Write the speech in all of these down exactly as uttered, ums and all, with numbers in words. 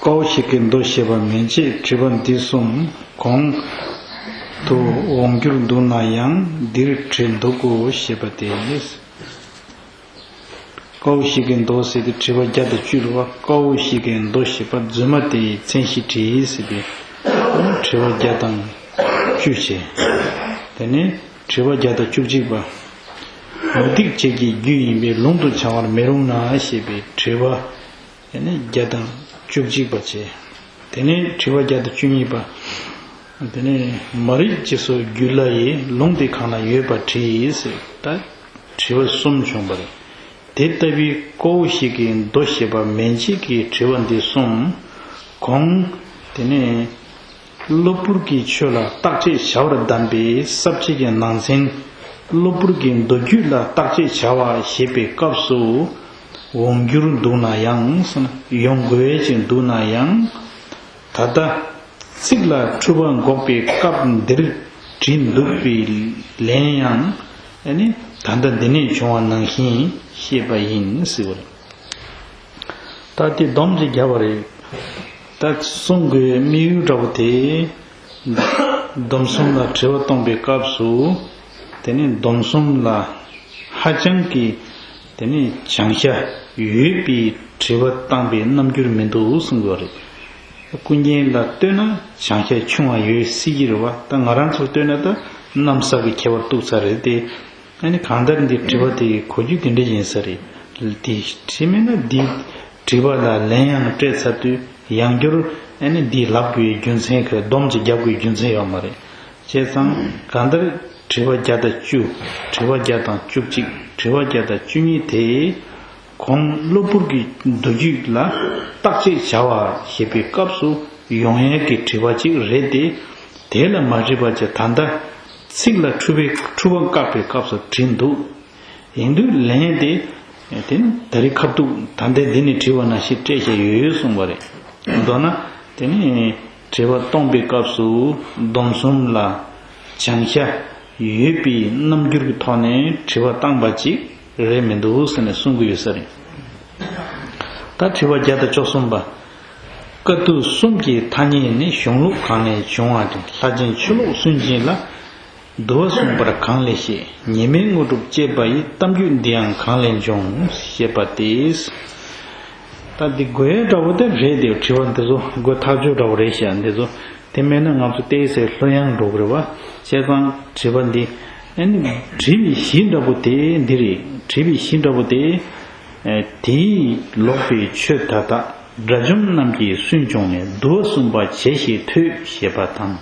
ཀའོ་ཞིག་གི་མདོ་ཞེས་པ་མན་ཆད་དྲི་བ་འདི་གསུམ་གོང་དུ་འོང་འགྱུར་འདུག་ན་ཡང་འདིར་བྲིས་འདུག་གོ་ཞེས་པ་སྟེ། ཀའོ་ཞིག་གི་མདོ་ཟེར་ཏེ་དྲི་བ་བརྒྱ་དང་བཅུ་རེད་བ། ཀའོ་ཞིག་གི་མདོ་ཞེས་པ་རྫུན་མ་དེའི་མཚན་གཞི་བྲིས་ཟེར་བའི་དྲི་བ་བརྒྱ་དང་བཅུ་བྱས། དེ་ནས་དྲི་བ་བརྒྱ་དང་བཅུ་གཅིག་པ། མུ་སྟེགས་བྱེད་ཀྱི་རྒྱུ་ཡིན་པས་ལུང་དུ་བྱ་བར་མི་རུང་ན་ཞེས་པའི་དྲི་བ། དེ་ནས་བརྒྱ་དང་བཅུ་གཅིག་པ་བྱས། དེ་ནས་དྲི་བ་བརྒྱ་དང་བཅུ་གཉིས་པ། དེ་ནས་མ་རིག་ཅེས་སོགས་རྒྱུད་ལ་ཡི་ལུང་དེ་གང་ན་ཡོད་པ་དྲིས་ཟེར་ད་དྲི་བ་གསུམ་བྱུང་བ་རེད། དེ་ལྟ་བུའི་ཀའོ་ཞིག་གི་མདོ་ཞེས་པ་མན་ཆད་ཀྱི་དྲི་བ་འདི་གསུམ་གོང་དེ་ནས། གློ་བུར་གྱི་ཆོས་ལ་བརྟག་དཔྱད་བྱ་བར་གདམས་པའི་ས་བཅད་ཀྱི་ནང་ཚན། གློ་བུར་གྱི་མདོ་རྒྱུད་ལ་བརྟག་དཔྱད་བྱ་བ་ཞེས་པའི་སྐབས་སུ། འོང་འགྱུར་འདུག་ན་ཡང་ཟེར་ན་ཡོང་དགོས་ཀྱི་འདུག་ན་ཡང་། ད་ལྟ་ཚིག་ལ་འཁྲུལ་པ་འགོག་པའི་སྐབས་འདིར་བྲིས་འདུག་པའི་ལན་ཡང་ཨ་ནི་ད་ལྟ་འདི་ནས་བྱུང་བ་ནང་བཞིན་བཤད་པ་ཡིན་ཟེར་བ་རེད། ད་དེ་སྡོམ་ཅིག་བརྒྱབ་པ་རེད། ད་གསུང་དགོས་དམིགས་ཡུལ་འདྲ་པོ་དེ། སྡོམ་གསུམ་ལ་དྲི་བ་གཏོང་པའི་སྐབས་སུ། དེ་ནི་སྡོམ་གསུམ་ལ་ཧ་ཅང་གི་དེ་ནི་བྱང་ཤ་ཡོད་པའི་དྲི་བ་བཏང་པའི་རྣམ་འགྱུར་མི་འདུག་གསུང་དགོས་རེད། ཀུན་མཁྱེན་ལ་ལྟོས་ན་བྱང་ཤ་ཆུང་བ་ཡོད་སྲིད་ཀྱི་རེད་བ། ད་ང་རང་ཚོར་ལྟོས་ན་ད་གནམ་ས་གི་ཁྱད་པར་འདུག་ས་རེད་དེ། ཨ་ནི་གང་ལྟར་འདི་དྲི་བ་དེ་གོ་རྒྱུ་དེ་འདྲ་ཡིན་ས་རེད། དེ་དྲི་མེད་ན་འདི་དྲི་བ་ལ་ལན་ཡང་སྤྲད་ཚར་དུས་ཡང་བསྐྱར་ཨ་ནི་འདི་ལབ་དགོས་རྒྱུ་མཚན་གི་སྡོམ་ཅིག་རྒྱབ་དགོས་རྒྱུ་མཚན་ཡོད་མ་རེད། བྱས་ཙང་གང་ལྟར་དྲི་བ་བརྒྱ་དང་བཅུ། དྲི་བ་བརྒྱ་དང་བཅུ་གཅིག། དྲི་བ་བརྒྱ་དང་བཅུ་གཉིས་དེ། གོང་གློ་བུར་གྱི་མདོ་རྒྱུད་ལ་བརྟག་དཔྱད་བྱ་བ་ཞེས་པའི་སྐབས་སུ་ཡོང་ཡས་ཀྱི་དྲི་བ་ཅིག་རེད་དེ། དེ་ལ་མ་དྲིས་པ་བྱས་ད་ལྟ་ཚིག་ལ་འཁྲུལ་པའི་འཁྲུལ་པ་བཀག་པའི་སྐབས་སུ་བྲིས་འདུག་ཡིན་དུས་ལན་དེ་དེ་ནི་ད་རེས་ཁ་ཐུག་ད་ལྟའི་འདི་ནས་དྲིས་པ་ནང་བཞིན་སྤྲད་བཞག་ཡོད་གསུངས་པ་རེད། མདོར་ན་དེ་ནི་དྲི་བ་གཏོང་པའི་སྐབས་སུ་སྡོམ་གསུམ་ལ་བྱང་ཤ་ཡོད་པའི་རྣམ་འགྱུར་གྱི་ཐོག་ནས་དྲི་བ་བཏང་པ་ཅིག་རེད་མི་འདུག་ཟེར་ནས་གསུང་གི་ཡོད་ས་རེད། ད་དྲི་བ་བརྒྱ་དང་བཅུ་གསུམ་པ། དཀའ་ཐུབ་གསུམ་གྱི་ཐ་སྙད་ནི་གཞུང་ལུགས་གང་ནས་བྱུང་བ་དང་ལྷ་ཆེན་ཆུ་ལོག་སུན་འབྱིན་ལ་འདུལ་བ་གསུངས་པར་གང་ལས་ཤེས། ཉི་མའི་དངོས་གྲུབ་ཅེས་པ་ཡི་གཏམ་རྒྱུད་འདི་ཡང་གང་ལས་འབྱུང་ཞེས་པ་སྟེ། ད་འདི་དགོས་འདྲ་བོ་དེ་རེད་དེ། དྲི་བ་འདི་ཚོ་དགོས་ཐག་ཆོད་འདྲ་བོ་རེད་ཤག་འདི་ཚོ། དེ་མེད་ན་ང་ཚོ་བལྟས་ཚེ་ལྷོད་ཡངས་འགྲོ་གི་རེད་བ། བྱས་ཙང་དྲི་བ་འདི་ཨ་ནི་དྲི་བའི་གཞི་འདྲ་པོ་དེ་འདི་རེད། དྲི་བའི་གཞི་འདྲ་པོ་དེ་ཨ་དེས་ལོག་པའི་ཆོས་མཐའ་དག་དགྲ་བཅོམ་རྣམས་ཀྱིས་སུན་བྱུང་ནས་འདུལ་བ་གསུངས་པ་བྱས་ཞེས་ཐོས་ཞེས་པ་དང་།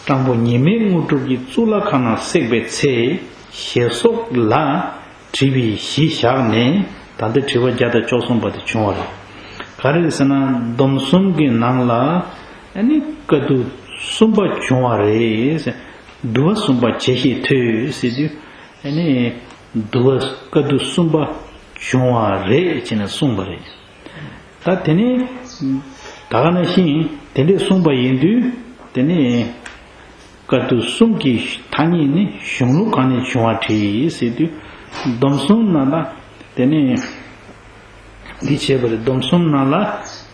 སྤྲང་པོ་ཉི་མའི་དངོས་གྲུབ་ཀྱི་གཙུག་ལག་ཁང་ན་བསྲེགས་པའི་ཚེ་ཞེས་སོགས་ལ། དྲི་བའི་གཞི་བཞག་ནས་ད་ལྟ་དྲི་བ་བརྒྱ་དང་བཅུ་གསུམ་པ་དེ་བྱུང་བ་རེད། ག་རེ་རེད་ཟེར་ན་སྡོམ་གསུམ་གྱི་ནང་ལ་ཨ་ནི་དཀའ་ཐུབ་གསུམ་པ་བྱུང་བ་རེད། འདུལ་བ་གསུངས་པ་བྱས་ཞེས་ཐོས་ཟེར་དུས་ཨ་ནི་འདུལ་བ་དཀའ་ཐུབ་གསུམ་པ་བྱུང་བ་རེད་ཅེས་ནས་གསུངས་པ་རེད། ད་དེ་ནས་ད་ག་ནང་བཞིན་དེ་འདྲས་གསུངས་པ་ཡིན་དུས་དེ་ནས། དཀའ་ཐུབ་གསུམ་གྱི་ཐ་སྙད་ནི་གཞུང་ལུགས་གང་ནས་བྱུང་བ་དྲིས་ཟེར་དུས། སྡོམ་གསུམ་ནང་ལ་དེ་ནས་འདི་བྱས་པ་རེད། སྡོམ་གསུམ་ནང་ལ་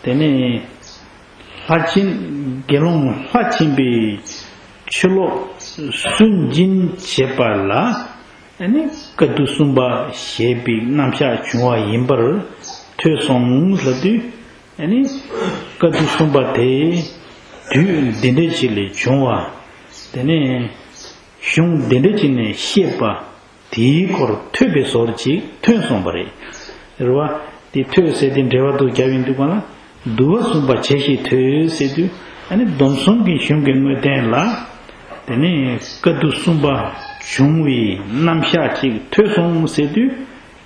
དེ་ནས་ལྷ་ཆེན་དགེ་སློང་ལྷ་ཆེན་པོའི་ཆུ་ལོག་སུན་འབྱིན་བྱེད་པ་ལ་ཨ་ནི་དཀའ་ཐུབ་གསུམ་པ་ཞེས་པའི་རྣམ་གཞག་བྱུང་བ་ཡིན་པར་ཐོས་སོང་ལབ་དུས། ཨ་ནི་དཀའ་ཐུབ་གསུམ་པ་དེ་དུས་འདི་འདྲ་ཅིག་ལས་བྱུང་བ། དེ་ནས་གཞུང་འདི་འདྲ་ཅིག་ནས་བཤད་པ་དེའི་སྐོར་ཐོས་པའི་ཟོར་ཅིག་ཐོན་སོང་བ་རེད། རེད་བ། དེ་ཐོས་ཟེར་དེ་འགྲེལ་པ་འདུག་རྒྱབ་ཡིན་འདུག་ག་ལ། འདུལ་བ་གསུངས་པ་བྱས་ཞེས་ཐོས་ཟེར་དུས་ཨ་ནི་སྡོམ་གསུམ་གྱི་གཞུང་གི་དངོས་བསྟན་ལ། དེ་ནས་དཀའ་ཐུབ་གསུམ་པ་བྱུང་བའི་རྣམ་གཞག་ཅིག་ཐོས་སོང་ཟེར་དུས་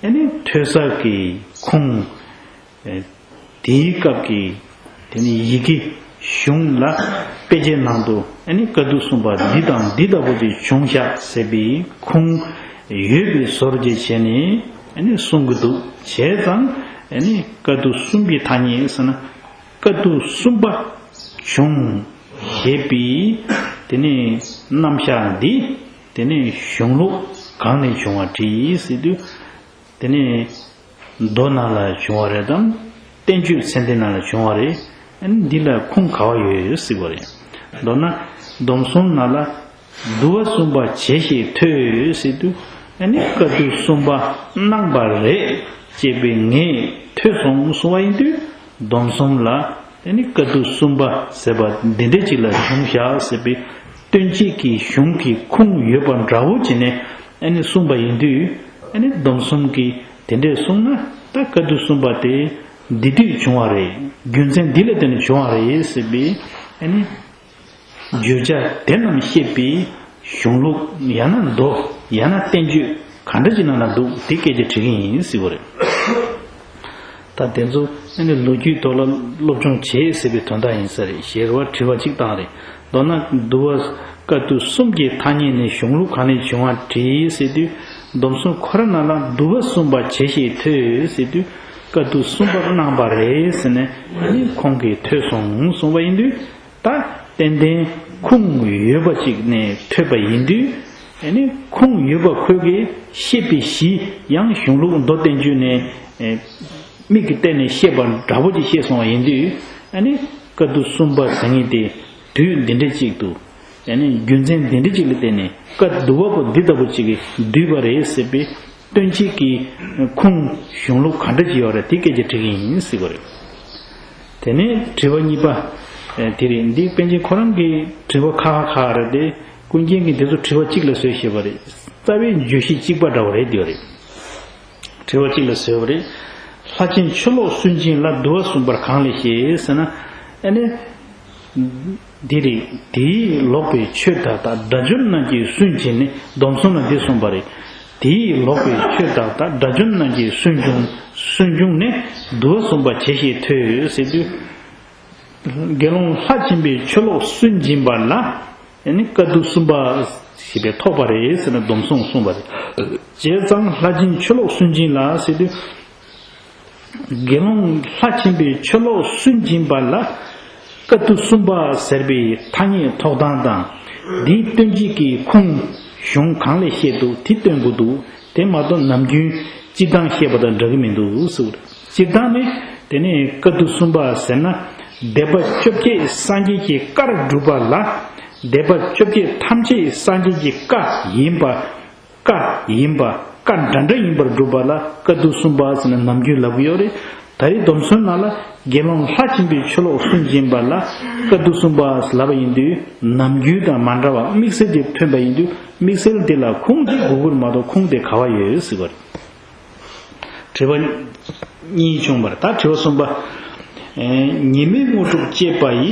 ཨ་ནི་ཐོས་ས་གི་ཁུངས། དེའི་སྐབས་ཀྱི་དེ་ནི་ཡི་གེ་གཞུང་ལ་དཔེ་ཆའི་ནང་དུ་ཨ་ནི་དཀའ་ཐུབ་གསུམ་པ་འདི་དང་འདི་ལྟ་བུ་ཅིག་བྱུང་ཤག་ཟེར་བའི་ཁུངས་ཡོད་པའི་ཟོར་བཅས་བྱས་ནས་ཨ་ནི་གསུང་གི་འདུག་བྱས་ཙང་ཨ་ནི་དཀའ་ཐུབ་གསུམ་གྱི་ཐ་སྙད་ཟེར་ན་དཀའ་ཐུབ་གསུམ་པ་བྱུང་ཞེས་པའི་དེ་ནི་རྣམ་གཞག་འདི་དེ་ནི་གཞུང་ལུགས་གང་ནས་བྱུང་བ་དྲིས་ཟེར་དུས། དེ་ནས་མདོ་ནང་ལ་བྱུང་བ་རེད་དམ། བསྟན་བཅོས་ཚད་ལྡན་ནང་ལ་བྱུང་བ་རེད། ཨ་ནི་འདི་ལ་ཁུངས་ག་བ་ཡོད་ཟེར་བ་རེད། མདོར་ན་སྡོམ་གསུམ་ནང་ལ། འདུལ་བ་གསུམ་པ་བྱས་ཞེས་ཐོས་ཟེར་དུས། ཨ་ནི་བཀའ་བསྡུ་གསུམ་པ་གནང་བ་རེད་ཅེས་པའི་ངས་ཐོས་སོང་གསུང་བ་ཡིན་དུས། སྡོམ་གསུམ་ལ་ཨ་ནི་བཀའ་བསྡུ་གསུམ་པ་ཟེར་བ་འདི་འདྲ་ཅིག་ལ་བྱུང་བཞག་ཟེར་བའི་སྟོན་བྱེད་ཀྱི་གཞུང་གི་ཁུངས་ཡོད་པ་འདྲ་བོ་བྱས་ནས་ཨ་ནི་གསུངས་པ་ཡིན་དུས། ཨ་ནི་སྡོམ་གསུམ་གྱིས་དེ་འདྲས་གསུངས་ན། ད་བཀའ་བསྡུ་གསུམ་པ་དེ་འདི་དུས་བྱུང་བ་རེད། རྒྱུ་མཚན་འདི་ལ་བརྟེན་ནས་བྱུང་བ་རེད་ཟེར་བའི་ཨ་ནི། བརྗོད་བྱ་དེ་རྣམས་བཤད་པའི་གཞུང་ལུགས་ཡང་ན་མདོ་ཡང་ན་བསྟན་བཅོས་ག་འདྲ་ཅིག་ནང་ལ་འདུག་དེ་སྐད་ཆ་དྲི་གི་ཡིན་ཟེར་བ་རེད། ད་དེ་ཚོ་ཨ་ནི་ལོ་རྒྱུས་ཐོག་ལ་སློབ་སྦྱོང་བྱེད་ཟེར་བའི་དོན་དག་ཡིན་ས་རེད། ཞེས་རེ་བ་དྲི་བ་གཅིག་བཏང་རེད། མདོར་ན་འདུལ་བ་བཀའ་བསྡུ་གསུམ་གྱི་ཐ་སྙད་ནི་གཞུང་ལུགས་གང་ནས་བྱུང་བ་དྲིས་ཟེར་དུས། སྡོམ་གསུམ་ཁོ་ར་ནང་ལ་འདུལ་བ་གསུམ་པ་བྱས་ཞེས་ཐོས་ཟེར་དུས། བཀའ་བསྡུ་གསུམ་པ་གནང་བ་རེད་ཟེར་ནས་ཨ་ནི་ཁོང་གིས་ཐོས་སོང་གསུང་བ་ཡིན་དུས། ད་ཏན་ཏན་ཁུངས་ཡོད་པ་ཅིག་ནས་ཐོས་པ་ཡིན་དུས། ཨ་ནི་ཁུངས་ཡོད་པ་ཁོས་ཀྱིས་བཤད་པའི་གཞི་ཡང་གཞུང་ལུགས་མདོ་བསྟན་བཅོས་ནས་ཨེ་མིག་གིས་བལྟས་ནས་བཤད་པ་འདྲ་པོ་ཅིག་བཤད་སོང་བ་ཡིན་དུས། ཨ་ནི་བཀའ་བསྡུ་གསུམ་པ་ཟེར་མཁན་དེ་དུས་འདི་འདྲ་ཅིག་ཏུ། ཨ་ནི་རྒྱུ་མཚན་འདི་འདྲ་ཅིག་ལ་བརྟེན་ནས་བཀའ་བསྡུ་བ་པོ་འདི་ལྟ་བུ་ཅིག་གིས་བསྡུས་པ་རེད་ཟེར་བའི་སྟོན་བྱེད་ཀྱི་ཁུངས་གཞུང་ལུགས་ག་འདྲ་ཅིག་ཡོད་རེད། དེ་སྐད་ཆ་དྲི་གི་ཡིན་ཟེར་བ་རེད། དེ་ནས་དྲི་བ་གཉིས་པ། ཨེ་དེ་རེད། འདི་པཎ་ཆེན་ཁོ་རང་གི་དྲི་བ་ཁག་ཁག་ཁག་རེད་དེ། ཀུན་མཁྱེན་གྱིས་འདི་ཚོ་དྲི་བ་གཅིག་ལ་བཟོས་བཞག་པ་རེད། རྩ་བའི་བརྗོད་གཞི་གཅིག་པ་འདྲ་བ་རེད། འདི་བ་རེད། དྲི་བ་གཅིག་ལ་བཟོས་པ་རེད། ལྷ་ཆེན་ཆུ་ལོག་སུན་འབྱིན་ལ་འདུལ་བ་གསུམ་པར་གང་ལས་ཞེས་ཟེར་ན། ཨ་ནི། འདི་རེད། དེས་ལོག་པའི་ཆོས་བདག་དང་སྒྲ་བསྒྱུར་རྣམས་ཀྱིས་སུན་འབྱིན་ནས་སྡོམ་གསུམ་ལ་འདི་གསུངས་པ་རེད། དེས་ལོག་པའི་ཆོས་བདག་དང་སྒྲ་བསྒྱུར་རྣམས་ཀྱིས་སུན་འབྱུང་། སུན་འབྱུང་ནས་འདུལ་བ་གསུམ་པ་བྱས་ཞེས་ཐོས་ཟེར་དུས། དགེ་སློང་ལྷ་ཆེན་པོས་ཆུ་ལོག་སུན་འབྱིན་པ་ལ། ཨ་ནི་བཀའ་བསྡུ་གསུམ་པ་ཞེས་པའི་ཐོགས་པ་རེད་ཟེར་ནས་སྡོམ་གསུམ་གསུངས་པ་རེད། བྱས་ཙང་ལྷ་ཆེན་ཆུ་ལོག་སུན་འབྱིན་ལ་ཟེར་དུས། དགེ་སློང་ལྷ་ཆེན་པོས་ཆུ་ལོག་སུན་འབྱིན་པ་ལ། བཀའ་བསྡུ་གསུམ་པ་ཟེར་བའི་ཐ་སྙད་ཐོགས་སྟངས་དང་། འདིའི་སྟོན་བྱེད་ཀྱི་ཁུངས་གཞུང་གང་ལས་བཤད་འདུག་དེ་སྟོན་དགོས་འདུག་དེ་མ་གཏོགས་ནམ་རྒྱུན་སྤྱིར་བཏང་བཤད་པ་དང་འདྲ་གི་མི་འདུག་ཟེར། སྤྱིར་བཏང་ནི། དེ་ནི་བཀའ་བསྡུ་གསུམ་པ་ཟེར་ན། སྡེ་པ་བཅོ་བརྒྱད་སངས་རྒྱས་ཀྱི་བཀར་སྒྲུབ་པ་ལ། སྡེ་པ་བཅོ་བརྒྱད་ཐམས་ཅད་སངས་རྒྱས་ཀྱི་བཀའ་ཡིན་པ། བཀའ་ཡིན་པ། བཀའ་འདྲ་འདྲ་ཡིན་པར་སྒྲུབ་པ་ལ་བཀའ་བསྡུ་གསུམ་པ་ཟེར་ནས་ནམ་རྒྱུན་ལབ་ཀྱི་ཡོད་རེད། ད་རེས་སྡོམ་གསུམ་ནང་ལ་དགེ་སློང་ལྷ་ཆེན་པོས་ཆུ་ལོག་སུན་འབྱིན་པ་ལ་བཀའ་བསྡུ་གསུམ་པ་ལབ་པ་ཡིན་དུས། ནམ་རྒྱུན་དང་མ་འདྲ་བ་དམིགས་བསལ་གྱིས་ཐོན་པ་ཡིན་དུས། དམིགས་བསལ་དེ་ལ་ཁུངས་དེ་དགོས་ཀྱི་རེད་མ་གཏོགས་ཁུངས་དེ་ག་བ་ཡོད་ཟེར་བ་རེད། དྲི་བ་གཉིས་བྱུང་བར། ད་དྲི་བ་གསུམ་པ། ཨེ་ཉི་མའི་དངོས་གྲུབ་ཅེས་པ་ཡི་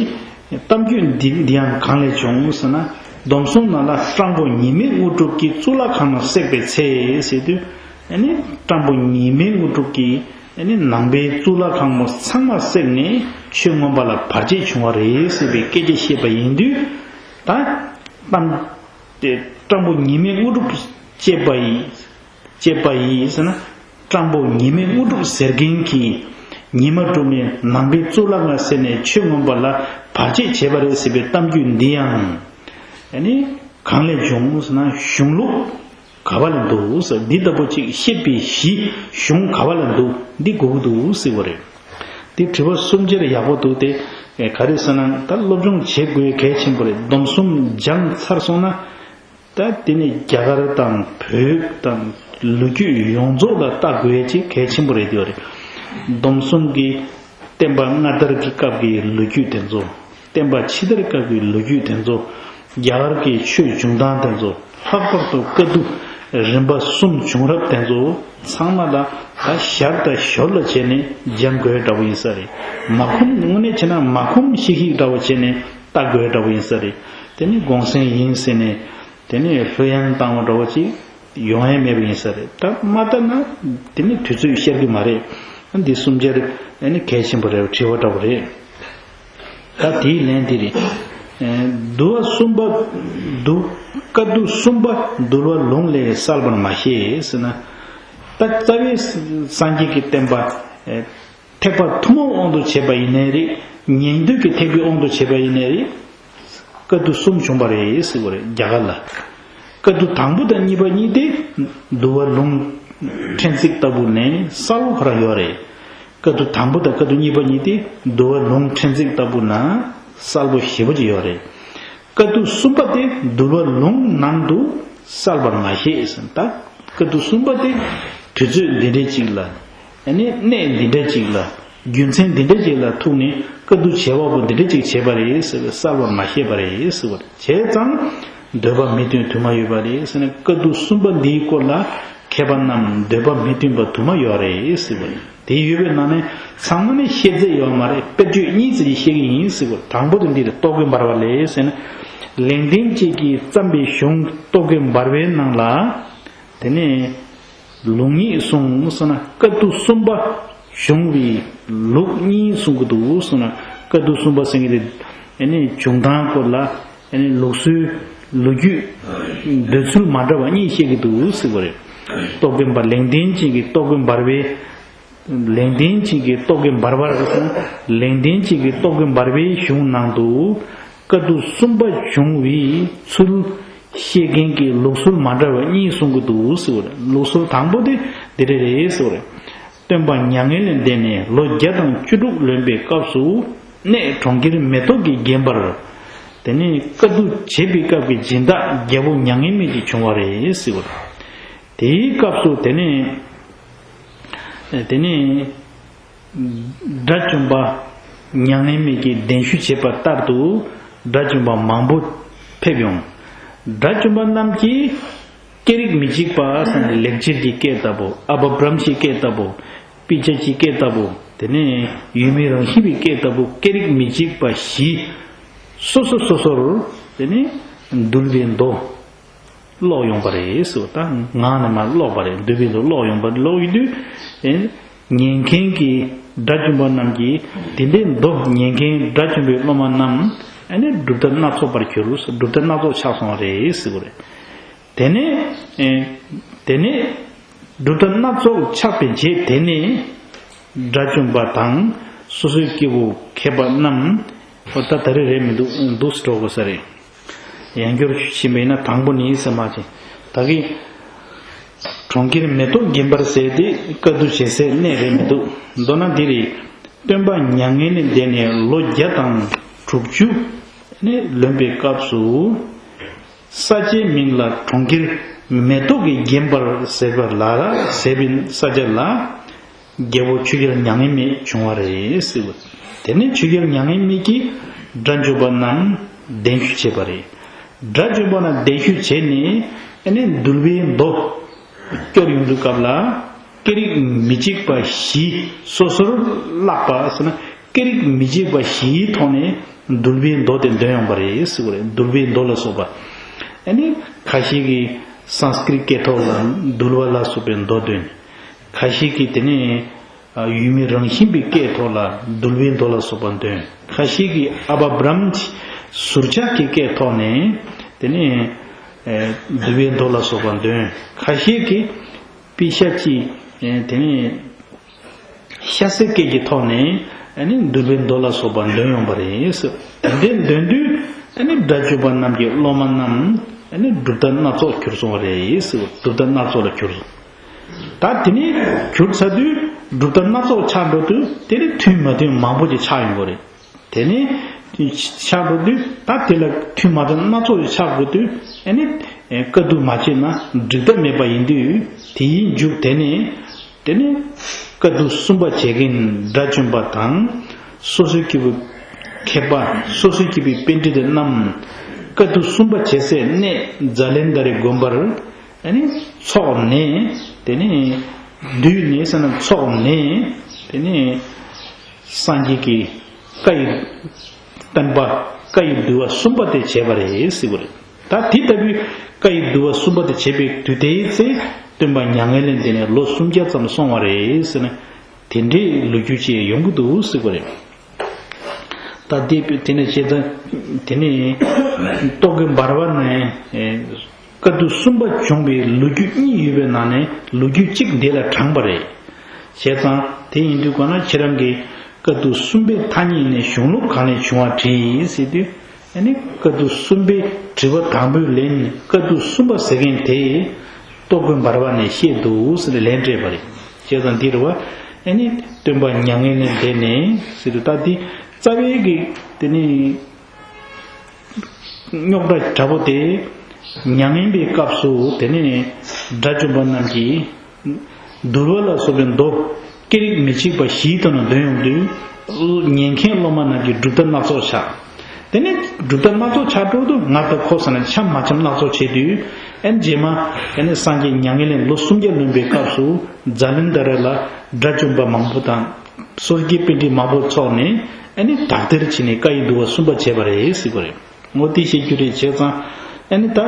གཏམ་རྒྱུད་འདི་འདི་ཡང་གང་ལས་བྱུང་ཟེར་ན། སྡོམ་གསུམ་ནང་ལ་སྤྲང་པོ་ཉི་མའི་དངོས་གྲུབ་ཀྱིས་གཙུག་ལག་ཁང་ནང་བསྲེགས་པའི་ཚེ་ཟེར་དུས། ཨ་ནི་སྤྲང་པོ་ཉི་མའི་དངོས་གྲུབ་ཀྱིས་ཨ་ནི་ནང་པའི་གཙུག་ལག་ཁང་མོ་ཚང་མ་བསྲེགས་ནས་ཆོས་མངོན་པ་ལ་བར་ཆད་བྱུང་བ་རེད་ཟེར་བའི་སྐད་ཆ་བཤད་པ་ཡིན་དུས། ད་གཏམ་དེ་སྤྲང་པོ་ཉི་མའི་དངོས་གྲུབ་ཅེས་པ་ཡི། ཅེས་པ་ཡིས་ཟེར་ན། སྤྲང་པོ་ཉི་མའི་དངོས་གྲུབ་ཟེར་མཁན་གྱིས་ཉི་མ་དྲུག་ནས་ནང་པའི་གཙུག་ལག་ཁང་བསྲེགས་ནས་ཆོས་མངོན་པ་ལ་བར་ཆད་བྱས་པ་རེད་ཟེར་བའི་གཏམ་རྒྱུད་འདི་ཡང་། ཨ་ནི་གང་ལས་བྱུང་ཟེར་ན། གཞུང་ལུགས་ག་བ་ལ་འདུག་ཟེར། འདི་ལྟ་བུ་ཅིག་བཤད་པའི་གཞི་གཞུང་ག་བ་ལ་འདུག་འདི་དགོས་ཀྱི་འདུག་ཟེར་བ་རེད། འདི་དྲི་བ་གསུམ་ཆར་ཡག་པོ་འདུག་སྟེ། ག་རེ་ཟེར་ན། ད་སློབ་སྦྱོང་བྱེད་དགོས་གལ་ཆེན་པོ་རེད། སྡོམ་གསུམ་སྦྱངས་ཚར་སོང་ན། ད་དེ་ནི་རྒྱ་གར་དང་བོད་དང་ལོ་རྒྱུས་ཡོངས་རྫོགས་ལ་ལྟ་དགོས་ཡ་ཅིག་གལ་ཆེན་པོ་རེད་དེ་བ་རེད། སྡོམ་གསུམ་གྱི་བསྟན་པ་སྔ་དར་གྱི་སྐབས་ཀྱི་ལོ་རྒྱུས་དེ་ཚོ། བསྟན་པ་ཕྱི་དར་སྐབས་ཀྱི་ལོ་རྒྱུས་དེ་ཚོ། རྒྱ་གར་གྱི་ཆོས་འབྱུང་སྟངས་དེ་ཚོ། ལྷག་པར་དུ་བཀའ་བསྡུ་རིམ་པ་གསུམ་བྱུང་རབས་དེ་ཚོ་ཚང་མ་ལ་ད་ཞར་དང་ཞོར་ལ་བྱས་ནས་སྦྱང་དགོས་འདྲ་བོ་ཡིན་ས་རེད། མ་ཁོམ་དངོས་གནས་བྱས་ན་མ་ཁོམ་ཤིག་ཤིག་འདྲ་བོ་བྱས་ནས་ལྟ་དགོས་འདྲ་བོ་ཡིན་ས་རེད། དེ་ནི་དགོངས་སེང་ཡིན་ཟེར་ནས། དེ་ནས་ལྷོད་ཡངས་བཏང་བ་འདྲ་བོ་ཅིག་ཡོང་ཡ་མེད་པ་ཡིན་ས་རེད། ད་མ་ལྟ་ན་དེ་ནི་དུས་ཚོད་ཤར་གི་མ་རེད། འདི་གསུམ་ཆར་ཨ་ནི་གལ་ཆེན་པོ་རེད། དྲི་བ་འདྲ་བོ་རེད། ད་དེའི་ལན་འདི་རེད། འདུལ་བ་གསུམ་པ་འདུལ། བཀའ་བསྡུ་གསུམ་པ་འདུལ་བ་ལུང་ལས་གསལ་བར་མ་བཤད་ཟེར་ན། ད་རྩ་བའི་སངས་རྒྱས་ཀྱི་བསྟན་པ། ཐེག་པ་ཐུན་མོང་དབང་དུ་བྱས་པ་ཡིན་ནའི་རེད། ཉན་ཐོས་ཀྱི་ཐེག་པའི་དབང་དུ་བྱས་པ་ཡིན་ནའི་རེད། བཀའ་བསྡུ་གསུམ་བྱུང་བ་རེད་ཟེར་བ་རེད་རྒྱ་གར་ལ། བཀའ་བསྡུ་དང་པོ་དང་གཉིས་པ་གཉིས་དེ་འདུལ་བ་ལུང་ཕྲན་ཚེགས་ལྟ་བུ་ནས་གསལ་པོ་ཁོ་རང་ཡོད་རེད། དཀའ་ཐུབ་དང་པོ་དང་དཀའ་ཐུབ་གཉིས་པ་གཉིས་དེ་འདུལ་བ་ལུང་ཕྲན་ཚེགས་ལྟ་བུ་ན་གསལ་པོ་ཞེ་པོ་ཅིག་ཡོད་རེད། དཀའ་ཐུབ་གསུམ་པ་དེ་འདུལ་བ་ལུང་ནང་དུ་གསལ་པོར་མ་བཤད་ཟེར། ད་དཀའ་ཐུབ་གསུམ་པ་དེ་དུས་ཚོད་འདི་འདྲའི་ཅིག་ལ། ཨ་ནི་གནས་འདི་འདྲ་ཅིག་ལ། རྒྱུ་མཚན་འདི་འདྲ་ཅིག་ལ་ཐུག་ནས་དཀའ་ཐུབ་བྱེད་པ་པོ་འདི་འདྲ་ཅིག་བྱས་པ་རེད་ཟེར་བའི་གསལ་པོར་མ་བཤད་པ་རེད་ཟེར་བ་རེད། བྱས་ཙང་འདོད་པ་མི་མཐུན་དུ་མ་ཡོད་པ་རེད་ཟེར་ནས་དཀའ་ཐུབ་གསུམ་པ་འདིའི་སྐོར་ལ་མཁས་པ་རྣམས་འདོད་པ་མི་མཐུན་པ་དུ་མ་ཡོད་རེད་ཟེར་བ་རེད། དེ་ཡོད་པའི་ནང་ནས་ཚང་མ་ནས་བཤད་ཚད་ཡོད་མ་རེད། དཔེར་བརྗོད་གཉིས་ཙམ་ཞིག་བཤད་ཀྱི་ཡིན་ཟེར་བ་རེད། དང་པོ་དེ་འདི་རེད། རྟོག་གེ་འབར་བ་ལས་ཟེར་ན། ལེགས་ལྡན་འབྱེད་ཀྱིས་བརྩམས་པའི་གཞུང་རྟོག་གེ་འབར་བའི་ནང་ལ། དེ་ནས་ལུགས་གཉིས་གསུངས་སོང་ན། དཀའ་ཐུབ་གསུམ་པ་བྱུང་བའི་ལུགས་གཉིས་གསུང་གི་འདུག་སོང་ན། དཀའ་ཐུབ་གསུམ་པ་ཟེར་མཁན་དེ་ཨ་ནི་བྱུང་སྟངས་སྐོར་ལ་ཨ་ནི་ལུགས་སྲོལ་ལོ་རྒྱུས་འདོད་ཚུལ་མ་འདྲ་བ་གཉིས་བཤད་ཀྱི་འདུག་ཟེར་བ་རེད། རྟོག་གེ་འབར། ལེགས་ལྡན་འབྱེད་ཀྱི་རྟོག་གེ་འབར་བའི། ལེགས་ལྡན་འབྱེད་ཀྱི་རྟོག་གེ་འབར་བ་རེད་སོང་། ལེགས་ལྡན་འབྱེད་ཀྱི་རྟོག་གེ་འབར་བའི་གཞུང་ནང་དུ། དཀའ་ཐུབ་གསུམ་པ་བྱུང་བའི་ཚུལ་བཤད་མཁན་གྱི་ལུགས་སྲོལ་མ་འདྲ་བ་གཉིས་གསུང་གི་འདུག་ཟེར་བ་རེད། ལུགས་སྲོལ་དང་པོ་དེ་འདི་རེད་རེད་ཟེར་བ་རེད། སྟོན་པ་མྱ་ངན་ལས་འདས་ནས་ལོ་བརྒྱ་དང་བཅུ་དྲུག་ལོན་པའི་སྐབས་སུ་གནས་གྲོང་ཁྱེར་མེ་ཏོག་གི་དགོན་པར། དེ་ནས་དཀའ་ཐུབ་བྱེད་པའི་སྐབས་ཀྱི་སྦྱིན་བདག་རྒྱལ་པོ་མྱ་ངན་མེད་ཅིག་བྱུང་བ་རེད་ཟེར་བ་རེད། དེའི་སྐབས་སུ་དེ་ནས། དེ་ནས་དགྲ་བཅོམ་པ་མྱ་ངན་མེད་ཀྱིས་གདན་ཞུ་བྱས་པ་ལྟར་དུ་དགྲ་བཅོམ་པ་མང་པོ་ཕེབས་ཡོང་། དགྲ་བཅོམ་པ་རྣམས་ཀྱིས་སྐད་རིགས་མི་གཅིག་པ་ཟེར་ནས་ལེགས་སྦྱར་གྱི་སྐད་ལྟ་བུ། ཨ་བ་བྲམ་ཞིག་སྐད་ལྟ་བུ། དཔེ་ཆ་གི་སྐད་ལྟ་བུ། དེ་ནས་ཡུལ་མི་རང་བཞིན་པའི་སྐད་ལྟ་བུ། སྐད་རིགས་མི་གཅིག་པ་བཞི་སོ་སོ་སོ་སོར་དེ་ནས་འདུལ་བའི་མདོ། ཀློག་ཡོང་པ་རེད་ཟེར་བ། ད་ངག་ནས་མར་ཀློག་པ་རེད། འདུལ་བའི་མདོ་ཀློག་ཡོང་པ་རེད། ཀློག་ཡོང་དུས་ཨེ་ཉན་མཁན་གྱི་དགྲ་བཅོམ་པ་རྣམས་ཀྱིས་དེ་འདྲའི་མདོ་ཉན་མཁན་དགྲ་བཅོམ་པའི་སློབ་མ་རྣམས་ཨ་ནི་གྲུབ་མཐའ་སྣ་ཚོགས་པར་གྱུར། གྲུབ་མཐའ་སྣ་ཚོགས་ཆགས་སོང་བ་རེད་ཟེར་བ་རེད། དེ་ནས་ཨེ་དེ་ནས་གྲུབ་མཐའ་སྣ་ཚོགས་ཆགས་པའི་རྗེས་དེ་ནས་དགྲ་བཅོམ་པ་དང་སོ་སོའི་སྐྱེ་བོ་མཁས་པ་རྣམས། ཨོ་ད་ད་རེས་རེད་མི་འདུག་འདུག་སེ་འགྲོ་དགོས་ས་རེད། ཡང་བསྐྱར་ཞུས་པ་ཡིན་ན་དང་པོ་ནི་ཟེར་མ་བྱེད། ད་གིན་གྲོང་ཁྱེར་མེ་ཏོག་དགོན་པར་ཟེར་དེ་དཀའ་སྡུག་བྱེད་སའི་གནས་རེད་མི་འདུག་མདོར་ན་འདི་རེད། སྟོན་པ་མྱ་ངན་ལས་འདས་ནས་ལོ་བརྒྱ་དང་དྲུག་ཅུ་ནས་ལོན་པའི་སྐབས་སུ། ས་ཆའི་མིང་ལ་གྲོང་ཁྱེར་མེ་ཏོག་གི་དགོན་པར་ཟེར་བ་ལ་ཟེར་བའི་ས་ཆ་ལ། རྒྱལ་པོ་ཆོས་རྒྱལ་མྱ་ངན་མེད་བྱུང་བ་རེད་ཟེར་བ། དེ་ནས་ཆོས་རྒྱལ་མྱ་ངན་མེད་ཀྱིས་དགྲ་བཅོམ་པ་རྣམས་གདན་ཞུ་བྱས་པ་རེད། དགྲ་བཅོམ་པ་རྣམས་གདན་ཞུ་བྱས་ནས་ཨ་ནི་འདུལ་བའི་མདོ་སྐྱོར་ཡོང་དུས་སྐབས་ལ་སྐད་རིགས་མི་གཅིག་པ་བཞི་སོ་སོར་བརླག་པ་ཟེར་ན། སྐད་རིགས་མི་གཅིག་པ་བཞིའི་ཐོག་ནས་འདུལ་བའི་མདོ་དེ་འདོན་ཡོང་པ་རེད་ཟེར་བ་རེད། འདུལ་བའི་མདོ་ལ་སོགས་པ། ཨ་ནི་ཁ་ཤས་ཀྱིས་སཾ་སྐྲྀཏ་སྐད་ཐོག་ལ་འདུལ་བ་ལ་སོགས་པའི་མདོ་འདོན། ཁ་ཤས་ཀྱིས་དེ་ནས་ཡུལ་མི་རང་བཞིན་པའི་སྐད་ཐོག་ལ་འདུལ་བའི་མདོ་ལ་སོགས་པ་འདོན། ཁ་ཤས་ཀྱིས་ཨ་བ་བྲམ་ཟུར་ཆག་གི་སྐད་ཐོག་ནས་དེ་ནས་འདུལ་བའི་མདོ་ལ་སོགས་པ་འདོན། ཁ་ཤས་ཀྱིས་པི་ཤ་ཅི་དེ་ནས་ཤ་སའི་སྐད་ཀྱི་ཐོག་ནས་ཨ་ནི་འདུལ་བའི་མདོ་ལ་སོགས་པ་འདོན་ཡོང་པ་རེད། དེ་འདྲའི་འདོན་དུས་ཨ་ནི་དགྲ་བཅོམ་པ་རྣམས་ཀྱི་སློབ་མ་རྣམས་ཨ་ནི་གྲུབ་མཐའ་སྣ་ཚོགས་གྱུར་སོང་བ་རེད། གྲུབ་མཐའ་སྣ་ཚོགས་ལ་གྱུར་སོང་། ད་དེ་ནས་གྱུར་ཚར་དུས་གྲུབ་མཐའ་སྣ་ཚོགས་ཆགས་འགྲོ་དུས་དེ་ནི་མཐུན་མ་མཐུན་མང་པོ་ཅིག་ཆགས་ཡོང་གི་རེད། དེ་ནས་ཆགས་འགྲོ་དུས་ད་དེ་ལ་མཐུན་མ་མཐུན་སྣ་ཚོགས་ཅིག་ཆགས་དགོས་དུས་ཨ་ནི་དཀའ་སྡུག་མ་བྱས་ན་འགྲིག་ཐབས་མེད་པ་ཡིན་དུས། དེའི་མཇུག་དེ་ནས་དེ་ནས་དཀའ་སྡུག་གསུམ་པ་བྱེད་མཁན་དགྲ་བཅོམ་པ་དང་སོ་སོའི་སྐྱེ་བོ་མཁས་པ། སོ་སོའི་སྐྱེ་བོའི་པཎྜི་ཏ་རྣམས་དཀའ་སྡུག་གསུམ་པ་བྱེད་སའི་གནས་ཛཱ་ལན་དྷ་རའི་དགོན་པར་ཨ་ནི་ཚོགས་ནས། དེ་ནས་འདུས་ནས་ཟེར་ན་ཚོགས་ནས། དེ་ནས་སངས་རྒྱས་ཀྱི་བཀའ་ཡི་བསྟན་པ། བཀའ་ཡི་འདུལ་བ་གསུམ་པ་དེ་བྱས་པ་རེད་ཟེར་བ་རེད། ད་དེ་ལྟ་བུའི་བཀའ་ཡི་འདུལ་བ་གསུམ་པ་དེ་བྱས་པའི་དུས་དེའི་ཚེ་སྟོན་པ་མྱ་ངན་ལས་འདས་ནས་ལོ་སུམ་བརྒྱ་ཙམ་སོང་བ་རེད་ཟེར་ནས་དེ་འདྲའི་ལོ་རྒྱུས་ཅིག་ཡོང་གི་འདུག་ཟེར་བ་རེད། ད་དེ་དེ་ནས་བྱས་ཙང་དེ་ནས་རྟོག་གེ་འབར་བ་ནས་དཀའ་སྡུག་གསུམ་པ་བྱུང་བའི་ལོ་རྒྱུས་གཉིས་ཡོད་པའི་ནང་ནས་ལོ་རྒྱུས་གཅིག་འདི་ལ་དྲངས་པ་རེད། བྱས་ཙང་དེ་ཡིན་དུས་ག་ན་ཁྱེད་རང་གིས་དཀའ་སྡུག་གསུམ་པའི་མཐའ་གཉིས་ནས་གཞུང་ལུགས་གང་ནས་བྱུང་བ་བྲིས་ཟེར་དུས། ཨ་ནི་དཀའ་སྡུག་གསུམ་པའི་དྲི་བ་དང་པོའི་ལན། དཀའ་སྡུག་གསུམ་པ་ཟེར་མཁན་དེ་རྟོག་གེ་འབར་བ་ནས་བཤད་འདུག་ཟེར་ནས་ལན་སྤྲད་པ་རེད། བྱས་ཙང་འདི་རེད་བ། ཨ་ནི་སྟོན་པ་མྱ་ངན་ལས་འདས་ནས་ཟེར་དུས་ད་འདི་རྩ་བའི་གི་དེ་ནི་རྙོག་དྲ་དྲག་པོ་དེ། མྱ་ངན་པའི་སྐབས་སུ་དེ་ནི་དགྲ་བཅོམ་པ་རྣམས་ཀྱིས་དུར་བ་ལ་སོགས་པའི་མདོ་སྐད་རིགས་མི་གཅིག་པ་བཞིའི་ཐོག་ནས་འདོན་ཡོང་དུས། ཉན་མཁན་སློབ་མ་རྣམས་ཀྱིས་སྒྲུབ་ཐབས་སྣ་ཚོགས་ཆགས། དེ་ནས་སྒྲུབ་ཐབས་སྣ་ཚོགས་ཆགས་འགྲོ་དུས་ང་ད་ཁོ་ས་ནས་འཆམ་མ་འཆམ་སྣ་ཚོགས་བྱེད་དུས། ཨན་རྗེས་མ་ཨ་ནི་སངས་རྒྱས་མྱ་ངན་ལས་ལོ་སུམ་བརྒྱ་ལོན་པའི་སྐབས་སུ་ཛཱ་ལན་དྷ་ར་ལ་དགྲ་བཅོམ་པ་མང་པོ་དང་སོ་སྐྱེ་པཎྜི་མང་པོ་ཚོགས་ནས་ཨ་ནི་དག་ཐེར་བྱས་ནས་བཀའ་ཡི་བསྡུ་བ་གསུམ་པ་བྱས་པ་རེད་ཟེར་གྱི་རེད། འོ་དེ་བཤད་རྒྱུ་རེད། བྱས་ཙང་ཨ་ནི་ད་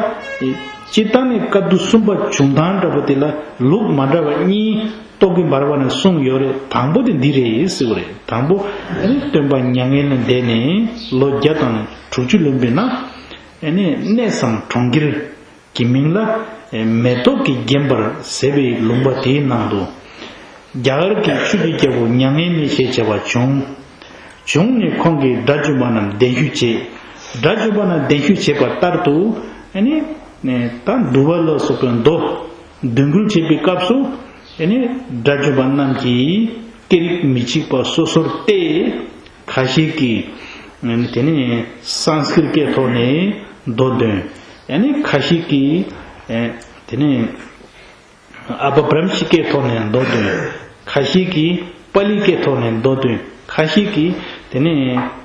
སྤྱིར་བཏང་ནས་བཀའ་བསྡུ་གསུམ་པ་བྱུང་སྟངས་འདྲ་པོ་དེ་ལ་ལུགས་མ་འདྲ་བ་གཉིས། རྟོག་གེ་འབར་བ་ནས་གསུངས་ཡོད་རེད། དང་པོ་དེ་འདི་རེད་ཟེར་བ་རེད། དང་པོ་ཨ་ནི་སྟོན་པ་མྱ་ངན་ལས་འདས་ནས་ལོ་བརྒྱ་དང་དྲུག་ཅུ་ལོན་པའི་ནང་། ཨ་ནི་གནས་སམ་གྲོང་ཁྱེར་གྱི་མིང་ལ་མེ་ཏོག་གིས་བརྒྱན་པར་ཟེར་བའི་ལུང་པ་དེའི་ནང་དུ། རྒྱ་གར་གྱི་ཆོས་ཀྱི་རྒྱལ་པོ་མྱ་ངན་མེད་ཞེས་བྱ་བ་བྱུང་། བྱུང་ནས་ཁོང་གིས་དགྲ་བཅོམ་པ་རྣམས་གདན་ཞུ་བྱས། དགྲ་བཅོམ་པ་རྣམས་གདན་ཞུ་བྱས་པ་ལྟར་དུ། ཨ་ནི་ད་འདུལ་བ་ལ་སོགས་པའི་མདོ་འདོན་འགོ་བྱེད་པའི་སྐབས་སུ། ཨ་ནི་དགྲ་བཅོམ་པ་རྣམས་ཀྱིས་སྐད་རིགས་མི་གཅིག་པ་སོ་སོར་བལྟས། ཁ་ཤས་ཀྱིས་དེ་ནས་སཾ་སྐྲྀཏ་སྐད་ཐོག་ནས་མདོ་འདོན། ཨ་ནི་ཁ་ཤས་ཀྱིས་དེ་ནས་ཨ་པ་བྲམ་ཤི་སྐད་ཐོག་ནས་མདོ་འདོན། ཁ་ཤས་ཀྱིས་པཱ་ལི་སྐད་ཐོག་ནས་མདོ་འདོན། ཁ་ཤས་ཀྱིས་དེ་ནས་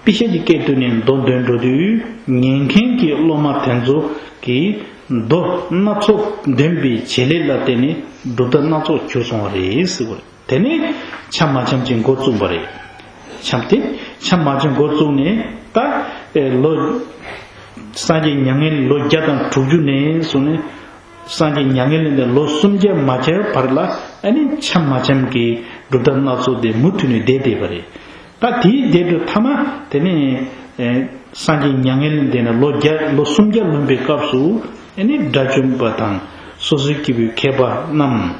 པི་ཤ་གི་སྐད་ཐོག་ནས་མདོ་འདོན་འགྲོ་དུས། ཉན་མཁན་གྱི་སློབ་མ་དེ་ཚོ་གིས་མདོ་སྣ་ཚོགས་འདོན་པའི་བྱེད་ལས་ལ་བརྟེན་ནས་སྒྲུབ་ཐབས་སྣ་ཚོགས་གྱུར་སོང་བ་རེད་ཟེར་བ་རེད། དེ་ནས་འཆམ་མ་འཆམ་ཅིག་འགོ་བཙུགས་པ་རེད། འཆམ་དེ་འཆམ་མ་འཆམ་འགོ་བཙུགས་ནས་ད་ཨེ་ལོ། སངས་རྒྱས་མྱ་ངན་ལོ་བརྒྱ་དང་དྲུག་ཅུ་ནས་བཟུང་ནས་སངས་རྒྱས་མྱ་ངན་ལས་འདས་ལོ་སུམ་བརྒྱ་མ་ཆགས་བར་ལ་ཨ་ནི་འཆམ་མ་འཆམ་གྱི་སྒྲུབ་ཐབས་སྣ་ཚོགས་དེ་མུ་མཐུད་ནས་བསྡད་བསྡད་པ་རེད། ད་དེའི་བསྡད་དུས་ཐ་མ་དེ་ནས་ཨེ་སངས་རྒྱས་མྱ་ངན་ལས་འདས་ནས་ལོ་བརྒྱ་ལོ་སུམ་བརྒྱ་ལོན་པའི་སྐབས་སུ་ཨ་ནི་དགྲ་བཅོམ་པ་དང་སོ་སོའི་སྐྱེ་བོའི་མཁས་པ་རྣམས།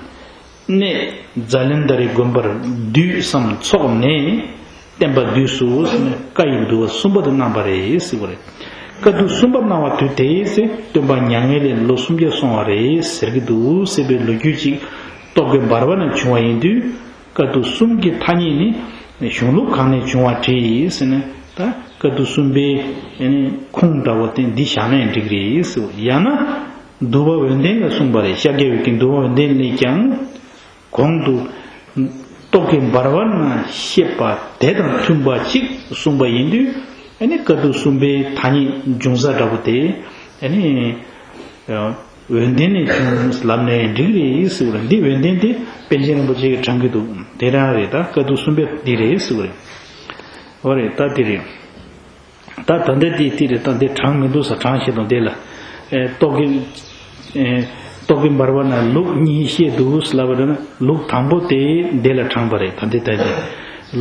གནས་ཛཱ་ལན་དྷ་རའི་དགོན་པར་འདུས་སམ་ཚོགས་ནས་བསྟན་པ་བསྡུས་སོ་ཟེར་ནས་བཀའ་ཡི་བསྡུ་བ་གསུམ་པ་དེ་གནང་བ་རེད་ཟེར་བ་རེད། བཀའ་བསྡུ་གསུམ་པ་གནང་བ་དུས་དེའི་ཚེ་སྟོན་པ་མྱ་ངན་ལས་ལོ་སུམ་བརྒྱ་སོང་བ་རེད་ཟེར་གྱི་འདུག་ཟེར་བའི་ལོ་རྒྱུས་ཅིག་རྟོག་གེ་འབར་བ་ན་བྱུང་བ་ཡིན་དུས། བཀའ་བསྡུ་གསུམ་གྱི་ཐ་སྙད་ནི་གཞུང་ལུགས་གང་ནས་བྱུང་བ་བྲིས་ཟེར་ནས། ད་བཀའ་བསྡུ་གསུམ་པའི་ཁུངས་འདྲ་བོ་དེ་འདི་བཞག་ན་ཡང་འགྲིག་རེད་ཟེར། ཡང་ན་འདུལ་བ་འོད་ལྡན་ལས་གསུངས་པ་རེད། ཤཱཀྱ་འོད་ཀྱི་འདུལ་བ་འོད་ལྡན་ལས་ཀྱང་། གོང་དུ་རྟོག་གེ་འབར་བ་ན་བཤད་པ་དེ་དང་མཐུན་པ་ཅིག་གསུངས་པ་ཡིན་དུས། ཨ་ནི་བཀའ་བསྡུ་གསུམ་པའི་ཐ་སྙད་འབྱུང་ས་འདྲ་པོ་དེ་ཨ་ནི་འོད་ལྡན་ནས་བྱུང་ལབ་ནས་འགྲིག་རེད་ཟེར་བ་འདི། འོད་ལྡན་དེ་པཎ་ཆེན་རིན་པོ་ཆེ་གིས་དྲངས་ཀྱི་འདུག། དེ་རང་རེད། ད་བཀའ་བསྡུ་གསུམ་པའི་འདི་རེད་ཟེར་བ་རེད། འོ་རེད། ད་འདི་རེད། ད་ད་ལྟ་དེ་དེ་རེད། ད་འདི་དྲངས་མི་འདུག་ས། དྲངས་ཤེས་དང་དེ་ལ། ཨེ་རྟོག་གེ། ཨེ་རྟོག་གེ་འབར་བ་ན་ལུགས་གཉིས་བཤད་འདུག་ལབ་པ་རེད་ན། ལུགས་དང་པོ་དེ་འདི་ལ་དྲངས་པ་རེད། ད་འདི་ད་འདི་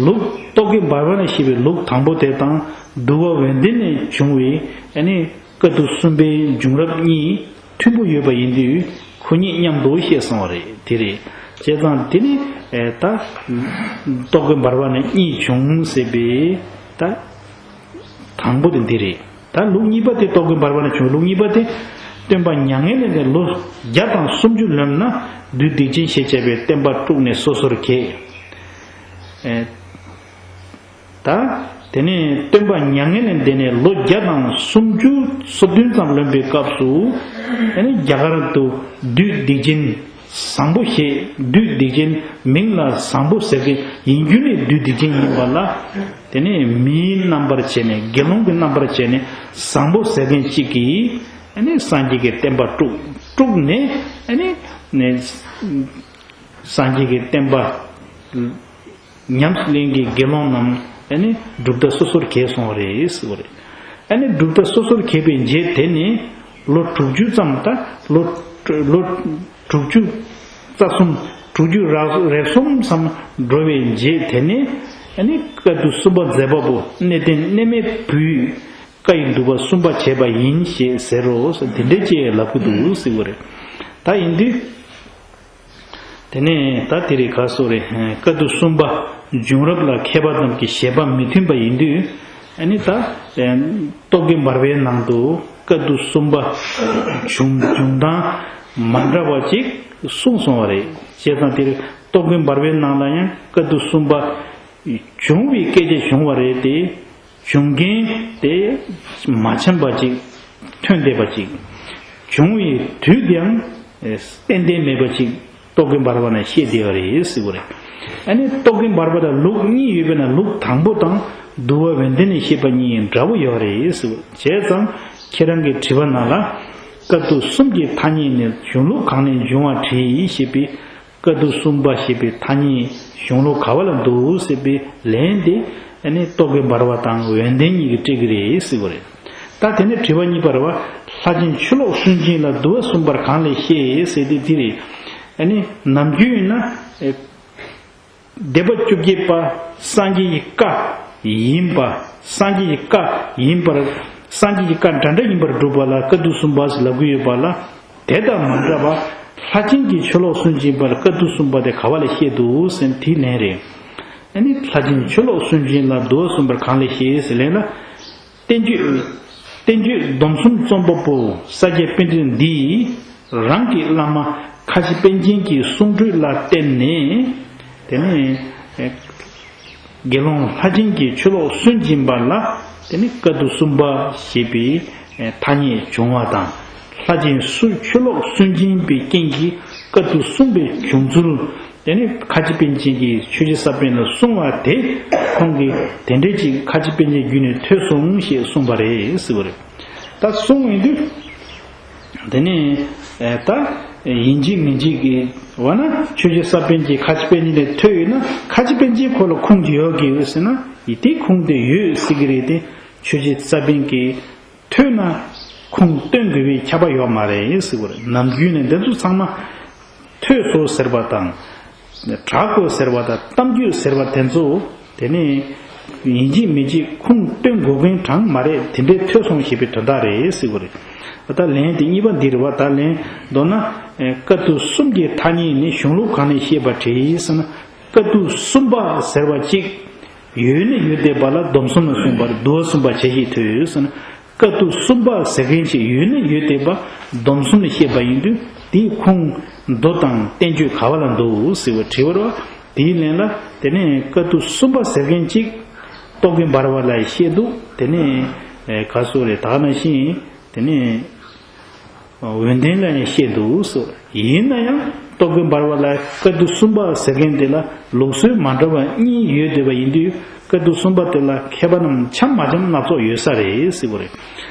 ལུགས་རྟོག་གེ་འབར་བ་ན་བཤད་པའི་ལུགས་དང་པོ་དེ་དང་འདུལ་བ་འོད་ལྡན་ནས་བྱུང་བའི་ཨ་ནི་བཀའ་བསྡུ་གསུམ་པའི་བྱུང་རབས་གཉིས་མཐུན་པོ་ཡོད་པ་ཡིན་དུས། ཁོ་གཉིས་མཉམ་དུ་བཤད་སོང་བ་རེད། དེ་རེད། བྱས་ཙང་དེ་ནི་ཨེ་ད་རྟོག་གེ་འབར་བ་ནས་གཉིས་བྱུང་ཟེར་བའི་ད། དང་པོ་དེ་འདི་རེད། ད་ལུགས་གཉིས་པ་དེ། རྟོག་གེ་འབར་བ་ནས་བྱུང་ལུགས་གཉིས་པ་དེ། སྟོན་པ་མྱ་ངན་ལས་འདས་ལོ་བརྒྱ་དང་སུམ་ཅུ་ལོན་ན། བདུད་སྡིག་ཅན་ཞེས་བྱ་བའི་བསྟན་པ་དཀྲུགས་ནས་སོ་སོར་གྱེས། ཨེ། ད་དེ་ནས་སྟོན་པ་མྱ་ངན་ལས་འདས་ནས་ལོ་བརྒྱ་དང་སུམ་ཅུ་སོ་བདུན་ཙམ་ལོན་པའི་སྐབས་སུ། ཨ་ནི་རྒྱ་གར་དུ་བདུད་སྡིག་ཅན། བཟང་པོ་ཞེས་བདུད་སྡིག་ཅན་མིང་ལ་བཟང་པོ་ཟེར་མཁན་ཡིན་རྒྱུ་ནས་བདུད་སྡིག་ཅན་ཡིན་པ་ལ། དེ་ནས་མིའི་རྣམ་པར་བྱས་ནས། དགེ་སློང་གི་རྣམ་པར་བྱས་ནས་བཟང་པོ་ཟེར་མཁན་གཅིག་གིས་ཨ་ནི་སངས་རྒྱས་ཀྱི་བསྟན་པ་དཀྲུགས། དཀྲུགས་ནས་ཨ་ནི་ནས་སངས་རྒྱས་ཀྱི་བསྟན་པ། ཉམས་སུ་ལེན་གྱི་དགེ་སློང་རྣམས་ཨ་ནི་སྒྲུབ་ཐབས་སོ་སོར་གྱེས་སོང་བ་རེད་ཟེར་བ་རེད། ཨ་ནི་སྒྲུབ་ཐབས་སོ་སོར་གྱེས་པའི་རྗེས་དེ་ནས་ལོ་དྲུག་ཅུ་ཙམ། ད་ལོ་ལོ་དྲུག་ཅུ་རྩ་གསུམ། དྲུག་ཅུ་རེ་རེ་གསུམ་ཙམ་འགྲོ་བའི་རྗེས་དེ་ནས་ཨ་ནི་བཀའ་བསྡུ་གསུམ་པ་མཛད་པ་པོ་གནས་བརྟན་གནས་མལ་བུས་བཀའ་ཡི་བསྡུ་བ་གསུམ་པ་བྱས་པ་ཡིན་ཞེས་ཟེར་རོ། དེ་འདྲའི་ཅེས་ལབ་ཀྱི་འདུག་ཟེར་བ་རེད། ད་ཡིན་དུས། དེ་ནས་ད་དེ་རིང་ག་སོ་རེ། བཀའ་བསྡུ་གསུམ་པ་བྱུང་རབས་ལ་མཁས་པ་རྣམས་ཀྱི་བཞེད་པ་མི་མཐུན་པ་ཡིན་དུས། ཨ་ནི་ད་རྟོག་གེ་འབར་བའི་ནང་དུ་བཀའ་བསྡུ་གསུམ་པ་བྱུང་བྱུང་སྟངས་ མ་འདྲ་བ་ཅིག་གསུངས་སོང་བ་རེད། བྱས་ཙང་དེར་རྟོག་གེ་འབར་བའི་ནང་ལ་ཡང་བཀའ་བསྡུ་གསུམ་པ་བྱུང་བའི་སྐད་ཆ་བྱུང་བ་རེད་དེ། བྱུང་མཁན་དེ་མ་འཆམ་པ་ཅིག་ཐོན་བསྡད་པ་ཅིག་བྱུང་བའི་དུས་དེའང་ཏན་ཏན་མེད་པ་ཅིག་རྟོག་གེ་འབར་བ་ན་བཤད་བསྡད་པ་རེད་ཟེར་བ་རེད། ཨ་ནི་རྟོག་གེ་འབར་བ་ལ་ལུགས་གཉིས་ཡོད་པས་ན་ལུགས་དང་པོ་དང་བསྡུ་བ་ཡོན་ཏན་ནས་བཤད་པ་གཉིས་འདྲ་བོ་ཡོད་རེད་ཟེར་བ། བྱས་ཙང་ཁྱེད་རང་གི་དྲི་བ་ནང་ལ་བཀའ་བསྡུ་གསུམ་གྱི་ཐ་སྙད་ནི་གཞུང་ལུགས་གང་ནས་འབྱུང་བ་དྲིས་ཞེས་པའི་བཀའ་བསྡུ་གསུམ་པ་ཞེས་པའི་ཐ་སྙད་གཞུང་ལུགས་ག་བ་ལ་འདུག་ཟེར་བའི་ལན་དེ་ཨ་ནི་རྟོག་གེ་འབར་བ་དང་ཡོན་ཏན་གཉིས་ཀྱིས་སྤྲད་ཀྱི་རེད་ཟེར་བ་རེད། ད་དེ་ནས་དྲི་བ་གཉིས་པ་རེད་བ། ལྷ་ཆེན་ཆུ་ལོག་སུན་འབྱིན་ལ་བསྡུ་བ་གསུམ་པར་གང་ལས་ཤེས་ཟེར་དེ་འདི་རེད། ཨ་ནི་ནམ་རྒྱུན་ཡིན་ན་ཨེ་སྡེ་པ་བཅོ་བརྒྱད་པ་སངས་རྒྱས་ཀྱི་བཀའ་ཡིན་པ། སངས་རྒྱས་ཀྱི་བཀའ་ཡིན་པར། སངས་རྒྱས་ཀྱི་བཀའ་འདྲ་འདྲ་ཡིན་པར་སྒྲུབ་པ་ལ་བཀའ་བསྡུ་གསུམ་པ་ཟེར་ལབ་ཀྱི་ཡོད་པ་ལ། དེ་དང་མ་འདྲ་བར་ལྷ་ཆེན་གྱི་ཆུ་ལོག་སུན་འབྱིན་པར་བཀའ་བསྡུ་གསུམ་པ་དེ་ག་བ་ལས་ཤེས་འདུག་ཟེར་དེའི་ལན་རེད། ཨ་ནི་ལྷ་ཆེན་ཆུ་ལོག་སུན་འབྱིན་ལ་བསྡུ་བ་གསུམ་པར་གང་ལས་ཤེས་ཟེར་ལན་ལ། བསྟན་བཅོས། བསྟན་བཅོས་སྡོམ་གསུམ་རྩོམ་པ་པོ་ས་སྐྱ་པཎྜི་ཏ་འདིས་རང་གི་བླ་མ་ཁ་ཆེ་པཎ་ཆེན་གྱི་གསུང་སྒྲོས་ལ་བརྟེན་ནས། དེ་ནས་དགེ་སློང་ལྷ་ཆེན་གྱི་ཆུ་ལོག་སུན་འབྱིན་པ་ལ་དེ་ནས་བཀའ་བསྡུ་གསུམ་པ་ཞེས་པའི་ཐ་སྙད་བྱུང་བ་དང་། ལྷ་ཆེན་སུ་ཆུ་ལོག་སུན་འབྱིན་པའི་རྐྱེན་གྱིས་བཀའ་བསྡུ་གསུམ་པའི་བྱུང་ཚུལ། དེ་ནི་ཁ་ཆེ་པཎ་ཆེན་གྱིས་ཆོས་རྗེ་ས་པཎ་ལ་གསུང་བ་དེ་ཁོང་གིས་དེ་འདྲའི་ཅིག་ཁ་ཆེ་པཎ་ཆེན་བརྒྱུད་ནས་ཐོས་སོང་ཞེས་གསུངས་པ་རེད་ཟེར་བ་རེད། ད་གསུངས་ཡོང་དུས་དེ་ནི་ད་ཡིན་གཅིག་མིན་གཅིག་གི་འོ་ན་ཆོས་རྗེ་ས་པཎ་གྱིས་ཁ་ཆེ་པཎ་ཆེན་ལས་ཐོས་ཡོད་ན་ཁ་ཆེ་པཎ་ཆེན་ཁོ་ལ་ཁུངས་ཅིག་ཡོད་ཀྱི་ཡོད་ཟེར་ན་ཡིན་དེ་ཁུངས་དེ་ཡོད་ཟེར་གྱི་རེད་དེ། ཆོས་རྗེ་ས་པཎ་གྱིས་ཐོས་ན་ཁུངས་སྟོན་དགོས་པའི་ཁྱབ་པ་ཡོད་མ་རེད་ཟེར་བ་རེད། ནམ་རྒྱུན་ནས་འདི་ཚོ་ཚང་མ་ཐོས་སོ་ཟེར་བ་དང་། དྲག་གོ་ཟེར་བ་དང་གཏམ་རྒྱུད་ཟེར་བ་དེ་ཚོ་དེ་ནས་ཡིན་གཅིག་མིན་གཅིག་ཁུངས་སྟོན་དགོས་མཁན་གྲངས་མ་རེད། དེ་འདྲའི་ཐོས་སོང་ཞེས་པའི་དོན་དག་རེད་ཟེར་བ་རེད། ད་ལན་དེ་གཉིས་པ་འདི་རེད་བ། ད་ལན་མདོར་ན་བཀའ་བསྡུ་གསུམ་གྱི་ཐ་སྙད་ནི་གཞུང་ལུགས་གང་ནས་ཤེས་པ་དྲིས་ཟེར་ན། བཀའ་བསྡུ་གསུམ་པ་ཟེར་བ་གཅིག་ཡོད་ནི་ཡོད་བསྡད་པ་ལ་སྡོམ་གསུམ་ལ་གསུངས་པར་བསྡུ་བ་གསུམ་པ་བྱས་ཤིག་ཐོས་ཟེར་ན། བཀའ་བསྡུ་གསུམ་པ་ཟེར་མཁན་ཞིག་ཡོད་ནི་ཡོད་བསྡད་པ་སྡོམ་གསུམ་ལ་བཤད་པ་ཡིན་དུས་དེའི་ཁུངས་མདོ་དང་བསྟན་བཅོས་ག་བ་ལ་འདུག་ཟེར་བ་དྲི་བ་རེད་བ། དེའི་ལན་ལ་དེ་ནས་བཀའ་བསྡུ་གསུམ་པ་ཟེར་མཁན་གཅིག་རྟོག་གེ་འབར་བ་ལ་བཤད་འདུག་དེ་ནས་ག་སོགས་རེད་ད་ག་ནང་བཞིན་དེ་ནས། ཡོན་ཏན་ལ་ཡང་བཤད་འདུག་ཟེར། ཡིན་ན་ཡང་རྟོག་གེ་འབར་བ་ལ་བཀའ་བསྡུ་གསུམ་པ་ཟེར་མཁན་དེ་ལ་ལུགས་སྲོལ་མ་འདྲ་བ་གཉིས་ཡོད་བསྡད་པ་ཡིན་དུས་བཀའ་བསྡུ་གསུམ་པ་དེ་ལ་མཁས་པ་རྣམས་འཆམ་མ་འཆམ་སྣ་ཚོགས་ཡོད་ས་རེད་ཟེར་བ་རེད།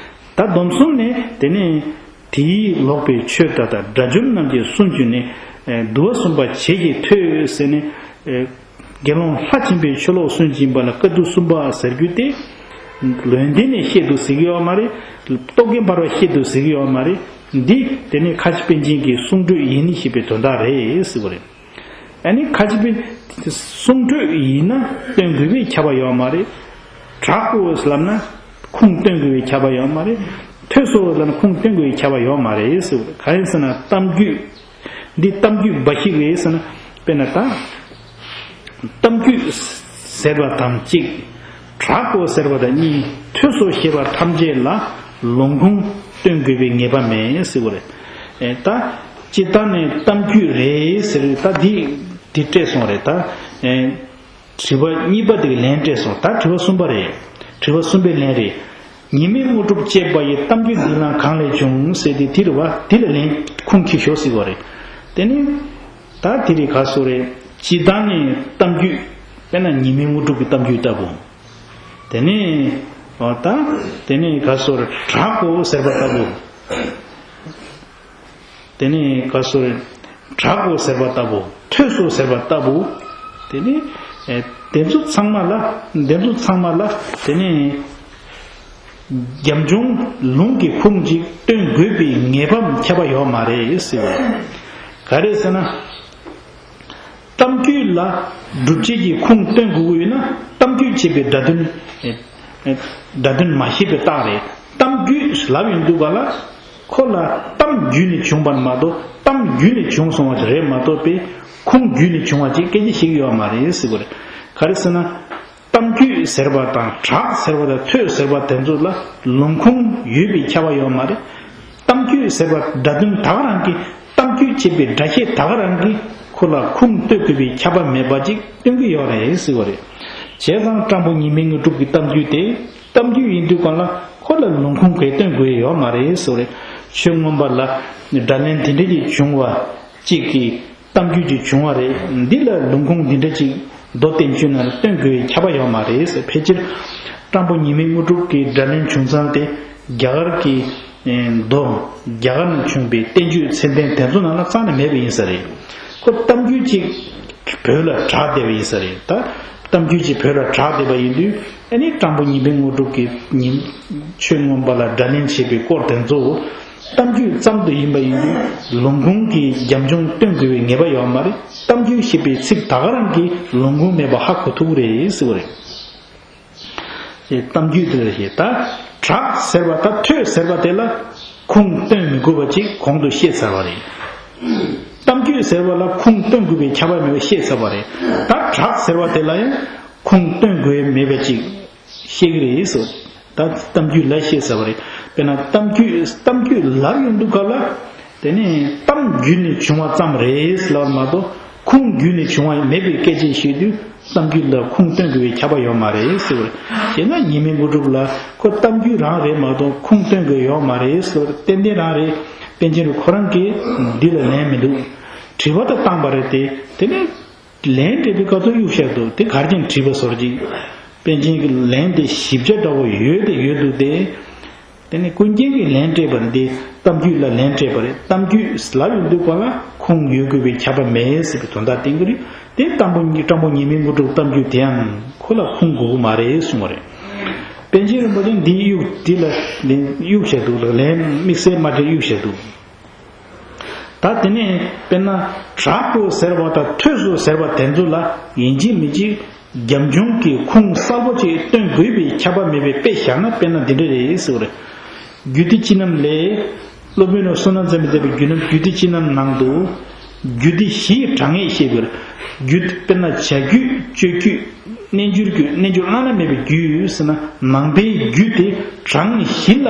ད་སྡོམ་གསུམ་ནས་དེ་ནས་དེའི་ལོག་པའི་ཆོས་དག་དང་དགྲ་བཅོམ་རྣམས་ཀྱི་གསུང་བརྒྱུད་ནས་བསྡུ་བ་གསུམ་པ་བྱེད་ཀྱི་ཐོས་ཟེར་ནས། དགེ་སློང་ལྷ་ཆེན་པོའི་ཆུ་ལོག་སུན་འབྱིན་པ་ལ་བཀའ་བསྡུ་གསུམ་པ་ཟེར་རྒྱུ་དེ། ཡོན་ཏན་ནས་བཤད་འདུག་ཟེར་གྱི་ཡོད་མ་རེད། རྟོག་གེ་འབར་བ་བཤད་འདུག་ཟེར་གྱི་ཡོད་མ་རེད། འདི་དེ་ནི་ཁ་ཆེ་པཎ་ཆེན་གྱི་གསུང་སྒྲོས་ཡིན་ཞེས་པའི་དོན་དག་རེད་ཟེར་བ་རེད། ཨ་ནི་ཁ་ཆེ་པཎ་གསུང་སྒྲོས་ཡིན་ན་སྟོན་དགོས་པའི་ཁྱབ་པ་ཡོད་མ་རེད། དྲག་གོ་ལབ་ན་ཁུངས་སྟོན་དགོས་པའི་ཁྱབ་པ་ཡོད་མ་རེད། ཐོས་སོ་ལབ་ན་ཁུངས་སྟོན་དགོས་པའི་ཁྱབ་པ་ཡོད་མ་རེད་ཟེར་བ་རེད། གང་ཡིན་ཟེར་ན་གཏམ་རྒྱུད། འདི་གཏམ་རྒྱུད་འབའ་ཞིག་རེད་ཟེར་ན། དཔེར་ན་ད། གཏམ་རྒྱུད་ཟེར་བ་དང་གཅིག་དྲག་གོ་ཟེར་བ་དང་གཉིས། ཐོས་སོ་ཞེས་པ་ཐམས་ཅད་ལ་ལུང་ཁུངས་སྟོན་དགོས་པའི་ངེས་པ་མེད་ཟེར་བ་རེད། ཨེ་ད། སྤྱིར་བཏང་ནས་གཏམ་རྒྱུད་རེད་ཟེར་ད་འདི་འདི་སྤྲད་སོང་རེད་ད། ཨེ། དྲི་བ་གཉིས་པ་དེ་གི་ལན་སྤྲད་སོང་། ད་དྲི་བ་གསུམ་པ་རེད། དྲི་བ་གསུམ་པའི་ལན་རེད། ཉི་མའི་དངོས་གྲུབ་སྤྱད་པ་ཡི་གཏམ་རྒྱུད་འདི་ལ་གང་ལས་བྱུང་ཟེར་ཏེ་དེ་རེད་བ། དེ་ལ་ལན་ཁུངས་འཁྱེར་ཤོག་ཟེར་བ་རེད། དེ་ནི། ད་དེ་རིགས་ག་སོ་རེད། སྤྱིར་བཏང་ནས་གཏམ་རྒྱུད། དཔེར་ན་ཉི་མའི་དངོས་གྲུབ་ཀྱི་གཏམ་རྒྱུད་ལྟ་བུ། དེ་ནས། འོ་ད། དེ་ནས་ག་སོ་རེད། དྲག་གོ་ཟེར་བ་ལྟ་བུ། དེ་ནས་ག་སོ་རེད། དྲག་གོ་ཟེར་བ་ལྟ་བུ། ཐོས་སོ་ཟེར་བ་ལྟ་བུ། དེ་ནས་ཨེ་དེ་ཚོ་ཚང་མ་ལ། དེ་ཚོ་ཚང་མ་ལ་དེ་ནས་རྒྱབ་ལྗོངས་ལུང་གི་ཁུངས་ཅིག་སྟོན་དགོས་པའི་ངེས་པ་ཁྱབ་པ་ཡོད་མ་རེད་ཟེར་བ་རེད། ག་རེ་ཟེར་ན། གཏམ་རྒྱུད་ལ་སྒྲུབ་བྱེད་ཀྱི་ཁུངས་སྟོན་དགོས་ཀྱི་ཡོད་ན་གཏམ་རྒྱུད་ཅེས་པའི་སྒྲ་དོན། ཨེ་ཨེ་སྒྲ་དོན་མ་ཤེས་པའི་རྟགས་རེད། གཏམ་རྒྱུད་ལབ་ཡོང་དུས་ག་ལ། ཁོ་ལ་གཏམ་བརྒྱུད་ནས་བྱུང་བ་མ་གཏོགས་གཏམ་བརྒྱུད་ནས་བྱུང་སོང་བ་ཞིག་རེད་མ་གཏོགས་པའི་ཁུངས་བརྒྱུད་ནས་བྱུང་བ་ཅིག་སྐད་ཆ་བཤད་ཀྱི་ཡོད་མ་རེད་ཟེར་བ་རེད། ག་རེ་ཟེར་ན། གཏམ་རྒྱུད་ཟེར་བ་དང་དྲག་ཟེར་བ་དང་ཐོས་ཟེར་བ་དེ་ཚོ་ལ་ལུང་ཁུངས་ཡོད་པའི་ཁྱབ་པ་ཡོད་མ་རེད། གཏམ་རྒྱུད་ཟེར་བ་སྒྲ་དོན་ད་ག་རང་གི་ གཏམ་རྒྱུད་ཅེས་པའི་སྒྲ་བཤད་ད་ག་རང་གིས་ཁོ་ལ་ཁུངས་གཏོད་དགོས་པའི་ཁྱབ་པ་མེད་པ་ཅིག་སྟོན་གྱི་ཡོད་རེད་ཟེར་བ་རེད། བྱས་ཙང་སྤྲང་པོ་ཉི་མའི་དངོས་གྲུབ་ཀྱི་གཏམ་རྒྱུད་དེ་གཏམ་རྒྱུད་ཡིན་དུས་གང་ལ་ཁོ་ལ་ལུང་ཁུངས་གས་སྟོན་དགོས་ཡོད་མ་རེད་ཟེར་བ་རེད། ཆོས་མངོན་པ་ལ་སྒྲ་ལན་དེ་འདྲ་ཅིག་བྱུང་བ་ཅིག་གི་གཏམ་རྒྱུད་ཅིག་བྱུང་བ་རེད། འདི་ལ་ལུང་ཁུངས་འདི་འདྲ་ཅིག་མདོ་བསྟན་བཅོས་ནང་ལ་སྟོན་དགོས་པའི་ཁྱབ་པ་ཡོད་མ་རེད་ཟེར། ཕལ་ཆེར་སྤྲང་པོ་ཉི་མའི་དངོས་གྲུབ་ཀྱི་སྒྲ་ལན་བྱུང་ཙང་དེ་རྒྱ་གར་གྱི་མདོ་རྒྱ་གར་ནས་བྱུང་བའི་བསྟན་བཅོས་ཚད་ལྡན་དེ་ཚོ་ནང་ལ་རྩ་ནས་མེད་པ་ཡིན་ས་རེད། ཁོ་གཏམ་རྒྱུད་ཅིག་བོད་ལ་གྲགས་བསྡད་པ་ཡིན་ས་རེད། ད་གཏམ་རྒྱུད་ཅིག་བོད་ལ་གྲགས་བསྡད་པ་ཡིན་དུས་ཨ་ནི་སྤྲང་པོ་ཉི་མའི་དངོས་གྲུབ་ཀྱི་ཉིན་ཆོས་མངོན་པ་ལ་སྒྲ་ལན་བྱེད་པའི་སྐོར་དེ་ཚོ་གཏམ་རྒྱུད་ཙམ་དུ་ཡིན་པ་ཡིན་དུས་ལུང་ཁུངས་ཀྱི་རྒྱབ་ལྗོངས་སྟོན་དགོས་པའི་ངེས་པ་ཡོད་མ་རེད། གཏམ་རྒྱུད་ཞེས་པའི་ཚིག་ད་ག་རང་གིས་ལུང་ཁུངས་མེད་པ་ཧ་གོ་ཐུབ་ཀྱི་རེད་ཟེར་བ་རེད། ཞེས་གཏམ་རྒྱུད་དེ་ལ་ཞེས་ད་གྲགས་ཟེར་བ་ད་ཐོས་ཟེར་བ་དེ་ལ་ཁུངས་སྟོན་མི་དགོས་པ་ཅིག་གོང་དུ་བཤད་ཚར་བ་རེད། གཏམ་རྒྱུད་ཟེར་བ་ལ་ཁུངས་སྟོན་དགོས་པའི་ཁྱབ་པ་མེད་པ་བཤད་ཚར་བ་རེད། ད་གྲགས་ཟེར་བ་དེ་ལ་ཡང་ཁུངས་སྟོན་དགོས་མེད་པ་ཅིག་བཤད་ཀྱི་རེད་ཟེར། ད་གཏམ་རྒྱུད་ལ་བཤད་ཚར་བ་རེད། དཔེར་ན་གཏམ་རྒྱུད་གཏམ་རྒྱུད་ལབ་ཡོང་དུས་སྐབས་ལ། དེ་ནས་གཏམ་བརྒྱུད་ནས་བྱུང་བ་ཙམ་རེད་ལབ་མ་གཏོགས་ཁུངས་བརྒྱུད་ནས་བྱུང་བ་མེད་པའི་སྐད་ཆ་བཤད་དུས་གཏམ་རྒྱུད་ལ་ཁུངས་སྟོན་དགོས་པའི་ཁྱབ་པ་ཡོད་མ་རེད་ཟེར་བ་རེད། བྱས་ན་ཉི་མའི་དངོས་གྲུབ་ལ་ཁོ་གཏམ་རྒྱུད་རང་རེད་མ་གཏོགས་ཁུངས་སྟོན་དགོས་ཡོད་མ་རེད་ཟེར་བ་རེད། ཏན་ཏན་རང་རེད། པཎ་ཆེན་རུ་ཁོ་རང་གིས་འདི་ལ་ལན་མི་འདུག་དྲི་བ་ད་བཏང་བ་རེད་དེ། དེ་ནས་ལན་སྤྲད་པའི་སྐབས་སུ་གཡུག་བཞག་འདུག་དེ་གར་ཅན་དྲིས་པ་ཟོར་གྱིས། པཎ་ཆེན་གྱི་ལན་དེ་ཞིབ་ཆ་འདྲ་བོ་ཡོད་དེ་ཡོད་འདུག་སྟེ། དེ་ནས་ཀུན་མཁྱེན་གྱིས་ལན་སྤྲད་པ་འདི་གཏམ་རྒྱུད་ལ་ལན་སྤྲད་པ་རེད། གཏམ་རྒྱུད་ལབ་ཡོང་དུས་གང་ལ་ཁུངས་ཡོད་དགོས་པའི་ཁྱབ་པ་མེད་ཟེར་བའི་དོན་དག་བསྟན་གྱི་རེད། དེ་སྤྲང་པོ་ཉི་སྤྲང་པོ་ཉི་མའི་དངོས་གྲུབ་གཏམ་རྒྱུད་དེའང་ཁོ་ལ་ཁུངས་དགོས་ཀྱི་མ་རེད་གསུངས་པ་རེད། པཎ་ཆེན་རིན་པོ་ཆེ་འདི་གཡུག་འདི་ལ་ལན་གཡུག་བཞག་འདུག་ལ་ལན་དམིགས་བསལ་མ་སྤྲད་གཡུག་བཞག་འདུག་ད་དེ་ནས་དཔེར་ན་གྲགས་སོ་ཟེར་བ་དང་ཐོས་སོ་ཟེར་བ་དེ་ཚོ་ལ་ཡིན་གཅིག་མིན་གཅིག་རྒྱབ་ལྗོངས་ཀྱི་ཁུངས་གསལ་པོ་ཅིག་སྟོན་དགོས་པའི་ཁྱབ་པ་མེད་པའི་དཔེ་བཞག་ན་དཔེར་ན་འདི་འདྲ་རེད་ཟེར་བ་རེད། རྒྱུད་སྡེ་སྤྱི་རྣམ་ལས། སློབ་དཔོན་བསོད་ནམས་རྩ་བརྒྱུད་མཛད་པའི་རྒྱུད་རྣམ་རྒྱུད་སྡེ་སྤྱི་རྣམ་ནང་དུ། རྒྱུད་སྡེ་བཞིའི་གྲངས་ངེས་བཤད་པར། རྒྱུད་དཔེར་ན་བྱ་རྒྱུད་སྤྱོད་རྒྱུད། རྣལ་འབྱོར་རྒྱུད་རྣལ་འབྱོར་བླ་ན་མེད་པའི་རྒྱུད་ཟེར་ན་ནང་པའི་རྒྱུད་དེ་གྲངས་བཞི་ལ།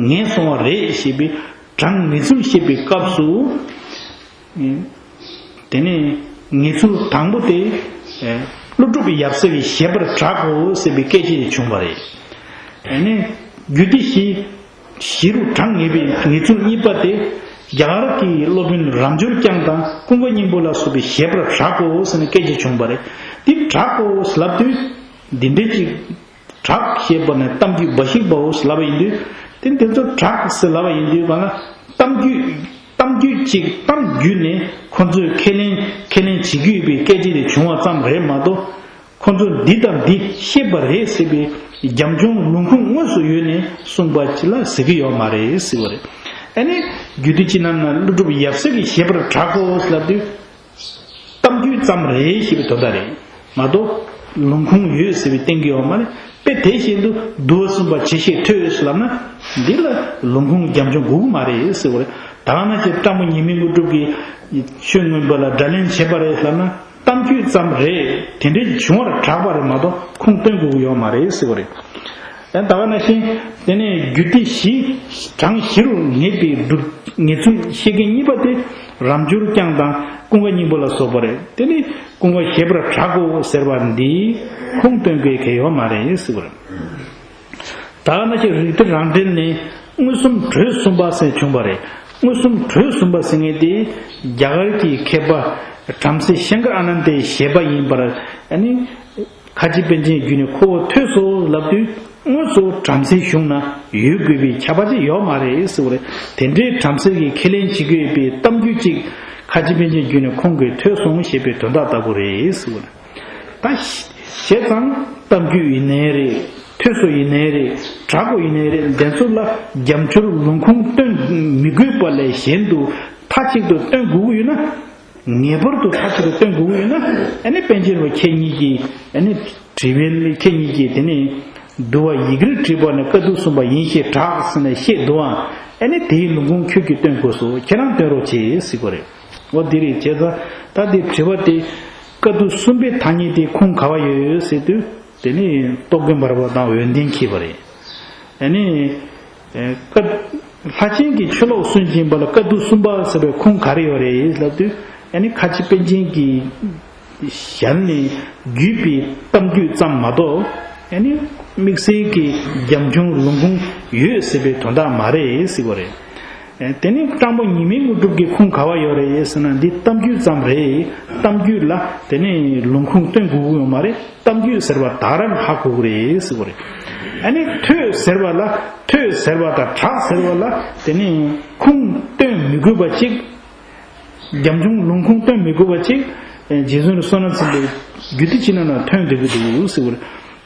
ངེས་སོང་བ་རེད་ཞེས་པའི་གྲངས་ངེས་ཚུལ་བཤད་པའི་སྐབས་སུ། དེ་ནས་ངེས་ཚུལ་དང་པོ་དེ། ཀླུ་སྒྲུབ་ཡབ་སྲས་ཀྱི་བཞེད་པར་གྲགས་གོ་ཟེར་བའི་སྐད་ཆ་ཞིག་བྱུང་བ་རེད། དེ་ནས་རྒྱུད་སྡེ་བཞི་བཞི་རུ་གྲངས་ངེས་པའི་ངེས་ཚུལ་གཉིས་པ་དེ། རྒྱ་གར་གྱི་སློབ་དཔོན་རབ་འབྱོར་རྐྱང་དང་ཀུན་དགའ་སྙིང་པོ་ལ་སོགས་པའི་བཞེད་པར་གྲགས་གོ་ཟེར་ནས་སྐད་ཆ་བྱུང་བ་རེད། དེ་གྲགས་གོ་ལབ་དུས་འདི་འདྲ་ཅིག་གྲགས་ཞེས་པ་ནི་གཏམ་རྒྱུད་འབའ་ཞིག་པའོ་ལབ་པ་ཡིན་དུས། དེ་འདི་ཚོ་གྲགས་ཟེར་ལབ་པ་ཡིན་དུས་གང་ལ་གཏམ་རྒྱུད་གཏམ་རྒྱུད་ཅིག་གཏམ་བརྒྱུད་ནས་ཁོ་ཚོས་ཁས་ལེན་ཁས་ལེན་བྱེད་ཀྱི་ཡོད་པའི་སྐད་ཆ་དེ་བྱུང་བ་ཙམ་རེད་མ་གཏོགས། ཁོ་ཚོས་འདི་དང་འདི་བཤད་པ་རེད་ཟེར་བའི་རྒྱབ་ལྗོངས་ལུང་ཁུངས་དངོས་སུ་ཡོད་ནས་གསུངས་པ་ཅིག་ལ་ཟེར་གྱི་ཡོད་མ་རེད་ཟེར་བ་རེད། ཨ་ནི་རྒྱུད་སྡེ་སྤྱི་རྣམ་ན་ཀླུ་སྒྲུབ་ཡབ་སྲས་ཀྱི་བཞེད་པར་གྲགས་གོ་ལབ་དུས། གཏམ་རྒྱུད་ཙམ་རེད་ཞེས་པའི་དོན་དག་རེད། མ་གཏོགས་ལུང་ཁུངས་ཡོད་ཟེར་བའི་གཏན་འཁེལ་བ་མ་རེད། དཔེ་དེ་བཞིན་དུ་འདུལ་བ་གསུམ་པ་ཇི་ཞིག་ཐོས་ལབ་ན། འདི་ལ་ལུང་ཁུངས་རྒྱབ་ལྗོངས་དགོས་ཀྱི་མ་རེད་ཟེར་བ་རེད། ད་ག་ནང་བཞིན་སྤྲང་པོ་ཉི་མའི་དངོས་གྲུབ་ཀྱིས་ཆོས་མངོན་པ་ལ་སྒྲ་ལན་བྱས་པ་རེད་ལབ་ན་གཏམ་རྒྱུད་ཙམ་རེད། དེ་འདྲའི་བྱུང་བར་གྲགས་པ་རེད་མ་གཏོགས་ཁུངས་སྟོན་དགོས་ཀྱི་ཡོད་མ་རེད་ཟེར་བ་རེད། ད་ག་ནང་བཞིན་དེ་ནས་རྒྱུད་སྡེ་བཞི་གྲངས་བཞི་རུ་ངེས་པའི་སྒྲུབ་ངེས་ཚུལ་བཤད་མཁན་གཉིས་པ་དེ་རབ་འབྱོར་རྐྱང་དང་ཀུན་དགའ་སྙིང་པོ་ལ་སོགས་པ་རེད། དེ་ནི་ཀུན་དགའ་བཞེད་པར་གྲགས་གོ་ཟེར་བ་འདི་ཁུངས་སྟོན་དགོས་གལ་ཡོད་མ་རེད་ཟེར་བ་རེད། ད་ག་ནང་བཞིན་རིགས་གཏེར་རང་འགྲེལ་ནས་མངོན་སུམ་གྲོས་གསུམ་པ་ཟེར་བྱུང་བ་རེད། མངོན་སུམ་གྲོས་གསུམ་པ་ཟེར་མཁན་དེ་རྒྱ་གར་གྱི་མཁས་པ་བྲམ་ཟེ་ཤང་ཀར་ཨ་ནན་དའི་བཞེད་པ་ཡིན་པར་ཨ་ནི། ཁ་ཆེ་པཎ་ཆེན་བརྒྱུད་ནས་ཁོ་བོ་ཐོས་སོ་ལབ་དུས་དངོས་སུ་བྲམ་ཟེའི་གཞུང་ན་ཡོད་དགོས་པའི་ཁྱབ་པ་ཅིག་ཡོད་མ་རེད་ཟེར་བ་རེད། དེ་འདྲའི་བྲམ་ཟེ་གིས་ཁས་ལེན་བྱེད་ཀྱི་ཡོད་པའི་གཏམ་རྒྱུད་ཅིག་ཁ་ཆེ་པཎ་ཆེན་བརྒྱུད་ནས་ཁོང་གིས་ཐོས་སོང་ཞེས་པའི་དོན་དག་ལྟ་བུ་རེད་ཟེར་བ་རེད། ད་བྱས་ཙང་གཏམ་རྒྱུད་ཡིན་ནའི་རེད། ཐོས་སོ་ཡིན་ནའི་རེད། གྲགས་གོ་ཡིན་ནའི་རེད། འདི་ཚོ་ལ་རྒྱབ་སྐྱོར་ལུང་ཁུངས་སྟོན་མི་དགོས་པ་ལས་གཞན་དུ་མཐའ་གཅིག་ཏུ་སྟོན་དགོས་ཀྱི་ཡོད་ན། ངེས་པར་དུ་མཐའ་གཅིག་ཏུ་སྟོན་དགོས་ཀྱི་ཡོད་ན། ཨ་ནི་པཎ་ཆེན་རིན་པོ་ཆེ་ཁྱེད་གཉིས་ཀྱིས་ཨ་ནི་དྲི་བའི་ཁྱེད་གཉིས་ཀྱིས་དེ་ནི་འདུལ་བ་ཡི་གེར་བྲིས་པ་ནི་དཀའ་ཐུབ་གསུམ་པ་ཡིན་ཞེས་གྲགས་ཟེར་ནས་བཤད་འདུག་ཨང་། ཨ་ནི་དེའི་ལུང་ཁུངས་ཁྱོད་ཀྱིས་སྟོན་དགོས་སོ། ཁྱེད་རང་སྟོན་རོགས་བྱེད་ཟེར་དགོས་རེད། འོ་འདི་རེད། བྱས་ཙང་ད་འདི་དྲི་བ་དེ་དཀའ་ཐུབ་གསུམ་པའི་ཐ་སྙད་དེ་ཁུངས་ག་བ་ཡོད་ཟེར་དུས་དེ་ནི་རྟོག་གེ་འབར་བ་དང་འོད་ལྡན་མཁྱེན་པ་རེད། ཨ་ནི། ཨེ། ཀ། ལྷ་ཆེན་གྱི་ཆོས་ལོག་སུན་འབྱིན་པ་ལ་དཀའ་ཐུབ་གསུམ་པ་ཟེར་བའི་ཁུངས་ག་རེ་ཡོད་རེད་ལབ་དུས། ཨ་ནི་ཁ་ཆེ་པཎ་ཆེན་གྱི་ཞལ་ནས་བརྒྱུད་པའི་གཏམ་རྒྱུད་ཙམ་མ་གཏོགས། ཨ་ནི་དམིགས་བསལ་གྱི་རྒྱབ་ལྗོངས་ལུང་ཁུངས་ཡོད་ཟེར་བའི་དོན་དག་མ་རེད་ཟེར་བ་རེད། དེ་ནི་སྤྲང་པོ་ཉི་མའི་དངོས་གྲུབ་ཀྱི་ཁུངས་ག་བ་ཡོད་རེད་ཟེར་ན། འདི་གཏམ་རྒྱུད་ཙམ་རེད། གཏམ་རྒྱུད་ལ་དེ་ནི་ལུང་ཁུངས་སྟོན་དགོས་ཀྱི་ཡོད་མ་རེད། གཏམ་རྒྱུད་ཟེར་བ་དག་རང་ཧ་གོ་གི་རེད་ཟེར་བ་རེད། ཨ་ནི་ཐོས་ཟེར་བ་ལ། ཐོས་ཟེར་བ་དང་གྲགས་ཟེར་བ་ལ་དེ་ནི་ཁུངས་སྟོན་མི་དགོས་པ་ཅིག་རྒྱབ་ལྗོངས་ལུང་ཁུངས་སྟོན་མི་དགོས་པ་ཅིག་རྗེ་བཙུན་བསོད་ནམས་ཆེན་པོའི་རྒྱུད་སྡེ་ཕྱི་ནང་ན་ཐོན་བསྡད་ཀྱི་འདུག་ཟེར་བ་རེད།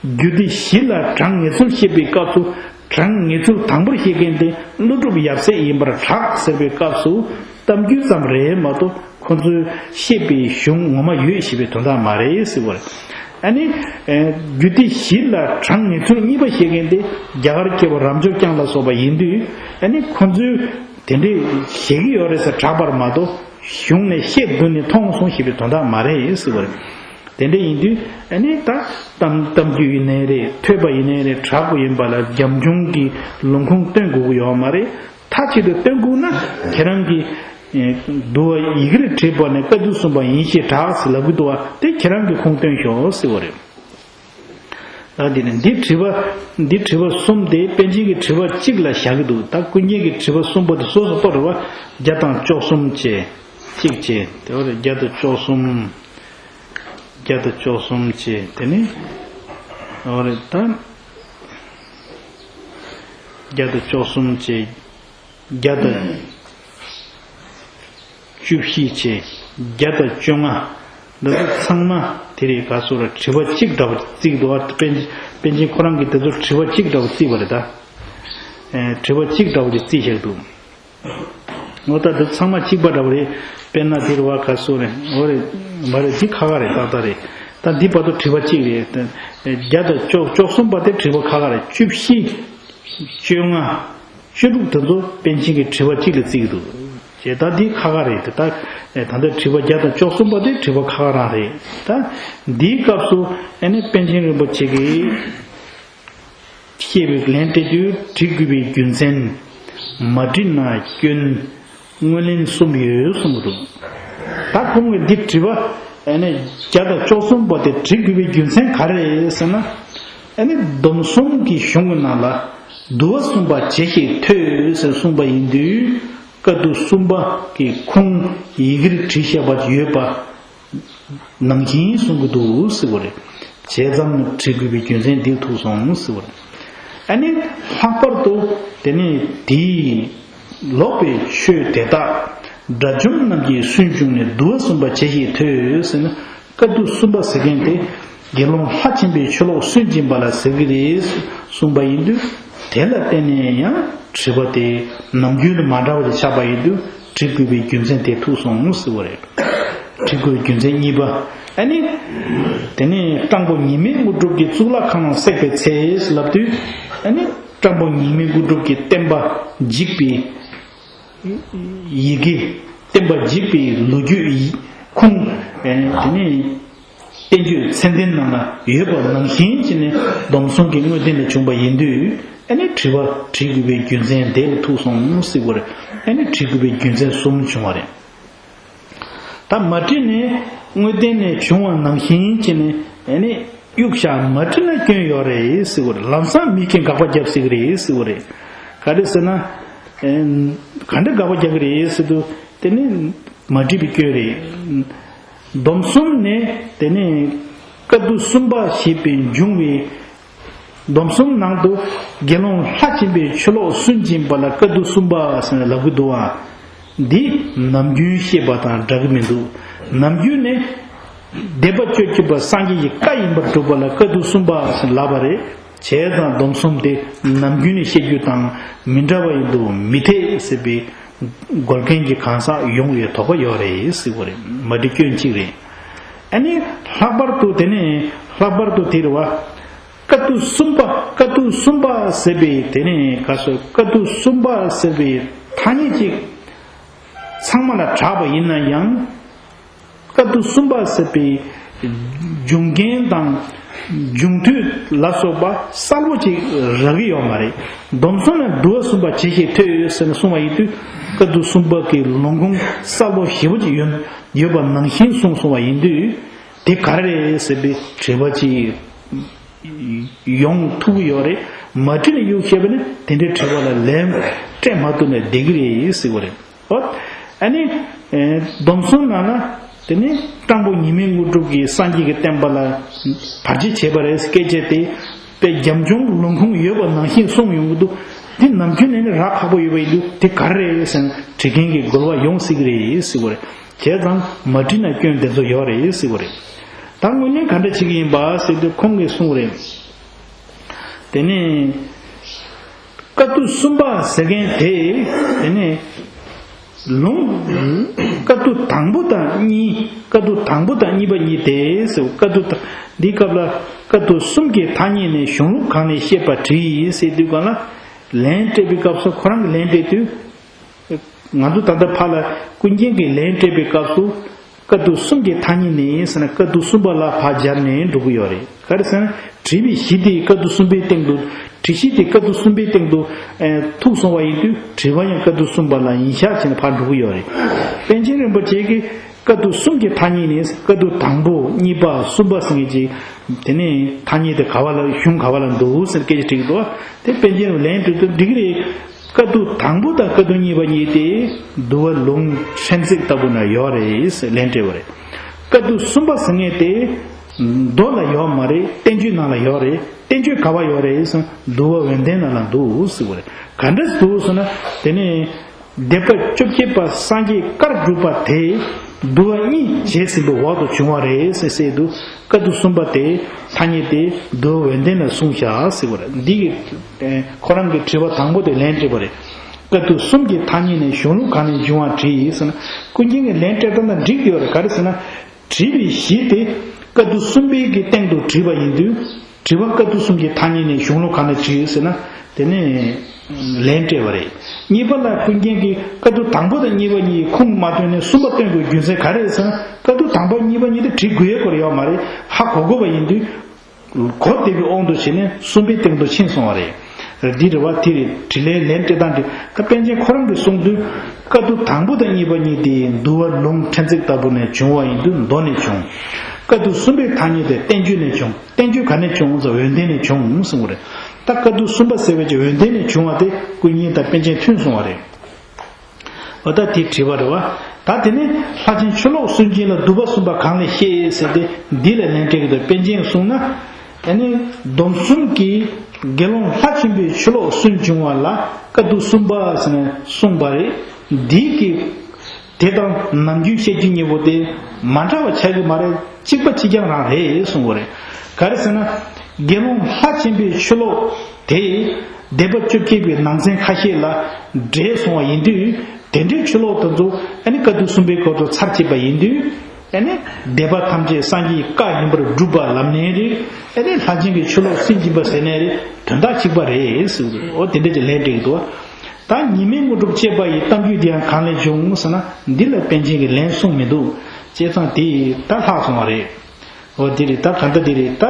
རྒྱུད་སྡེ་བཞི་ལ་གྲངས་ངེས་ཚུལ་བཤད་པའི་སྐབས་སུ། གྲངས་ངེས་ཚུལ་དང་པོར་བཤད་མཁན་དེ་ཀླུ་སྒྲུབ་ཡབ་སྲས་ཡིན་པར་གྲགས་ཟེར་བའི་སྐབས་སུ། གཏམ་རྒྱུད་ཙམ་རེད་མ་གཏོགས་ཁོ་ཚོས་བཤད་པའི་གཞུང་ངོ་མ་ཡོད་ཞེས་པའི་དོན་དག་མ་རེད་ཟེར་བ་རེད། ཨ་ནི། ཨེ། རྒྱུད་སྡེ་བཞི་ལ་གྲངས་ངེས་ཚུལ་གཉིས་པ་བཤད་མཁན་དེ་རྒྱ་གར་སྐྱེས་པ་རབ་འབྱོར་རྐྱང་ལ་སོགས་པ་ཡིན་དུས། ཨ་ནི་ཁོ་ཚོས་དེ་འདྲས་བཤད་ཀྱི་ཡོད་རེད་ཟེར་གྲགས་པར་མ་གཏོགས། གཞུང་ནས་བཤད་བསྡུས་ནས་མཐོང་སོང་ཞེས་པའི་དོན་དག་མ་རེད་ཟེར་བ་རེད། དེ་འདྲ་ཡིན་དུས་ཨ་ནི་ད་གཏམ་གཏམ་རྒྱུད་ཡིན་ནའི་རེད། ཐོས་པ་ཡིན་ནའི་རེད། གྲགས་པ་ཡིན་པ་ལ་རྒྱབ་ལྗོངས་ཀྱི་ལུང་ཁུངས་སྟོན་དགོས་ཀྱི་ཡོད་མ་རེད། མཐའ་གཅིག་ཏུ་སྟོན་དགོས་ན་ཁྱེད་རང་གིས་ཨེ་འདུལ་བ་ཡི་གེར་བྲིས་པ་ནས་དཀའ་ཐུབ་གསུམ་པ་ཡིན་ཞེས་གྲགས་ཟེར་ལབ་ཀྱི་འདུག་བ། དེ་ཁྱེད་རང་གིས་ཁུངས་སྟོན་ཤོག་ཟེར་བ་རེད། ད་འདི་ནི་འདི་དྲི་བ། འདི་དྲི་བ་གསུམ་དེ་པཎ་ཆེན་གྱི་དྲི་བ་གཅིག་ལ་བཞག་གི་འདུག་ད་ཀུན་མཁྱེན་གྱི་དྲི་བ་གསུམ་པོ་དེ་སོ་སོ་གཏོར་རེད་བ། བརྒྱ་དང་བཅུ་གསུམ་བྱས། གཅིག་བྱས། དེ་བ་རེད། བརྒྱ་དང་བཅུ་གསུམ། བརྒྱ་དང་བཅུ་གསུམ་བྱས། དེ་ནི། འོ་རེད་ད། བརྒྱ་དང་བཅུ་གསུམ་བྱས། བརྒྱ་དང་བཅུ་བཞི་བྱས། བརྒྱ་དང་བཅོ་ལྔ། འདི་ཚོ་ཚང་མ་དེ་རེད། ག་སོ་ར་དྲི་བ་གཅིག་འདྲ་བོ་བརྩིས་འདུག་བ། པཎ་པཎ་ཆེན་ཁོ་རང་གིས་དེ་ཚོ་དྲི་བ་གཅིག་འདྲ་བོ་བརྩིས་པ་རེད་ད། ཨེ། དྲི་བ་གཅིག་འདྲ་བོ་ཅིག་བརྩིས་བཞག་འདུག་འོ་ད་འདི་ཚང་མ་གཅིག་པ་འདྲ་བོ་རེད། དཔེར་ན་དེ་རུ་བ་ག་སོ་རེད། འོ་རེད། མ་རེད། འདི་ཁ་ཁ་རེད། ཏག་ཏག་རེད། ད་འདི་བར་དུ་དྲི་བ་གཅིག་རེད། བརྒྱ་དང་བཅུ་བཅུ་གསུམ་པ་དེ་དྲི་བ་ཁ་ཁ་རེད། བཅུ་བཞི། བཅོ་ལྔ། བཅུ་དྲུག་དེ་ཚོ་པཎ་ཆེན་གྱི་དྲི་བ་གཅིག་ལ་བརྩི་གི་འདུག་ཅེས་ད་འདི་ཁ་ཁ་རེད་དེ། ད་ད་ལྟ་དྲི་བ་བརྒྱ་དང་བཅུ་གསུམ་པ་དེ་དྲི་བ་ཁ་ཁ་རང་རེད། ད་འདིའི་སྐབས་སུ་ཨ་ནི་པཎ་ཆེན་རིན་པོ་ཆེ་གིས་བཤད་པའི་ལན་སྤྲད་དུས། འབྲི་དགོས་པའི་རྒྱུ་མཚན། མ་བྲིས་ན་སྐྱོན། དངོས་ལན་གསུམ་ཡོད་གསུངས་འདུག་ད་ཁོང་གིས་འདི་དྲི་བ་ཨ་ནི་བརྒྱ་དང་བཅུ་གསུམ་པ་དེ་འབྲི་དགོས་པའི་རྒྱུ་མཚན་ག་རེ་རེད་ཟེར་ན། ཨ་ནི་སྡོམ་གསུམ་གྱི་གཞུང་གི་ནང་ལ། འདུལ་བ་གསུམ་པ་བྱས་ཞེས་ཐོས་ཟེར་གསུངས་པ་ཡིན་དུས། དཀའ་ཐུབ་གསུམ་པ་གི་ཁུངས་ཡི་གེར་བྲིས་བཞག་པ་ཡོད་པ་ནང་བཞིན་གསུང་གི་འདུག་ཟེར་བ་རེད། བྱས་ཙང་འབྲི་དགོས་པའི་རྒྱུ་མཚན་འདིར་ཐུག་སོང་ཟེར་བ་རེད། ཨ་ནི་ལྷག་པར་དུ་དེ་ནས་དེའི་ལོག་པའི་ཆོས་དེ་དག་དགྲ་བཅོམ་རྣམས་ཀྱིས་སུན་བྱུང་ནས། འདུལ་བ་གསུམ་པ་བྱས་ཞེས་ཐོས་ཟེར་ན། དཀའ་ཐུབ་གསུམ་པ་ཟེར་མཁན་དེ་དགེ་སློང་ལྷ་ཆེན་པོའི་ཆོས་ལོག་སུན་འབྱིན་པ་ལ་ཟེར་གྱི་རེད་གསུངས་པ་ཡིན་དུས། དེ་ལ་བརྟེན་ནས་ཡང་དྲི་བ་དེ་ནམ་རྒྱུན་དང་མ་འདྲ་བ་ཞིག་ཆགས་པ་ཡིན་དུས། འབྲི་དགོས་པའི་རྒྱུ་མཚན་དེ་ཐུག་སོང་ཟེར་བ་རེད། འབྲི་དགོས་རྒྱུ་མཚན་གཉིས་པ། ཨ་ནི། དེ་ནས་སྤྲང་པོ་ཉི་མའི་དངོས་གྲུབ་ཀྱིས་གཙུག་ལག་ཁང་ནང་བསྲེགས་པའི་ཚེ་ལབ་དུས། ཨ་ནི་སྤྲང་པོ་ཉི་མའི་དངོས་གྲུབ་ཀྱི་བསྟན་པ་འཇིག་པའི་ཡི་གེ། བསྟན་པ་འཇིག་པའི་ལོ་རྒྱུས་ཡི་ཁུངས། ཨ་ནི་དེ་ནས་བསྟན་བཅོས་མཚན་ལྡན་ནང་ལ་ཡོད་པ་ནང་བཞིན་བྱས་ནས་སྡོམ་གསུམ་གྱི་དངོས་བསྟན་ལ་བྱུང་བ་ཡིན་དུས། ཨ་ནི་དྲི་བ་འབྲི་དགོས་པའི་རྒྱུ་མཚན་དེ་ལ་ཐུག་སོང་ཟེར་བ་རེད། ཨ་ནི་འབྲི་དགོས་པའི་རྒྱུ་མཚན་གསུམ་བྱུང་བ་རེད། ད་མ་བྲིས་ནས་དངོས་བསྟན་ནས་བྱུང་བ་ནང་བཞིན་བྱས་ནས་ཨ་ནི་གཡུག་བཞག་མ་བྲིས་ན་སྐྱོན་ཡོད་རེད་ཟེར་བ་རེད། ལམ་སང་མི་གིས་དགག་པ་རྒྱབ་སྲིད་ཀྱི་རེད་ཟེར་བ་རེད། ག་རེ་ཟེར་ན། ཨེ། ག་འདྲ་དགག་པ་རྒྱག་གི་རེད་ཟེར་དུས། དེ་ནི་མ་བྲིས་པའི་སྐྱོན་རེད། སྡོམ་གསུམ་ནས་དེ་ནི་དཀའ་ཐུབ་གསུམ་པ་ཞེས་པའི་འབྱུང་བའི། སྡོམ་གསུམ་ནང་དུ་དགེ་སློང་ལྷ་ཆེན་པོའི་ཆོས་ལོག་སུན་འབྱིན་པ་ལ་དཀའ་ཐུབ་གསུམ་པ་ཟེར་ནས་ལབ་ཀྱི་འདུག་ཨ། འདི་ནམ་རྒྱུན་བཤད་པ་དང་འདྲ་གི་མི་འདུག་ནམ་རྒྱུན་ནི་སྡེ་པ་བཅུ་གཅིག་པ་སངས་རྒྱས་ཀྱི་བཀའ་ཡིན་པར་གྲུབ་པ་ལ་དཀའ་ཐུབ་གསུམ་པ་ཟེར་ལབ་པ་རེད། བྱས་ཙང་སྡོམ་གསུམ་དེ་ནམ་རྒྱུན་ནས་བཤད་རྒྱུ་དང་མི་འདྲ་བ་ཡིན་དུ་མི་འཐད་ཟེར་བའི་འགོལ་མཁན་གྱི་གང་ཟག་ཡོང་བའི་དོགས་པ་ཡོད་རེད་ཟེར་བ་རེད། མ་བྲིས་སྐྱོན་གཅིག་རེད། ཨ་ནི་ལྷག་པར་དུ་དེ་ནས་ལྷག་པར་དུ་དེ་རེད་བ། དཀའ་ཐུབ་གསུམ་པ། དཀའ་ཐུབ་གསུམ་པ་ཟེར་བའི་དེ་ནས་ག་སོ། དཀའ་ཐུབ་གསུམ་པ་ཟེར་བའི་ཐ་སྙད་ཅིག་ཚང་མ་ལ་གྲགས་པ་ཡིན་ན་ཡང་། དཀའ་ཐུབ་གསུམ་པ་ཟེར་བའི་ འབྱུང་རྐྱེན་དང་འབྱུང་དུས་ལ་སོགས་པ་གསལ་པོ་ཅིག་རག་གི་ཡོད་མ་རེད། སྡོམ་གསུམ་ལ་འདུལ་བ་གསུམ་པ་ཇི་ཞིག་ཐོས་ཟེར་ནས་གསུངས་པ་ཡིན་དུས། བཀའ་བསྡུ་གསུམ་པ་གི་ལུང་ཁུངས་གསལ་པོ་ཞེ་པོ་ཅིག་ཡོད་ཡོད་པ་ནང་བཞིན་གསུངས་སོང་བ་ཡིན་དུས། དེ་ག་རེ་རེད་ཟེར་བའི་དྲི་བ་ཅིག་ཡོང་ཐུབ་ཀྱི་ཡོད་རེད། མ་དྲིས་ནས་གཡུག་བཤད་པ་ནི་དེ་འདྲའི་དྲི་བ་ལ་ལན་སྤྲད་མ་ཐུབ་ནས་བསྡད་ཀྱི་རེད་ཟེར་བ་རེད། ཨོ། ཨ་ནི། ཨེ། སྡོམ་གསུམ་ནང་ན། དེ་ནི་སྤྲང་པོ་ཉི་མའི་དངོས་གྲུབ་ཀྱིས་སངས་རྒྱས་ཀྱི་བསྟན་པ་ལ་བར་ཆད་བྱས་པ་རེད་སྐད་ཆ་དེ། དཔེ་རྒྱབ་ལྗོངས་ལུང་ཁུངས་ཡོད་པ་ནང་བཞིན་གསུངས་ཡོང་གི་འདུག་དེ་ནམ་རྒྱུན་ནས་ནི་རག་ཁག་པོ་ཡོད་པ་ཡིན་དུས་དེ་ག་རེ་རེད་ཟེར་ན་དྲི་མཁན་གྱི་རྒོལ་བ་ཡོང་སྲིད་ཀྱི་རེད་ཟེར་བ་རེད། བྱས་ཙང་མ་དྲིས་ན་སྐྱོན་དེ་ཚོ་ཡོད་རེད་ཟེར་བ་རེད། ད་དངོས་གནས་ག་འདྲ་བྱེད་ཀྱི་ཡིན་པ་ཟེར་དུས་ཁོང་གིས་གསུངས་རེད། དེ་ནས། བཀའ་བསྡུ་གསུམ་པ་ཟེར་མཁན་དེ། དེ་ནས། ལུང་། བཀའ་བསྡུ་དང་པོ་དང་གཉིས། བཀའ་བསྡུ་དང་པོ་དང་གཉིས་པ་གཉིས་དེ་ཟེར། བཀའ་བསྡུ་དང་། འདིའི་སྐབས་ལ་བཀའ་བསྡུ་གསུམ་གྱི་ཐ་སྙད་ནས་གཞུང་ལུགས་གང་ནས་བཤད་པ་དྲིས་ཟེར་དུས་གང་ལ། ལན་སྤྲད་པའི་སྐབས་སུ་ཁོ་རང་གིས་ལན་སྤྲད་དུས། ང་ཚོ་ད་ལྟ་ཕར་ལ་ཀུན་མཁྱེན་གྱིས་ལན་སྤྲད་པའི་སྐབས་སུ། བཀའ་བསྡུ་གསུམ་གྱི་ཐ་སྙད་ནས་ཟེར་ན་བཀའ་བསྡུ་གསུམ་པ་ལ་ཕར་སྦྱར་ནས་འགྲོ་གི་ཡོད་རེད། ག་རེ་ཟེར་ན་དྲིས་པའི་གཞི་དེ་བཀའ་བསྡུ་གསུམ་པའི་སྟེང་དུ། དྲི་གཞི་དེ་བཀའ་བསྡུ་གསུམ་པའི་སྟེང་དུ། ཨེ། ཐུག་སོང་བ་ཡིན་དུས་དྲི་བ་ཡང་བཀའ་བསྡུ་གསུམ་པ་ལ་ཡིན་ཤག་བྱས་ནས་ཕར་འགྲོ་གི་ཡོད་རེད། པཎ་ཆེན་རིན་པོ་ཆེ་གིས་བཀའ་བསྡུ་གསུམ་གྱི་ཐ་སྙད་ནས་བཀའ་བསྡུ་དང་པོ་གཉིས་པ་གསུམ་པ་ཟེར་མཁན་ཅིག་དེ་ནས་ཐ་སྙད་དེ་ག་བ་ལ་གཞུང་ག་བ་ལ་འདུག་ཟེར་སྐད་ཆ་དྲིས་འདུག་དེ་པཎ་ཆེན་ལན་སྤྲད་དུས་འགྲིག་གི་རེད། བཀའ་བསྡུ་དང་པོ་དང་བཀའ་བསྡུ་གཉིས་པ་གཉིས་ཏེ། འདུལ་བ་ལུང་ཕྲན་ཚེགས་ལྟ་བུ་ན་ཡོད་རེད་ཟེར་ལན་སྤྲད་པ་རེད། བཀའ་བསྡུ་གསུམ་པ་ཟེར་མཁན་དེ། མདོ་ལ་ཡོད་མ་རེད། བསྟན་བཅོས་ནང་ལ་ཡོད་རེད། བསྟན་བཅོས་ག་བ་ཡོད་རེད་ཟེར་ན་འདུལ་བ་འོད་ལྡན་ནང་ལ་འདུག་ཟེར་བ་རེད། ག་འདྲ་འདུག་ཟེར་ན་དེ་ནས། སྡེ་པ་བཅོ་བརྒྱད་པ་སངས་རྒྱས་བཀར་བསྒྲུབས་པ་དེ། འདུལ་བ་གཉིས་བྱས་ཟིན་པའི་འོག་ཏུ་བྱུང་བ་རེད་ཟེར་ཟེར་དུས། བཀའ་བསྡུ་གསུམ་པ་དེ་ཐ་སྙད་དེ་འདུལ་བ་འོད་ལྡན་ལ་གསུངས་བཞག་ཟེར་བ་རེད། འདི་གི་ཁོ་རང་གི་དྲི་བ་དང་པོ་དེ་ལན་སྤྲད་པ་རེད། བཀའ་བསྡུ་གསུམ་གྱི་ཐ་སྙད་ནས་གཞུང་ལུགས་གང་ནས་འབྱུང་བ་དྲིས་ཟེར་ན། ཀུན་མཁྱེན་གྱིས་ལན་སྤྲད་སྟངས་དང་འགྲིག་ཡོད་རེད། ག་རེ་ཟེར་ན། དྲིས་པའི་གཞི་དེ་བཀའ་བསྡུ་གསུམ་པའི་གི་སྟེང་དུ་དྲིས་པ་ཡིན་དུས། དྲི་བ་བཀའ་བསྡུ་གསུམ་གྱི་ཐ་སྙད་ནས་གཞུང་ལུགས་གང་ནས་དྲིས་ཟེར་ན། དེ་ནས་ལན་སྤྲད་པ་རེད། གཉིས་པ་ལ་ཀུན་མཁྱེན་གྱིས་བཀའ་བསྡུ་དང་པོ་དང་གཉིས་པ་གཉིས་ཁུངས་མ་བཏོན་ནས་གསུམ་པ་བཏོན་དགོས་རྒྱུ་མཚན་ག་རེ་རེད་ཟེར་ན། བཀའ་བསྡུ་དང་པོ་གཉིས་པ་གཉིས་དེ་དྲི་དགོས་ཡས་སྐོར་ཡོད་མ་རེད། ཧ་གོ་དགོས་པ་ཡིན་དུས། གོ་བདེ་བའི་དབང་དུ་བྱས་ནས་གསུམ་པའི་སྟེང་དུ་ཕྱིན་སོང་བ་རེད། འདི་རེད་བ། དེ་རེད། དྲིས་ལན་ལན་སྤྲད་སྟངས་དེ། ད་པཎ་ཆེན་ཁོ་རང་གིས་གསུངས་དུས། བཀའ་བསྡུ་དང་པོ་དང་གཉིས་པ་གཉིས་དེ་འདུལ་བ་ལུང་ཕྲན་ཚེགས་ལྟ་བུ་ནས་བྱུང་བ་ཡིན་དུས་མདོ་ནས་བྱུང་། བཀའ་བསྡུ་གསུམ་པའི་ཐ་སྙད་དེ་བསྟན་བཅོས་ནས་བྱུང་། བསྟན་བཅོས་ག་ནས་བྱུང་ཟེར་འོད་ལྡན་ནས་བྱུང་གསུངས་པ་རེད། ད་བཀའ་བསྡུ་གསུམ་པ་ཟེར་བའི་ཀྱི་འོད་ལྡན་ནས་བྱུང་བ་དེ་ཀུན་མཁྱེན་དང་པཎ་ཆེན་མཐུན་སོང་བ་རེད། འོ་ད་དེ་དྲི་བ་རེད་བ། ད་དེ་ནས་ལྷ་ཆེན་ཆུ་ལོག་སུན་འབྱིན་ལ་འདུལ་བ་གསུམ་པ་གང་ལས་བཤད་ཟེར་ཏེ་འདི་ལ་ལན་སྤྲད་ཀྱི་འདུག་པཎ་ཆེན་གསུངས་ན། ཨ་ནི་སྡོམ་གསུམ་གྱི་དགེ་སློང་ལྷ་ཆེན་པོའི་ཆུ་ལོག་སུན་འབྱིན་པ་ལ་བཀའ་བསྡུ་གསུམ་པ་ཟེར་ནས་གསུངས་པ་རེད། འདི་གི་དེ་དང་ནམ་རྒྱུན་བཤད་རྒྱུ་གཉིས་པོ་དེ་མ་འདྲ་བ་ཆགས་ཀྱི་མ་རེད། གཅིག་པ་གཅིག་རྐྱང་རང་རེད་གསུངས་པ་རེད། ག་རེ་ཟེར་ན། དགེ་སློང་ལྷ་ཆེན་པོའི་ཆུ་ལོག་དེ་སྡེ་པ་བཅོ་བརྒྱད་པའི་ནང་ཚན་ཁ་ཤས་ལ་འདྲེས་སོང་བ་ཡིན་དུས། དེ་འདྲའི་ཆུ་ལོག་དེ་ཚོ་ཨ་ནི་བཀའ་བསྡུ་གསུམ་པའི་སྐོར་དུ་ཚར་བཅད་པ་ཡིན་དུས། ཨ་ནི་སྡེ་པ་ཐམས་ཅད་སངས་རྒྱས་བཀའ་ཡིན་པར་སྒྲུབ་པ་ལབ་ནའི་རེད། ཨ་ནི་ལྷ་ཆེན་གྱི་ཆུ་ལོག་སུན་འབྱིན་པ་ཟེར་ནའི་རེད། དོན་དག་གཅིག་པ་རེད་ཟེར་གྱི་འདུག་འོ་དེ་འདྲ་ཅིག་ལན་སྤྲད་ཀྱི་འདུག་ད་ཉི་མའི་དངོས་གྲུབ་ཅེས་པ་ཡི་གཏམ་རྒྱུད་འདི་ཡང་གང་ལས་བྱུང་ཟེར་ན། འདི་ལ་པཎ་ཆེན་གྱིས་ལན་གསུངས་མི་འདུག་བྱས་ཙང་དེ་ད་ལྷག་སོང་བ་རེད། འོ་དེ་རེད། ད་ག་འདྲ་དེ་རེད། ད་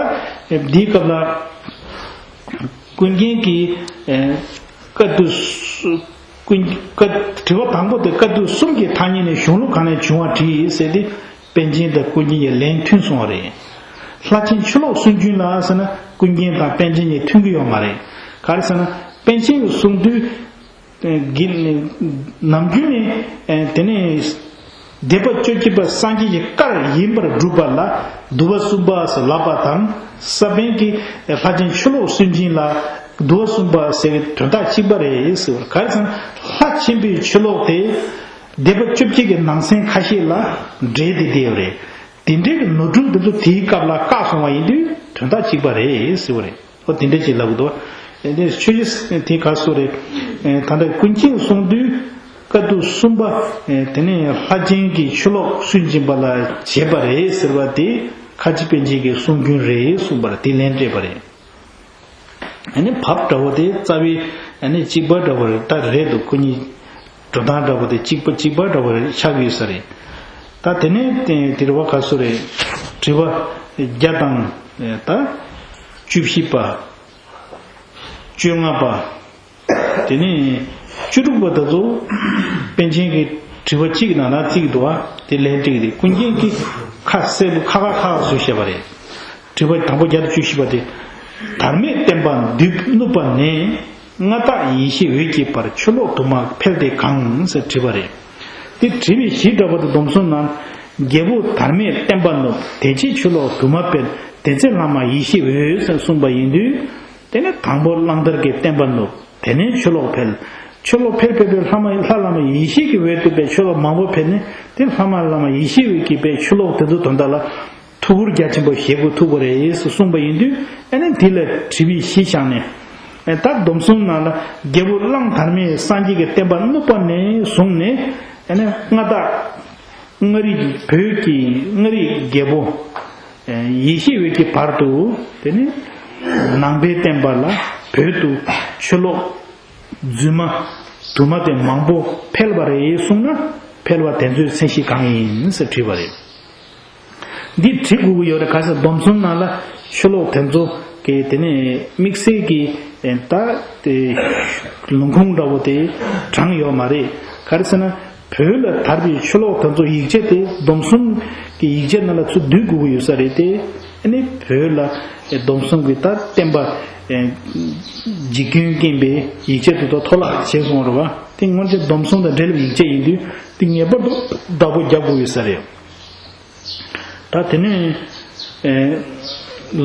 འདིའི་སྐབས་ལ་ཀུན་མཁྱེན་གྱིས་ཨེ་བཀའ་བསྡུ་སུ་ཀུན་བཀའ་དྲི་བ་དང་པོ་དེ་བཀའ་བསྡུ་གསུམ་གྱི་ཐ་སྙད་ནས་གཞུང་ལུགས་གང་ནས་བྱུང་བ་དྲིས་ཟེར་ཏེ། པཎ་ཆེན་དང་ཀུན་མཁྱེན་གྱི་ལན་མཐུན་སོང་བ་རེད། ལྷ་ཆེན་ཆུ་ལོག་སུན་འབྱིན་ལ་ཟེར་ན་ཀུན་མཁྱེན་དང་པཎ་ཆེན་གཉིས་མཐུན་གྱི་ཡོད་མ་རེད། ག་རེ་ཟེར་ན་པཎ་ཆེན་གྱིས་གསུངས་དུས། གི་ནམ་རྒྱུན་ནས་དེ་ནས་སྡེ་པ་བཅོ་བརྒྱད་པ་སངས་རྒྱས་ཀྱི་བཀར་ཡིན་པར་སྒྲུབ་པ་ལ་འདུལ་བ་གསུམ་པ་ཟེར་ལབ་པ་དང་། ས་པཎ་གྱིས་ལྷ་ཆེན་ཆུ་ལོག་སུན་འབྱིན་ལ་འདུལ་བ་གསུམ་པ་ཟེར་བའི་དོན་དག་གཅིག་པ་རེད་ཟེར་བར། ག་རེ་ཟེར་ན་ལྷ་ཆེན་པོའི་ཆུ་ལོག་དེ་སྡེ་པ་བཅོ་བརྒྱད་ཀྱི་ནང་ཚན་ཁ་ཤས་ལ་འདྲེས་ཏེ་བསྡད་ཡོད་རེད། དེ་འདྲའི་གི་ནོར་འཁྲུལ་འདི་ཚོ་དེའི་སྐབས་ལ་བཀག་སོང་བ་ཡིན་དུས་དོན་དག་གཅིག་པ་རེད་ཟེར་བ་རེད། ཨོ་དེ་འདྲ་ཅིག་ལབ་གི་འདུག་དེ་འདྲ་ཆོས་བཞི་དེ་ག་སོ་རེད། ད་ལྟ་ཀུན་མཁྱེན་གསུང་དུས་བཀའ་བསྡུ་གསུམ་པ། དེ་ནས་ལྷ་ཆེན་གྱི་ཆུ་ལོག་སུན་འབྱིན་པ་ལ་བྱས་པ་རེད་ཟེར་བ་དེ་ཁ་ཆེ་པཎ་ཆེན་གྱི་གསུང་རྒྱུན་རེད་གསུངས་པར་དེ་ལན་སྤྲད་པ་རེད། ཨ་ནི་བབ་འདྲ་བོ་དེ་རྩ་བའི་ཨ་ནི་གཅིག་པ་འདྲ་བོ་རེད། ད་རེད་འདུག་ཁོ་གཉིས་འགྲོ་སྟངས་འདྲ་བོ་དེ་གཅིག་པ་གཅིག་པ་འདྲ་བོ་རེད་ཆགས་ཡོད་ས་རེད། ད་དེ་ནས་དེ་དེ་རེད་བ་ག་སོ་རེད། དྲི་བ་བརྒྱ་དང་ད་བཅུ་བཞི་པ། བཅོ་ལྔ་པ། དེ་ནས་བཅུ་དྲུག་པ་དེ་ཚོ་པཎ་ཆེན་གྱི་དྲི་བ་གཅིག་ནང་ན་བརྩིས་འདུག་བ། དེ་ལན་བརྩིས་ཏེ་ཀུན་མཁྱེན་གྱིས་ཁ་གསལ་པོ་ཁ་ཁ་ཁ་ཁ་བཟོས་བཤད་པ་རེད། དྲི་བ་དང་པོ་བརྒྱ་དང་བཅུ་བཞི་པ་དེ། དར་མས་བསྟན་པ་བསྡུས་ནུབ་པ་ནས། མངའ་བདག་ཡེ་ཤེས་འོད་ཀྱི་བར། ཆུ་ལོག་དུ་མ་འཕེལ་དེ་གང་ཟེར་དྲིས་པ་རེད། དེ་དྲི་བའི་གཞི་འདྲ་པོ་དེ་སྡོམ་གསུམ་ནང་། རྒྱལ་པོ་དར་མས་བསྟན་པ་ནུབ། དེ་ཕྱིར་ཆུ་ལོག་དུ་མ་འཕེལ། དེ་ཚེ་ལྷ་མ་ཡེ་ཤེས་འོད་ཟེར་གསུངས་པ་ཡིན་དུས། དེ་ནས་དང་པོ་གླང་དར་གྱི་བསྟན་པ་ནུབ། དེ་ནས་ཆུ་ལོག་འཕེལ། ཆུ་ལོག་འཕེལ་འཕེལ་འཕེལ་ལྷ་མ་ལྷ་བླ་མ་ཡེ་ཤེས་ཀྱི་འོད་དུ་པའི་ཆུ་ལོག་མང་པོ་འཕེལ་ནས་དེ་ལྷ་མ་བླ་མ་ཡེ་ཤེས་འོད་ཀྱི་པའི་ཆུ་ལོག་དེ་ཚོ་དོན་དག་ལ་ཐུགས་ཁུར་རྒྱ་ཆེན་པོ་བཞེས་དགོས་ཐུག་པ་རེད་གསུངས་པ་ཡིན་དུས། ཨ་ནི་འདི་ལ་དྲི་བའི་གཞི་བཞག་ནས། ད་སྡོམ་གསུམ་ནང་ལ་རྒྱལ་པོ་གླང་དར་མས་སངས་རྒྱས་ཀྱི་བསྟན་པ་བསྣུབས་པ་ནས་བཟུང་ནས། ཨ་ནི་མངའ་བདག་མངའ་རིས་བོད་ཀྱི་མངའ་རིས་རྒྱལ་པོ་ཡེ་ཤེས་འོད་ཀྱི་བར་དུ། དེ་ནི་ནང་པའི་བསྟན་པ་ལ་བོད་དུ་ཆུ་ལོག་རྫུན་མ་དུ་མ་དེ་མང་པོ་འཕེལ་བ་རེད་གསུངས་ན། འཕེལ་བ་དེ་ཚོའི་མཚན་གཞི་གང་ཡིན་ཟེར་དྲིས་པ་རེད། འདི་དྲི་དགོས་ཀྱི་ཡོད་རེད། ག་ཟེར་སྡོམ་གསུམ་ནང་ལ་ཆུ་ལོག་དེ་ཚོ་གི་དེ་ནས་དམིགས་བསལ་གྱི་ད་དེ་ལུང་ཁུངས་འདྲ་བོ་དེ་དྲངས་ཡོད་མ་རེད། ག་རེ་ཟེར་ན། བོད་ལ་དར་བའི་ཆུ་ལོག་དེ་ཚོ་ཡིག་ཆ་དེ་སྡོམ་གསུམ་གྱི་ཡིག་ཆ་ནང་ལ་ཚུར་བསྡུ་དགོས་ཀྱི་ཡོད་ས་རེད་དེ། ཨ་ནི་བོད་ལ་སྡོམ་གསུམ་གྱི་ད་བསྟན་པ་འཇིག་རྟེན་མཁྱེན་པའི་ཡིག་ཆ་དེ་ཚོ་འཐོར་བརླག་བྱས་སོང་རེད་བ། དེ་སྔོན་ཆད་སྡོམ་གསུམ་དང་འབྲེལ་བའི་ཡིག་ཆ་ཡིན་དུས། དེ་ངེས་པར་དུ་བདག་པོ་རྒྱག་དགོས་ཡོད་ས་རེད། ད་དེ་ནས་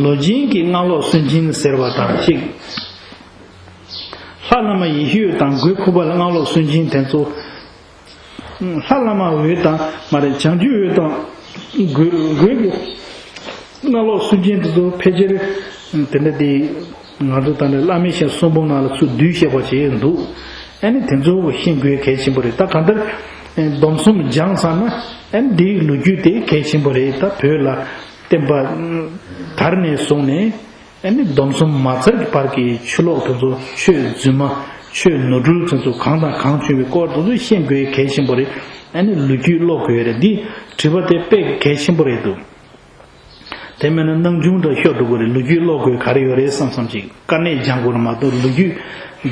ལོ་ཆེན་གྱི་སྔགས་ལོག་སུན་འབྱིན་ཟེར་བ་དང་གཅིག་ལྷ་བླ་མ་ཡེ་ཤེས་འོད་དང་སྒོས་ཁུ་བ་ལ་སྔགས་ལོག་སུན་འབྱིན་དེ་ཚོ། ལྷ་བླ་མ་འོད་དང་མ་རེད། བྱང་ཆུབ་འོད་དང་སྒོས་སྒོས་ཀྱི་སྔགས་ལོག་སུན་འབྱིན་དེ་ཚོ་ཕལ་ཆེར་དེ་འདྲ་དེ་ང་ཚོ་ད་ནི་བླ་མའི་ཞལ་གསུང་འབུམ་ནང་ལ་ཚུར་བསྡུས་བཤད་པ་བྱས་འདུག་ཨ་ནི་དེ་ཚོ་ཤེས་དགོས་གལ་ཆེན་པོ་རེད། ད་གང་ལྟར་སྡོམ་གསུམ་སྦྱངས་ཚར་ན་ཨ་ནི་འདིའི་ལོ་རྒྱུས་དེ་གལ་ཆེན་པོ་རེད། ད་བོད་ལ་བསྟན་པ་དར་ནས་བཟུང་ནས། ཨ་ནི་སྡོམ་གསུམ་མ་ཚར་གྱི་བར་གྱི་ཆུ་ལོག་དེ་ཚོ་ཆོས་རྫུན་མ་ཆོས་ནོར་འཁྲུལ་དེ་ཚོ་གང་དང་གང་བྱུང་བའི་སྐོར་དེ་ཚོ་ཤེས་དགོས་གལ་ཆེན་པོ་རེད། ཨ་ནི་ལོ་རྒྱུས་ཀློག་དགོས་རེད། འདི་དྲི་བ་དེ་དཔེ་གལ་ཆེན་པོ་རེད་འདུག་དེ་མིན་ན་སྣང་ཆུང་འདྲ་ཤོར་འགྲོ་གི་རེད། ལོ་རྒྱུས་ཀློག་དགོས་ག་རེ་ཡོད་རེད་བསམ་བསམ་ཅིག་དཀའ་གནད་སྦྱང་དགོས་རེད་མ་གཏོགས་ལོ་རྒྱུས་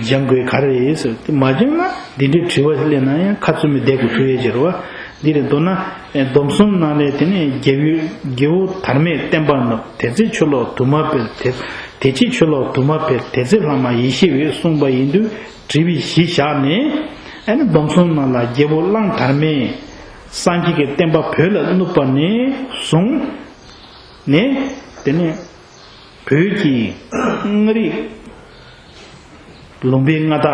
སྦྱང་དགོས་ག་རེ་རེད་ཟེར། དེ་མ་སྦྱངས་ན་འདི་འདྲའི་དྲི་བ་སླེབས་ན་ཡང་ཁ་བཙུམ་མི་བསྡད་དགོས་ཐུག་ཡས་ཅིག་རེད་བ། འདི་རེད། མདོར་ན་སྡོམ་གསུམ་ནང་ལས་དེ་ནས་རྒྱལ་བོའི་རྒྱལ་པོ་དར་མས་བསྟན་པ་བསྣུབས། དེ་ཚེ་ཆུ་ལོག་དུ་མ་འཕེལ། དེ་དེ་ཕྱིར་ཆུ་ལོག་དུ་མ་འཕེལ། དེ་ཚེ་ལྷ་མ་ཡེ་ཤེས་འོད་གསུངས་པ་ཡིན་དུས་དྲི་བའི་གཞི་བཞག་ནས། ཨ་ནི་སྡོམ་གསུམ་ནང་ལ་རྒྱལ་པོ་གླང་དར་མས་སངས་རྒྱས་ཀྱི་བསྟན་པ་བོད་ལ་བསྣུབས་པ་ནས་བཟུང་ནས། དེ་ནས་བོད་ཀྱི་མངའ་རིས་ལུང་པའི་མངའ་བདག་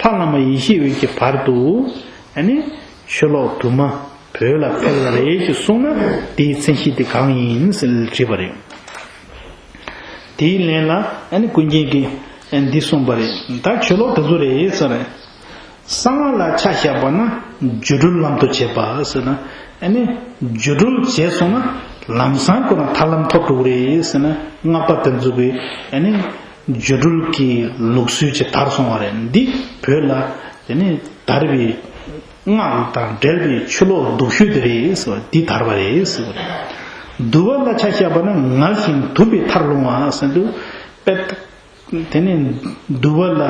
ལྷ་བླ་མ་ཡེ་ཤེས་འོད་ཀྱི་བར་དུ། ཨ་ནི་ཆུ་ལོག་དུ་མ་བོད་ལ་འཕེལ་བ་རེད་ཅེས་གསུངས་ན་དེའི་མཚན་གཞི་དེ་གང་ཡིན་ཟེར་དྲིས་པ་རེད། དེའི་ལན་ལ་ཨ་ནི་ཀུན་མཁྱེན་གྱིས་ཨ་འདི་གསུངས་པ་རེད། ད་ཆུ་ལོག་དེ་ཚོ་རེད་ཟེར། གསང་སྔགས་ལ་ཆ་བཞག་པ་ན་སྒྱུ་འཕྲུལ་ལམ་དུ་བྱེད་པ་ཟེར་ན། ཨ་ནི་སྒྱུ་འཕྲུལ་བྱས་སོང་ན་ལམ་སང་ཁོ་ན་ཐར་ལམ་ཐོབ་འགྲོ་གི་རེད་ཟེར་ན། སྔགས་པ་དེ་ཚོ་གིས་ཨ་ནི་སྒྱུ་འཕྲུལ་གྱི་ལུགས་སྲོལ་ཅིག་དར་སོང་བ་རེད། འདི་བོད་ལ་དེ་ནི་དར་བའི་སྔགས་དང་འབྲེལ་བའི་ཆུ་ལོག་སྡུག་ཤོས་དེ་རེད་ཟེར་བ་འདི་དར་བ་རེད་ཟེར་བ་རེད། དུ་བ་ལ་ཆ་བཞག་པ་ན་ངལ་ཞིང་དུབ་པའི་མཐར་ལྷུང་བ་ཟེར་དུས། དཔེ་དེ་ནས་དུ་བ་ལ་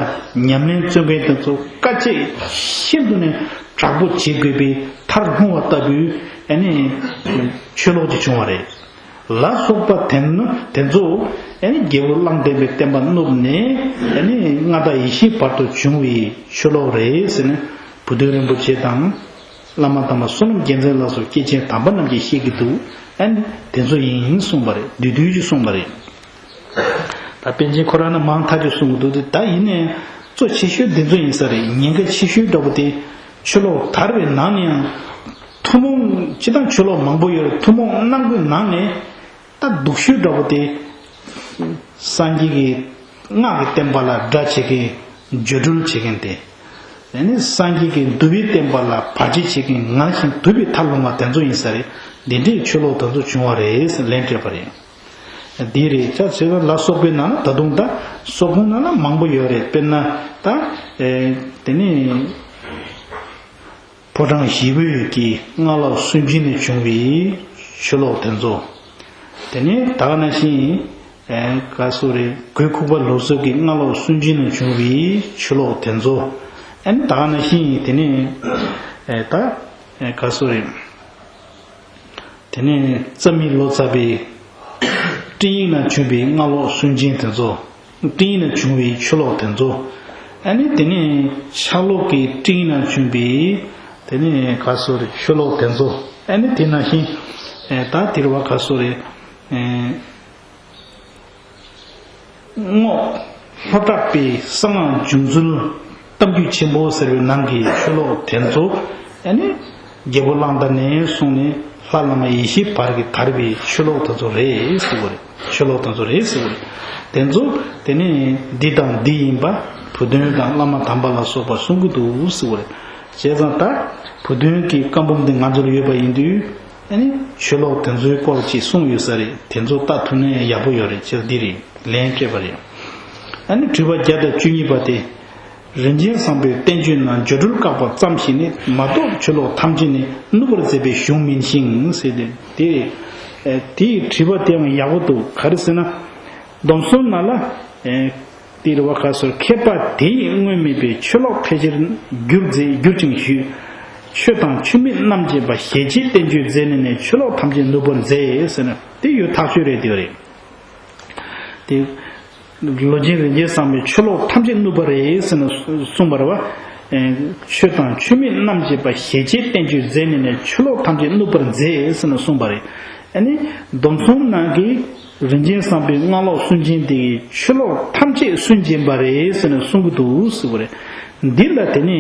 ཉམས་ལེན་བརྩོན་མཁན་དེ་ཚོ་དཀའ་སྤྱད་ཤིན་ཏུ་ནས་དྲག་པོ་བྱེད་དགོས་པའི་མཐར་ལྷུང་བ་ལྟ་བུའི་ཨ་ནི་ཆུ་ལོག་ཅིག་བྱུང་བ་རེད། ལ་སོགས་པ་དེ་ནི་དེ་ཚོ་ཨ་ནི་རྒྱལ་པོ་གླང་དར་མའི་བསྟན་པ་བསྣུབས་ནས་ཨ་ནི་མངའ་བདག་ཡེ་ཤེས་བར་དུ་བྱུང་བའི་ཆུ་ལོག་རེད་ཟེར་ནས། བུ་སྟོན་རིན་པོ་ཆེ་དང་བླ་མ་དམ་པ་བསོད་ནམས་རྒྱལ་མཚན་ལ་སོགས་སྐྱེས་ཆེན་དམ་པ་རྣམས་ཀྱིས་བཤད་ཀྱི་འདུག་ཨ་ནི་དེ་ཚོ་ཡིན་གསུངས་པ་རེད། བསྡུས་བསྡུས་ཀྱིས་གསུངས་པ་རེད། ད་པཎ་ཆེན་ཁོ་རང་ནི་མང་ཐག་ཆོད་གསུང་གི་འདུག་སྟེ། ད་ཡིན་ནའི་གཙོ་ཆེ་ཤོས་འདི་ཚོ་ཡིན་ས་རེད། ཉེན་ཁ་ཆེ་ཤོས་འདྲ་པོ་དེ་ཆུ་ལོག་དར་བའི་ནང་ནས་ཡང་ཐུན་མོང་སྤྱིར་བཏང་ཆུ་ལོག་མང་པོ་ཡོད་རེད། ཐུན་མོང་ནང་གི་ནང་ནས་ད་སྡུག་ཤོས་འདྲ་པོ་དེ་སངས་རྒྱས་ཀྱི་སྔགས་ཀྱི་བསྟན་པ་ལ་དགྲ་བྱེད་མཁན། སྒྱུ་འཕྲུལ་བྱེད་མཁན་དེ། དེ་ནི་སངས་རྒྱས་ཀྱི་འདུལ་བའི་བསྟན་པ་ལ་བར་ཆད་བྱེད་མཁན། ངལ་ཞིང་དུབ་པའི་མཐར་ལྷུང་བ་དེ་ཚོ་ཡིན་ས་རེད། འདི་འདྲའི་ཆུ་ལོག་དེ་ཚོ་བྱུང་བ་རེད་ཟེར་ལན་སྤྲད་པ་རེད། འདི་རེད། ཅག་བྱས་ན་ལ་སོགས་པའི་ནང་ན་ད་དུང་ད་སོག་པོ་ནང་ན་མང་པོ་ཡོད་རེད། དཔེར་ན་ད་ཨེ་དེ་ནི་ཕོ་བྲང་བཞི་པོའི་གི་སྔགས་ལོག་སུན་འབྱིན་ནས་བྱུང་བའི་ཆུ་ལོག་དེ་ཚོ། དེ་ནས་ད་ག་ནང་བཞིན་ཨེ་ག་སོ་རེ་གོས་ཁུག་པ་ལོ་ཙཱ་གི་སྔ་ལོགས་སུན་འབྱིན་ནས་བྱུང་བའི་ཆུ་ལོག་དེ་ཚོ། ཨ་ནི་ད་ག་ནང་བཞིན་དེ་ནས་ཨེ་ད་ཨེ་ག་སོ་རེ། དེ་ནས་རྩ་མི་ལོ་ཙཱ་བའི་སྤྲིང་ཡིག་ན་བྱུང་བའི་སྔ་ལོགས་སུན་འབྱིན་དེ་ཚོ། སྤྲིང་ཡིག་ན་བྱུང་བའི་ཆུ་ལོག་དེ་ཚོ། ཨ་ནི་དེ་ནས་ཆག་ལོག་གི་སྤྲིང་ཡིག་ན་བྱུང་བའི་དེ་ནས་ག་སོ་རེ་ཆུ་ལོག་དེ་ཚོ། ཨ་ནི་དེ་ནང་བཞིན་ཨེ་ད་དེ་རུ་བ་ག་སོ་རེ་ཨེ། རྔོག་ལྷོ་བྲག་པའི་གསང་སྔགས་འབྱུང་ཚུལ་གཏམ་རྒྱུད་ཆེན་པོ་ཟེར་བའི་ནང་གི་ཆུ་ལོག་དེ་ཚོ། ཨ་ནི་རྒྱལ་པོ་གླང་དར་ནས་བཟུང་ནས་ལྷ་བླ་མ་ཡེ་ཤེས་བར་གྱི་དར་བའི་ཆུ་ལོག་དེ་ཚོ་རེད་ཟེར་བ་རེད། ཆུ་ལོག་དེ་ཚོ་རེད་ཟེར་བ་རེད། དེ་ཚོ་དེ་ནི་འདི་དང་འདི་ཡིན་པ་བུ་སྟོན་དང་བླ་མ་དམ་པ་ལ་སོགས་པ་གསུང་གི་འདུག་ཟེར་བ་རེད། བྱས་ཙང་ད་བུ་སྟོན་གྱི་བཀའ་འབུམ་འདི་ང་ཚོར་ཡོད་པ་ཡིན་དུས། ཨ་ནི་ཆུ་ལོག་དེ་ཚོའི་སྐོར་ཅིག་གསུངས་ཡོད་ས་རེད། དེ་ཚོ་ལྟ་ཐུབ་ན་ཡག་པོ་ཡོད་རེད། ཅེས་འདི་རེད། ལན་སྤྲད་པ་རེད། ཨ་ནི་དྲི་བ་བརྒྱ་དང་བཅུ་གཉིས་པ་དེ། རིན་ཆེན་བཟང་པོའི་བསྟན་བཅོས་ནང་སྦྱོར་སྒྲོལ་བཀག་པ་ཙམ་ཞིག་ནི་མ་གཏོགས་ཆུ་ལོག་ཐམས་ཅད་ནི་བསྣུབ་པར་མཛད་པའི་གཞུང་མིན་ཞིང་ཟེར་ཏེ། དེ་རེད། ཨ་དེའི་དྲི་བ་དེའང་ཡག་པོ་འདུག་ག་རེ་ཟེར་ན། སྡོམ་གསུམ་ནང་ལ། ཨ། དེ་རུ་བ་ག་སོ་མཁས་པ་དེ་ཡིས་སྔོན་མེད་པའི་ཆུ་ལོག་ཕལ་ཆེར་བསྒྱུར་མཛད་བསྒྱུར་ཅིང་ཞུས། ཆོས་དང་ཆོས་མིན་རྣམ་འབྱེད་པ་ཞེ་བཅད་བསྟན་བཅོས་མཛད་ནས་ནི་ཆུ་ལོག་ཐམས་ཅད་ནུབ་པར་མཛད་ཟེར་ན་དེ་ཡོད་ཐག་ཆོད་རེད། དེ་རེད། དེ་ལོ་ཆེན་རིན་ཆེན་བཟང་པོས་ཆུ་ལོག་ཐམས་ཅད་བསྣུབས་པ་རེད་ཟེར་ནས་གསུངས་པ་རེད་བ། ཆོས་དང་ཆོས་མིན་རྣམ་འབྱེད་པ་ཞེ་བཅད་བསྟན་བཅོས་མཛད་ནས་ནི་ཆུ་ལོག་ཐམས་ཅད་བསྣུབས་པར་མཛད་ཟེར་ནས་གསུངས་པ་རེད། ཨ་ནི་སྡོམ་གསུམ་ནང་གི་རིན་ཆེན་བཟང་པོའི་སྔ་ལོགས་སུན་འབྱིན་དེ་ཡིས་ཆུ་ལོག་ཐམས་ཅད་སུན་འབྱིན་པ་རེད་ཟེར་ནས་གསུང་གི་འདུག་ཟེར་བ་རེད། འདི་ལ་དེ་ནི་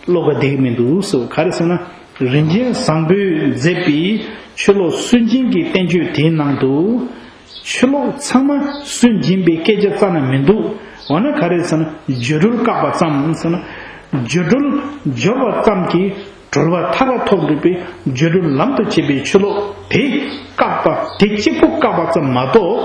བློ་ཁ་བདེ་གི་མི་འདུག་ཟེར་བ་ག་རེ་ཟེར་ན། རིན་ཆེན་བཟང་པོས་མཛད་པའི་ཆུ་ལོག་སུན་འབྱིན་གྱི་བསྟན་བཅོས་དེའི་ནང་དུ། ཆུ་ལོག་ཚང་མ་སུན་འབྱིན་པའི་སྐད་ཆ་རྩ་ནས་མི་འདུག་འོ་ན་ག་རེ་ཟེར་ན་སྦྱོར་སྒྲོལ་བཀག་པ་ཙམ་ཟེར་ན། སྦྱོར་སྒྲོལ་སྦྱོར་བ་ཙམ་གྱིས། གྲོལ་བ་ཐར་པ་ཐོབ་འགྲུབ་པའི་སྦྱོར་སྒྲོལ་ལམ་དུ་བྱེད་པའི་ཆུ་ལོག་དེ་བཀག་པ་དེ་གཅིག་པུ་བཀག་པ་ཙམ་མ་གཏོགས།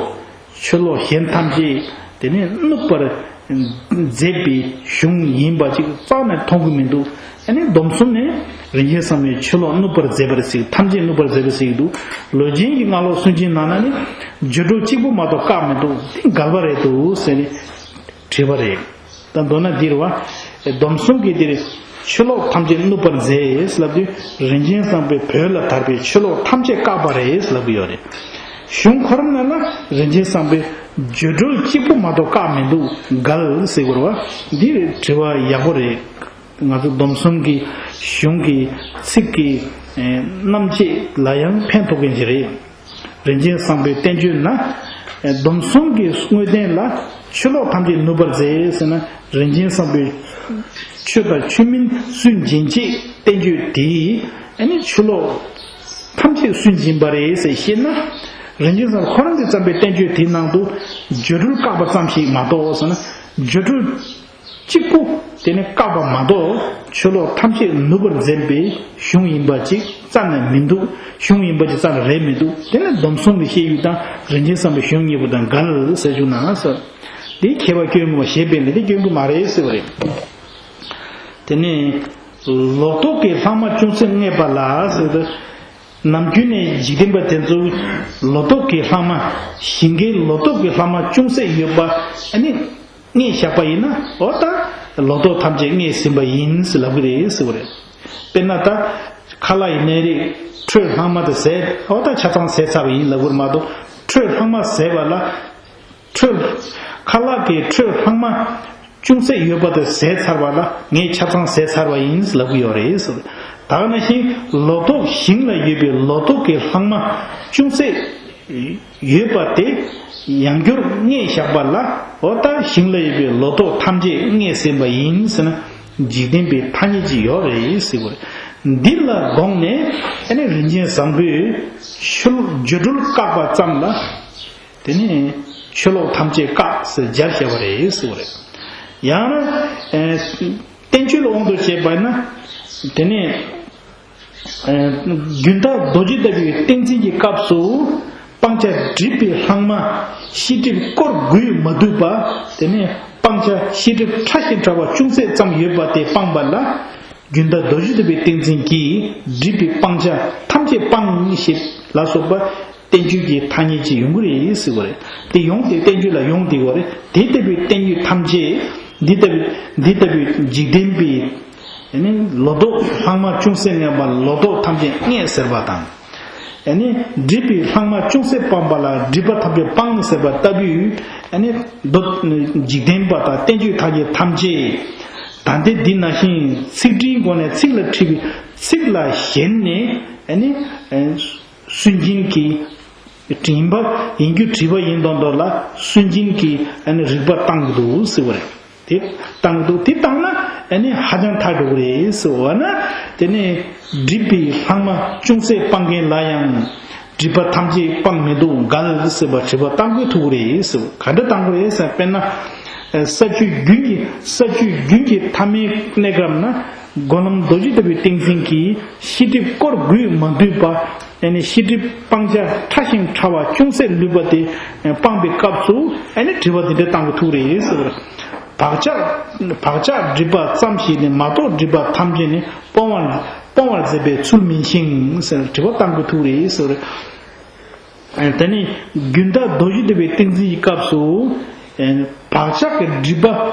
ཆུ་ལོག་གཞན་ཐམས་ཅད་དེ་ནས་བསྣུབས་པར་མཛད་པའི་གཞུང་ཡིན་པ་ཅིག་རྩ་ནས་མཐོང་གི་མི་འདུག་ཨ་ནི་སྡོམ་གསུམ་ནས་རིན་ཆེན་བཟང་པོའི་ཆུ་ལོག་བསྣུབས་པར་མཛད་པར་གཟིགས། ཐམས་ཅད་བསྣུབས་པར་མཛད་པར་གཟིགས་འདུག་ལོ་ཆེན་གྱི་སྔ་ལོགས་སུན་འབྱིན་ནང་ན་ནི་སྦྱོར་སྒྲོལ་གཅིག་པུ་མ་གཏོགས་བཀག་མི་འདུག་དེ་འགལ་བ་རེད་འདུག་ཟེར་ནས་དྲིས་པ་རེད། ད་མདོར་ན་འདིར་བ། སྡོམ་གསུམ་གྱིས་འདིར་ཆུ་ལོག་ཐམས་ཅད་བསྣུབས་པར་མཛད་ལབ་དུས་རིན་ཆེན་བཟང་པོས་བོད་ལ་དར་བའི་ཆུ་ལོག་ཐམས་ཅད་བཀག་པ་རེད་ལབ་ཀྱི་ཡོད་རེད། གཞུང་ཁོ་རང་ནང་ལ་རིན་ཆེན་བཟང་པོས་སྦྱོར་སྒྲོལ་གཅིག་པུ་མ་གཏོགས་བཀག་མི་འདུག་འགལ་ཟེར་དགོས་རེད་བ། འདི་དྲི་བ་ཡག་པོ་རེད། ང་ཚོ་སྡོམ་གསུམ་གྱི་གཞུང་གི་ཚིག་གི་རྣམ་བཅད་ལ་ཡང་ཕན་ཐོགས་མཁན་ཞིག་རེད། རིན་ཆེན་བཟང་པོའི་བསྟན་བཅོས་ན། སྡོམ་གསུམ་གྱི་དངོས་བསྟན་ལ་ཆུ་ལོག་ཐམས་ཅད་ནུབ་པར་མཛད་ཟེར་ན། རིན་ཆེན་བཟང་པོའི་ཆོས་དང་ཆོས་མིན་སུན་འབྱིན་བྱེད་བསྟན་བཅོས་དེས་ཨ་ནི་ཆུ་ལོག་ཐམས་ཅད་སུན་འབྱིན་པ་རེད་ཟེར་བཤད་ན། རིན་ཆེན་བཟང་པོ་ཁོ་རང་གིས་བརྩམས་པའི་བསྟན་བཅོས་དེའི་ནང་དུ་སྦྱོར་སྒྲོལ་བཀག་པ་ཙམ་ཞིག་མ་གཏོགས་ཟེར་ན། སྦྱོར་སྒྲོལ་གཅིག་པུ་དེ་ནི་བཀག་པ་མ་གཏོགས་ཆུ་ལོག་ཐམས་ཅད་ནུབ་པར་མཛད་པའི་གཞུང་ཡིན་པ་ཅིག་རྩ་ནས་མི་འདུག་གཞུང་ཡིན་པ་ཅིག་རྩ་ནས་རེད་མི་འདུག་དེ་ནི་སྡོམ་གསུམ་གྱི་བཤད་ཡུལ་དང་རིན་ཆེན་བཟང་པོའི་གཞུང་གཉིས་པོ་དང་འགལ་ཟེར་བྱུང་ན་ཟེར། དེ་མཁས་པ་སྐྱོན་གྱི་མ་ཞེས་པས་ལས་དེ་སྐྱོན་གྱི་མ་རེད་ཟེར་བ་རེད། དེ་ནི་ལོ་ཏོག་གི་ལྷག་མ་ཅུང་ཟད་རྔོས་པ་ལ་ཟེར་ཏེ། ནམ་རྒྱུན་ནས་འཇིག་རྟེན་པ་དེ་ཚོ་ལོ་ཏོག་གི་ལྷག་མ། ཞིང་ཁའི་ལོ་ཏོག་གི་ལྷག་མ་ཅུང་ཟད་ཡོད་པ་ཨ་ནི། རྔོས་བཞག་པ་ཡིན་ན་འོ་ད་ལོ་ཏོག་ཐམས་ཅད་རྔོས་ཟིན་པ་ཡིན་ཟེར་ལབ་ཀྱི་རེད་ཟེར་བ་རེད། དཔེར་ན་ད་ཁ་ལག་ཡིན་ནའི་རེད། ཁྲོད་ལྷག་མ་དེ་ཟས་འོ་ད་ཆ་ཚང་ཟས་ཚར་བ་ཡིན་ལབ་དགོས་མ་གཏོགས་ཁྲོད་ལྷག་མ་ཟས་པ་ལ་ཁྲོད་ཁ་ལག་གི་ཁྲོད་ལྷག་མ་ཅུང་ཟད་ཡོད་པ་དེ་ཟས་ཚར་བ་ལ་ངས་ཆ་ཚང་ཟས་ཚར་བ་ཡིན་ལབ་ཀྱི་ཡོད་རེད་ཟེར། ད་ག་ནང་བཞིན་ལོ་ཏོག་ཞིང་ལ་ཡོད་པའི་ལོ་ཏོག་གི་ལྷག་མ་ཅུང་ཟད་ཡོད་པ་དེ་ཡང་བསྐྱར་རྔོས་བཞག་པ་ལ་འོ་ད་ཞིང་ལ་ཡོད་པའི་ལོ་ཏོག་ཐམས་ཅད་རྔོས་ཟིན་པ་ཡིན་ཟེར་ན་འཇིག་རྟེན་པའི་ཐ་སྙད་ཅིག་ཡོད་རེད་ཟེར་བ་རེད། འདི་ལ་དགོངས་ནས་ཨ་ནི་རིན་ཆེན་བཟང་པོས་ཆུ་སྦྱོར་སྒྲོལ་བཀག་པ་ཙམ་ལ་དེ་ནས་ཆུ་ལོག་ཐམས་ཅད་བཀག་ཟེར་སྦྱར་བཞག་པ་རེད་ཟེར་བ་རེད། ཡང་ན་ཨ་བསྟན་བཅོས་ལ་དབང་དུ་བྱས་པ་ན་དེ་ནས། རྒྱུན་དག་རྡོ་རྗེ་ལྟ་བུའི་ཏིང་འཛིན་གྱི་སྐབས་སུ་སྤང་བྱ་སྒྲིབ་པའི་ལྷག་མ་ཤེས་སྒྲིབ་སྐོར་དགུས་མ་བསྡུས་པ། དེ་ནས་སྤང་བྱ་ཤེས་སྒྲིབ་ཕྲ་ཞིང་ཕྲ་བ་ཅུང་ཟད་ཙམ་ཡོད་པ་དེ་སྤངས་པ་ལ་རྒྱུན་དག་རྡོ་རྗེ་ལྟ་བུའི་ཏིང་འཛིན་གྱིས་སྒྲིབ་པའི་སྤང་བྱ་ཐམས་ཅད་སྤངས་ཞེས་ལ་སོགས་པ་ བསྟན་བཅོས་ཀྱི་ཐ་སྙད་ཅིག་ཡོང་གི་རེད་ཟེར་བ་རེད། དེ་ཡོང་དེ་བསྟན་བཅོས་ལ་ཡོང་དེ་བ་རེད། དེ་ལྟ་བུའི་བསྟན་བཅོས་ཐམས་ཅད་འདི་ལྟ་བུའི་འདི་ལྟ་བུའི་འཇིག་རྟེན་པའི་ཨ་ནི་ལོ་ཏོག་ལྷག་མ་ཅུང་ཟད་ལྔས་པ་ལོ་ཏོག་ཐམས་ཅད་ལྔས་ཟེར་བ་དང་། ཨ་ནི་སྒྲིབ་པའི་ལྷག་མ་ཅུང་ཟད་སྤངས་པ་ལ་སྒྲིབ་པ་ཐམས་ཅད་སྤངས་ཟེར་བ་ལྟ་བུའི་ཨ་ནི་མདོ་འཇིག་རྟེན་པ་དང་བསྟན་བཅོས་ཐམས་ཅད་ཐམས་ཅད་ད་ལྟའི་འདི་ནང་བཞིན་ཚིག་འབྲིའི་སྒོ་ནས་ཚིག་ལ་འཁྲིལ་བའི་ཚིག་ལ་ཞེན་ནས་ཨ་ནི། སུན་འབྱིན་གྱི་དྲིན་པ་ཡིན་རྒྱུ་དྲིས་པ་ཡིན་མདོག་མདོག་ལ་སུན་འབྱིན་གྱི་ཨ་ནི་རིག་པ་བཏང་གི་འདུག་ཟེར་བ་རེད། དེ་བཏང་གི་འདུག་དེ་བཏང་ན་ཨ་ནི་ཧ་ཅང་ཐག་འགྲོ་གི་རེད་ཟེར་བ་ན། དེ་ནས་སྒྲིབ་པའི་ལྷག་མ་ཅུང་ཟད་སྤང་མཁན་ལ་ཡང་སྒྲིབ་པ་ཐམས་ཅད་སྤང་མི་འདུག་གལ་ཟེར་བ་དྲི་བ་བཏང་དགོས་ཐུག་གི་རེད་ཟེར་བ། ག་འདྲ་བཏང་དགོས་རེད་ཟེར་དཔེར་ན། ས་བཅུད་རྒྱུན་གྱི་ས་བཅུད་རྒྱུན་གྱི་ཐ་མའི་གནས་སྐབས་ན། སྒོམ་ལམ་རྡོ་རྗེ་ལྟ་བུའི་ཏིང་འཛིན་གྱིས་ཤེས་སྒྲིབ་སྐོར་དགུས་མ་བསྡུས་པ། ཨ་ནི་ཤེས་སྒྲིབ་སྤང་བྱ་ཕྲ་ཞིང་ཕྲ་བ་ཅུང་ཟད་ལུས་པ་དེ་སྤངས་པའི་སྐབས་སུ་ཨ་ནི་དྲི་བ་འདི་འདྲ་བཏང་གི་ཐུག་རེད་ཟེར། བག་ཆགས་བག་ཆགས་སྒྲིབ་པ་ཙམ་ཞིག་ནི་མ་གཏོགས་སྒྲིབ་པ་ཐམས་ཅད་ནི་སྤོང་བར་སྤོང་བར་མཛད་པའི་ཚུལ་མིན་ཞིང་ཟེར་དྲི་བ་བཏང་གི་ཐུག་རེད་ཟེར། དེ་ནི་རྒྱུན་མཐའ་རྡོ་རྗེ་ལྟ་བུའི་ཏིང་འཛིན་གྱི་སྐབས་སུ། བག་ཆགས་ཀྱི་སྒྲིབ་པ་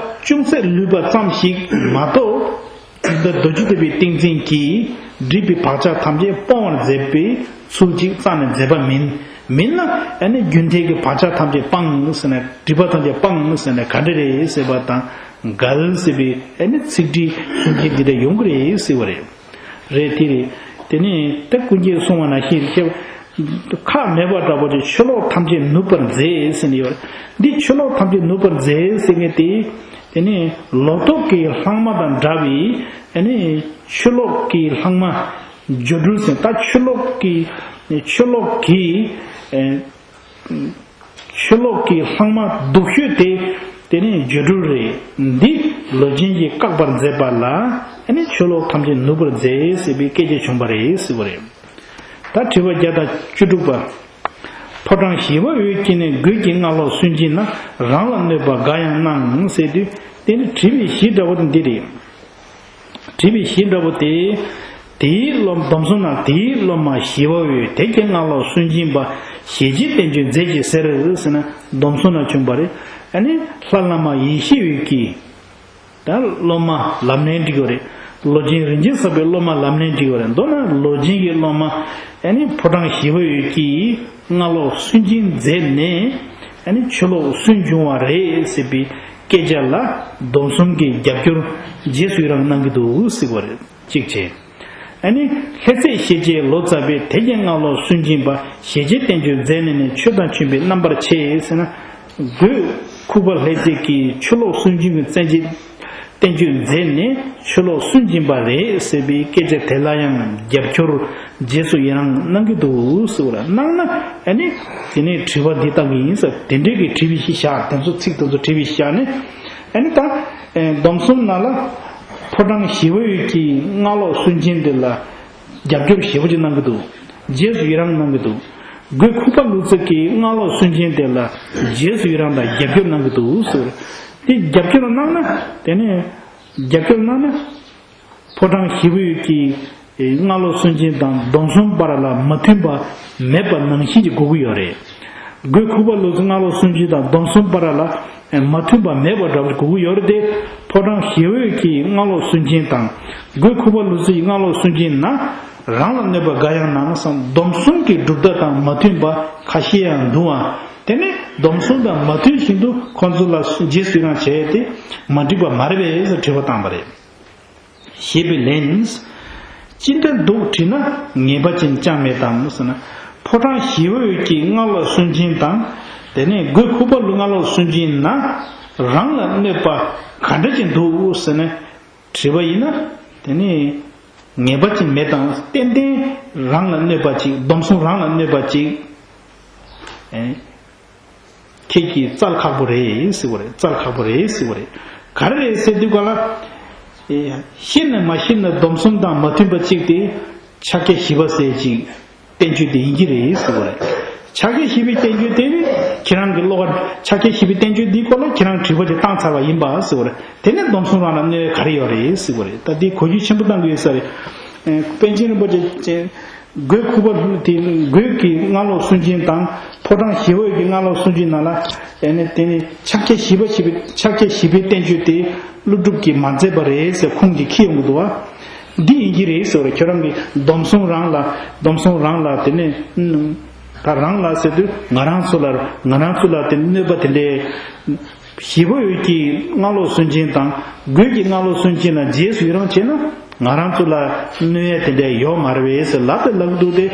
ཅུང་ཟད་ལུས་པ་ཙམ་ཞིག་མ་གཏོགས། རྒྱུན་མཐའ་རྡོ་རྗེ་ལྟ་བུའི་ཏིང་འཛིན་གྱིས་སྒྲིབ་པའི་བག་ཆགས་ཐམས་ཅད་སྤོང་བར་མཛད་པའི་ཚུལ་གཅིག་རྩ་ནས་མཛད་པ་མིན། མིན་ན་ཨ་ནི་རྒྱུན་མཐའི་གི་བག་ཆགས་ཐམས་ཅད་སྤང་ཟེར་ན་སྒྲིབ་པ་ཐམས་ཅད་སྤང་ཟེར་ན་ག་འདྲ་རེད་ཟེར་བ་དང་། འགལ་ཟེར་བའི་ཨ་ནི་ཚིག་འབྲིའི་སུན་འབྱིན་འདི་འདྲ་ཡོང་གི་རེད་ཟེར་བ་རེད། རེད་དེ་རེད། དེ་ནས་ད་ཀུན་མཁྱེན་གསུང་བ་ནང་བཞིན་ཁྱེད་ཁག་མེད་པ་འདྲ་པོ་ཅིག་ཆུ་ལོག་ཐམས་ཅད་ནུབ་པར་མཛད་ཟེར་ནས་ཡོད། འདི་ཆུ་ལོག་ཐམས་ཅད་ནུབ་པར་མཛད་ཟེར་མཁན་དེ། དེ་ནས་ལོ་ཏོག་གི་ལྷག་མ་དང་འདྲ་བའི་ཨ་ནི་ཆུ་ལོག་གི་ལྷག་མ་སྦྱོར་སྒྲོལ་ཟེར། ད་ཆུ་ལོག་གི་ཆུ་ལོག་གི་ཨ། ཆུ་ལོག་གི་ལྷག་མ་སྡུག་ཤོས་དེ་དེ་ནི་སྦྱོར་སྒྲོལ་རེད། འདི་ལོ་ཆེན་གྱིས་བཀག་པར་མཛད་པ་ལ་ཨ་ནི་ཆུ་ལོག་ཐམས་ཅད་ནུབ་པར་མཛད་ཟེར་བའི་སྐད་ཆ་བྱུང་བ་རེད་ཟེར་བ་རེད། ད་དྲི་བ་བརྒྱ་དང་བཅུ་དྲུག་པ། ཕོ་བྲང་ཞི་བ་འོད་ཀྱིས་ནི་རྒོད་ཀྱི་སྔགས་ལོག་སུན་འབྱིན་ན། རང་ལ་གནོད་པ་འགའ་ཡང་སྣང་ཟེར་དུས། དེ་ནི་དྲི་བའི་གཞི་འདྲ་བོ་དེ་འདི་རེད། དྲི་བའི་གཞི་འདྲ་བོ་དེ། དེའི་སློབ་སྡོམ་གསུམ་ན་དེའི་སློབ་མ་ཞི་བ་འོད་དེ་ཀྱི་སྔགས་ལོག་སུན་འབྱིན་པ་ཞེ་བྱའི་བསྟན་བཅོས་མཛད་ཅེས་ཟེར་ཟེར་ན་སྡོམ་གསུམ་ན་བྱུང་བ་རེད། ཨ་ནི་ལྷ་བླ་མ་ཡེ་ཤེས་འོད་ཀྱིས། ད་སློབ་མ་ལམ་ལྷན་འགྲིག་ཡོད་རེད། ལོ་ཆེན་རིན་ཆེན་བསགས་པའི་སློབ་མ་ལམ་ལྷན་འགྲིག་ཡོད་རེད། མདོར་ན་ལོ་ཆེན་གྱི་སློབ་མ་ཨ་ནི་ཕོ་བྲང་ཞི་བ་འོད་ཀྱིས་སྔགས་ལོག་སུན་འབྱིན་མཛད་ནས་ཨ་ནི་ཆུ་ལོག་སུན་བྱུང་བ་རེད་ཟེར་བའི་སྐད་ཆ་ལ་སྡོམ་གསུམ་གྱི་རྒྱབ་སྐྱོར་རྗེས་སུ་ཡི་རང་གནང་གི་འདུག་ཟེར་བ་རེད། གཅིག་བྱས། ཨ་ནི་ལྷ་རྫས་ཞེས་བྱའི་ལོ་ཙཱ་བས་དེ་ཀྱི་སྔགས་ལོག་སུན་འབྱིན་པ་ཞེ་བྱའི་བསྟན་བཅོས་མཛད་ནས་ནི་ཆོས་དང་མཐུན་པའི་རྣམ་པར་ཕྱེ་ཟེར་ན། རྒོད་ཁུག་པ་ལྷ་རྫས་ཀྱིས་ཆུ་ལོག་སུན་འབྱིན་པའི་བསྟན་བཅོས་མཛད་ནས་ཆུ་ལོག་སུན་འབྱིན་པ་རེད་ཟེར་བའི་སྐད་ཆ་དེ་ལ་ཡང་རྒྱབ་སྐྱོར་རྗེས་སུ་ཡི་རང་གནང་གི་འདུག་ཟེར་བ་གནང་ན། ཨ་ནི་དེ་ནས་དྲི་བ་འདི་བཏང་གི་ཡིན་ཟེར། དེ་འདྲའི་གི་དྲི་བའི་གཞི་བཞག་དེ་ཚོ་ཚིག་དེ་ཚོ་དྲི་བའི་གཞི་བཞག་ནས། ཨ་ནི་ད་སྡོམ་གསུམ་ནང་ལ་ཕོ་བྲང་ཞི་བ་འོད་ཀྱི་སྔགས་ལོག་སུན་འབྱིན་དེ་ལ་རྒྱབ་སྐྱོར་ཞེ་པོ་ཅིག་གནང་གི་འདུག་རྗེས་སུ་ཡི་རང་གནང་གི་འདུག་རྒོད་ཁུག་པ་ལུག་རྫི་གིས་སྔགས་ལོག་སུན་འབྱིན་དེ་ལ་རྗེས་སུ་ཡི་རང་དང་རྒྱབ་སྐྱོར་གནང་གི་འདུག་ཟེར། དེ་རྒྱབ་སྐྱོར་གནང་ན། དེ་ནས་རྒྱབ་སྐྱོར་གནང་ན། ཕོ་བྲང་ཞི་བ་འོད་ཀྱི་སྔགས་ལོག་སུན་འབྱིན་དང་སྡོམ་གསུམ་བར་ལ་མ་མཐུན་པ་མེད་པ་ནང་བཞིན་གྱི་དགོས་ཀྱི་ཡོད་རེད། རྒོད་ཁུག་པ་ལུག་རྫི་སྔགས་ལོག་སུན་འབྱིན་དང་སྡོམ་གསུམ་བར་ལ་མ་མཐུན་པ་མེད་པ་འདྲ་བོ་དགོས་ཀྱི་ཡོད་རེད་དེ། ཕོ་བྲང་ཞི་བ་འོད་ཀྱི་སྔགས་ལོག་སུན་འབྱིན་དང་། རྒོད་ཁུག་པ་ལུག་རྫི་ཡི་སྔགས་ལོག་སུན་འབྱིན་ན། རང་ལ་གནོད་པ་འགའ་ཡང་སྣང་བསམ་སྡོམ་གསུམ་གྱི་གྲུབ་མཐའ་དང་མ་མཐུན་པ་ཁ་ཤས་ཡང་འདུག་ཨ། དེ་ནི་སྡོམ་གསུམ་དང་མ་མཐུན་བཞིན་དུ་ཁོང་ཚོ་ལ་རྗེས་སུ་ཡི་རང་བྱས་ཏེ་མ་འགྲིག་པ་མ་རེད་པས་ཟེར་དྲི་བ་བཏང་བ་རེད། ཞེས་པའི་ལན། ཅི་འདྲ་འདུག་དྲིས་ན་ངེས་པ་ཅན་ཅང་མེད་དམ་ཟེར་ན། ཕོ་བྲང་ཞི་བ་འོད་ཀྱི་སྔགས་ལོག་སུན་འབྱིན་དང་། དེ་ནས་རྒོད་ཁུག་པ་ལུག་སྔགས་ལོག་སུན་འབྱིན་ན། རང་ལ་གནོད་པ་ག་འདྲ་ཅིག་འདུག་ཟེར་ནས། དྲི་བ་ཡིན་ན། དེ་ནི་ངེས་པ་ཅིག་མེད་དང་ཏན་ཏན་རང་ལ་གནོད་པ་ཅིག་སྡོམ་གསུམ་རང་ལ་གནོད་པ་ཅིག་ཨེ། ཁྱེད་ཀྱིས་བཙལ་ཁག་པོ་རེད་ཟེར་བ་རེད། བཙལ་ཁག་པོ་རེད་ཟེར་བ་རེད། ག་རེ་རེད་ཟེར་དུས་ག་ལ། ཨེ། ཤེས་ན་མ་ཤེས་ན་སྡོམ་གསུམ་དང་མ་མཐུན་པ་ཅིག་དེ་ཕྱག་རྒྱ་བཞི་པ་ཟེར་ཅིག་བསྟན་བཅོས་དེ་ཡིན་གྱི་རེད་ཟེར་བ་རེད། ཕྱག་རྒྱ་བཞི་པའི་བསྟན་བཅོས་དེ་ནི་ཁྱེད་རང་གི་བློ་ཁ་ཕྱག་རྒྱ་བཞི་པའི་བསྟན་བཅོས་འདིའི་སྐོར་ལ་ཁྱེད་རང་དྲི་བ་དེ་བཏང་ཚར་བ་ཡིན་པ་ཟེར་བ་རེད། དེ་ནས་སྡོམ་གསུམ་རང་ལ་གནོད་ག་རེ་ཡོད་རེད་ཟེར་བ་རེད། ད་འདི་གོ་རྒྱུ་ཆེན་པོ་བཏང་གི་ཡོད་ས་རེད། ཨེ། པཎ་ཆེན་རིན་པོ་ཆེ་ སྒོས་ཁུ་བ་དེ་སྒོས་ཀྱི་སྔགས་ལོག་སུན་འབྱིན་དང་ཕོ་བྲང་ཞི་བ་འོད་ཀྱི་སྔགས་ལོག་སུན་འབྱིན་ནང་ལ་ཨེ་ནི་དེ་ནི་ཕྱག་རྒྱ་བཞི་པ་ཞེས་པའི་ཕྱག་རྒྱ་བཞི་པའི་བསྟན་བཅོས་དེ་ཀླུ་སྒྲུབ་ཀྱིས་མ་མཛད་པ་རེད་ཟེར་ཁུངས་ཀྱིས་འཁྱེར་ཡོང་གི་འདུག་བ། འདི་ཡིན་གྱི་རེད་ཟེར་བ་རེད། ཁྱོད་རང་གིས་སྡོམ་གསུམ་རང་ལ་སྡོམ་གསུམ་རང་ལ་དེ་ནི་ད་རང་ལ་ཟེར་དུས་ང་རང་ཚོ་ལ་ང་རང་ཚོ་ལ་དེ་གནོད་པ་དེ་འདྲའི་ཞི་བ་འོད་ཀྱི་སྔགས་ལོག་སུན་འབྱིན་དང་སྒོས་ཀྱི་སྔགས་ལོག་སུན་འབྱིན་ལ་རྗེས་སུ་ཡི་རང་བྱས་ན་ང་རང་ཚོ་ལ་གནོད་ཡ་དེ་འདྲ་ཡོད་མ་རེད་པས་ཟེར་ལབ་དང་ལབ་འདུག་སྟེ།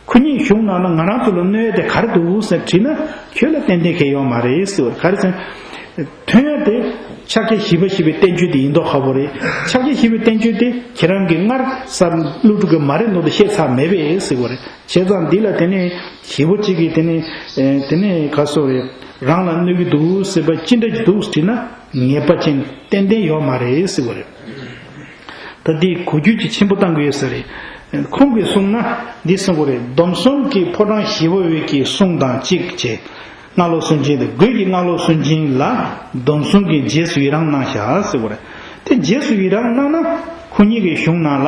ཁོ་གཉིས་གཞུང་ནང་ལ་ང་རང་ཚོ་ལ་གནོད་ཡ་དེ་ག་རེ་འདུག་ཟེར་དྲིས་ན་ཁྱོད་ལ་ཏན་ཏན་གལ་ཡོད་མ་རེད་ཟེར་བ་ག་རེ་ཟེར། ཐོན་ཡ་དེ་ཕྱག་རྒྱ་བཞི་པ་ཞེས་པའི་བསྟན་བཅོས་དེ་ཡིན་མདོག་ཁ་པོ་རེད། ཕྱག་རྒྱ་བཞི་པའི་བསྟན་བཅོས་དེ་ཁྱེད་རང་གིས་སྔར་གསར་ཀླུ་སྒྲུབ་ཀྱིས་མ་རེད་མདོག་དེ་བཤད་ཚར་མེད་པས་ཟེར་བ་རེད། བྱས་ཙང་འདི་ལ་དེ་ནས་ཞི་བ་གཅིག་གིས་དེ་ནས་དེ་ནས་ག་སོ་རེད། རང་ལ་གནོད་ཀྱི་འདུག་ཟེར་བ་ཅི་འདྲ་ཅིག་འདུག་དྲིས་ན་ངེས་པ་ཅན་ཏན་ཏན་ཡོད་མ་རེད་ཟེར་བ་རེད། ད་འདི་གོ་རྒྱུ་ཅིག་ཆེན་པོ་བཏང་གི་ཡོད་ས་རེད། ཁོང་གིས་གསུངས་ན་འདི་གསུང་གི་རེད། སྡོམ་གསུམ་གྱི་ཕོ་བྲང་ཞི་བ་འོད་ཀྱི་གསུང་དང་གཅིག་བྱས། སྔགས་ལོག་སུན་འབྱིན་དང་སྒོས་ཀྱི་སྔགས་ལོག་སུན་འབྱིན་ལ་སྡོམ་གསུམ་གྱི་རྗེས་སུ་ཡི་རང་གནང་བཞག་ཟེར་བ་རེད། དེ་རྗེས་སུ་ཡི་རང་གནང་ན་ཁོ་གཉིས་ཀྱི་གཞུང་ནང་ལ་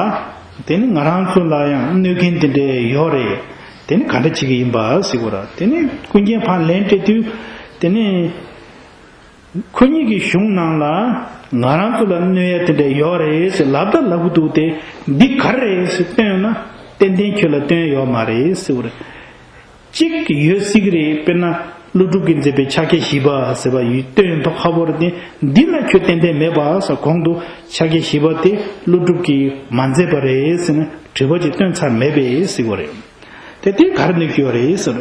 དེ་ནི་ང་རང་ཚོ་ལ་ཡང་གནོད་མཁན་དེ་འདྲ་ཡོད་རེད། དེ་ནི་ག་འདྲ་བྱེད་ཀྱི་ཡིན་པ་ཟེར་བ་རེད། དེ་ནི་ཀུན་མཁྱེན་ཕར་ལན་སྤྲད་དུས་དེ་ནི། ཁོ་གཉིས་ཀྱི་གཞུང་ནང་ལ་ང་རང་ཚོ་ལ་གནོད་ཡ་དེ་འདྲ་ཡོད་རེད་ཟེར་ལབ་ད་ལབ་གི་འདུག་སྟེ། འདི་ག་རེ་རེད་ཟེར་བཏོན་ན་ཏན་ཏན་ཁྱོད་ལ་བཏོན་ཡོད་མ་རེད་ཟེར་བ་རེད། གཅིག་ཡོད་སྲིད་ཀྱི་རེད། དཔེར་ན་ཀླུ་སྒྲུབ་ཀྱིས་མཛད་པའི་ཕྱག་རྒྱ་བཞི་པ་ཟེར་བ་ཡོད་བཏོན་མདོག་ཁ་པོ་རེད་དེ། འདི་ལ་ཁྱོད་ཏན་ཏན་མེད་པ་ཟེར། གོང་དུ་ཕྱག་རྒྱ་བཞི་པ་དེ་ཀླུ་སྒྲུབ་ཀྱིས་མ་མཛད་པ་རེད་ཟེར་ནས་དྲི་བ་ཅིག་བཏོན་ཚར་མེད་པས་ཟེར་བ་རེད། དེ་དེ་ག་རེ་གནོད་ཀྱི་ཡོད་རེད་ཟེར།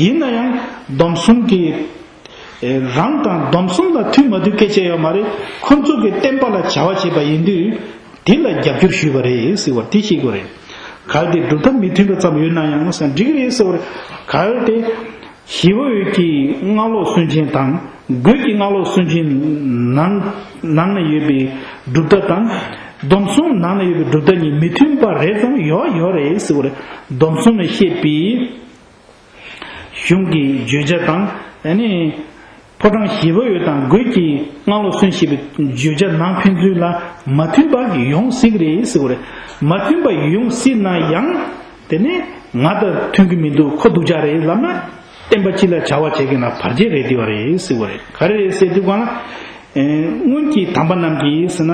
ཡིན་ན་ཡང་སྡོམ་གསུམ་གྱི་རང་དང་སྡོམ་གསུམ་ལ་མཐུན་མ་མཐུན་སྐད་ཆ་ཡོད་མ་རེད། ཁོ་ཚོ་གི་བསྟན་པ་ལ་བྱ་བ་བྱེད་པ་ཡིན་དུས་དེ་ལ་རྒྱབ་སྐྱོར་ཞུས་པ་རེད་ཟེར་བ་དེ་ཤེས་དགོས་རེད། གལ་ཏེ་གྲུབ་མཐའ་མི་མཐུན་པ་ཙམ་ཡོད་ན་ཡང་ཟེར་འགྲིག་གི་རེད་ཟེར་བ་རེད། གལ་ཏེ་ཞི་བ་འོད་ཀྱི་སྔགས་ལོག་སུན་འབྱིན་དང་སྒོས་ཀྱི་སྔགས་ལོག་སུན་འབྱིན་ནང་ནང་ན་ཡོད་པའི་གྲུབ་མཐའ་དང་སྡོམ་གསུམ་ནང་ན་ཡོད་པའི་གྲུབ་མཐའ་གཉིས་མི་མཐུན་པ་རེད་ཙང་ཡོད་ཡོད་རེད་ཟེར་བ་རེད། སྡོམ་གསུམ་ལ་བཤད་པའི་གཞུང་གི་བརྗོད་བྱ་དང་ཨ་ནི་ཕོ་བྲང་ཞི་བ་འོད་དང་སྒོས་ཀྱི་སྔགས་ལོག་སུན་ཞེས་པའི་བརྗོད་བྱ་ནང་ཕན་ཚུན་ལ་མ་མཐུན་པ་ཡོང་སྲིད་རེད་ཟེར་བ་རེད། མ་མཐུན་པ་ཡོང་སྲིད་ན་ཡང་དེ་ནི་ང་དང་མཐུན་གྱི་མི་འདུག་ཁོ་སྡུག་ཅག་རེད་ལབ་ན། བསྟན་པ་སྤྱི་ལ་བྱ་བ་བྱེད་མཁན་ལ་བར་ཆད་རེད་བསྡད་པ་རེད་ཟེར་བ་རེད། ག་རེ་རེད་ཟེར་དུས་གང་ལ། སྔོན་གྱི་དམ་པ་རྣམས་ཀྱིས་ཟེར་ན།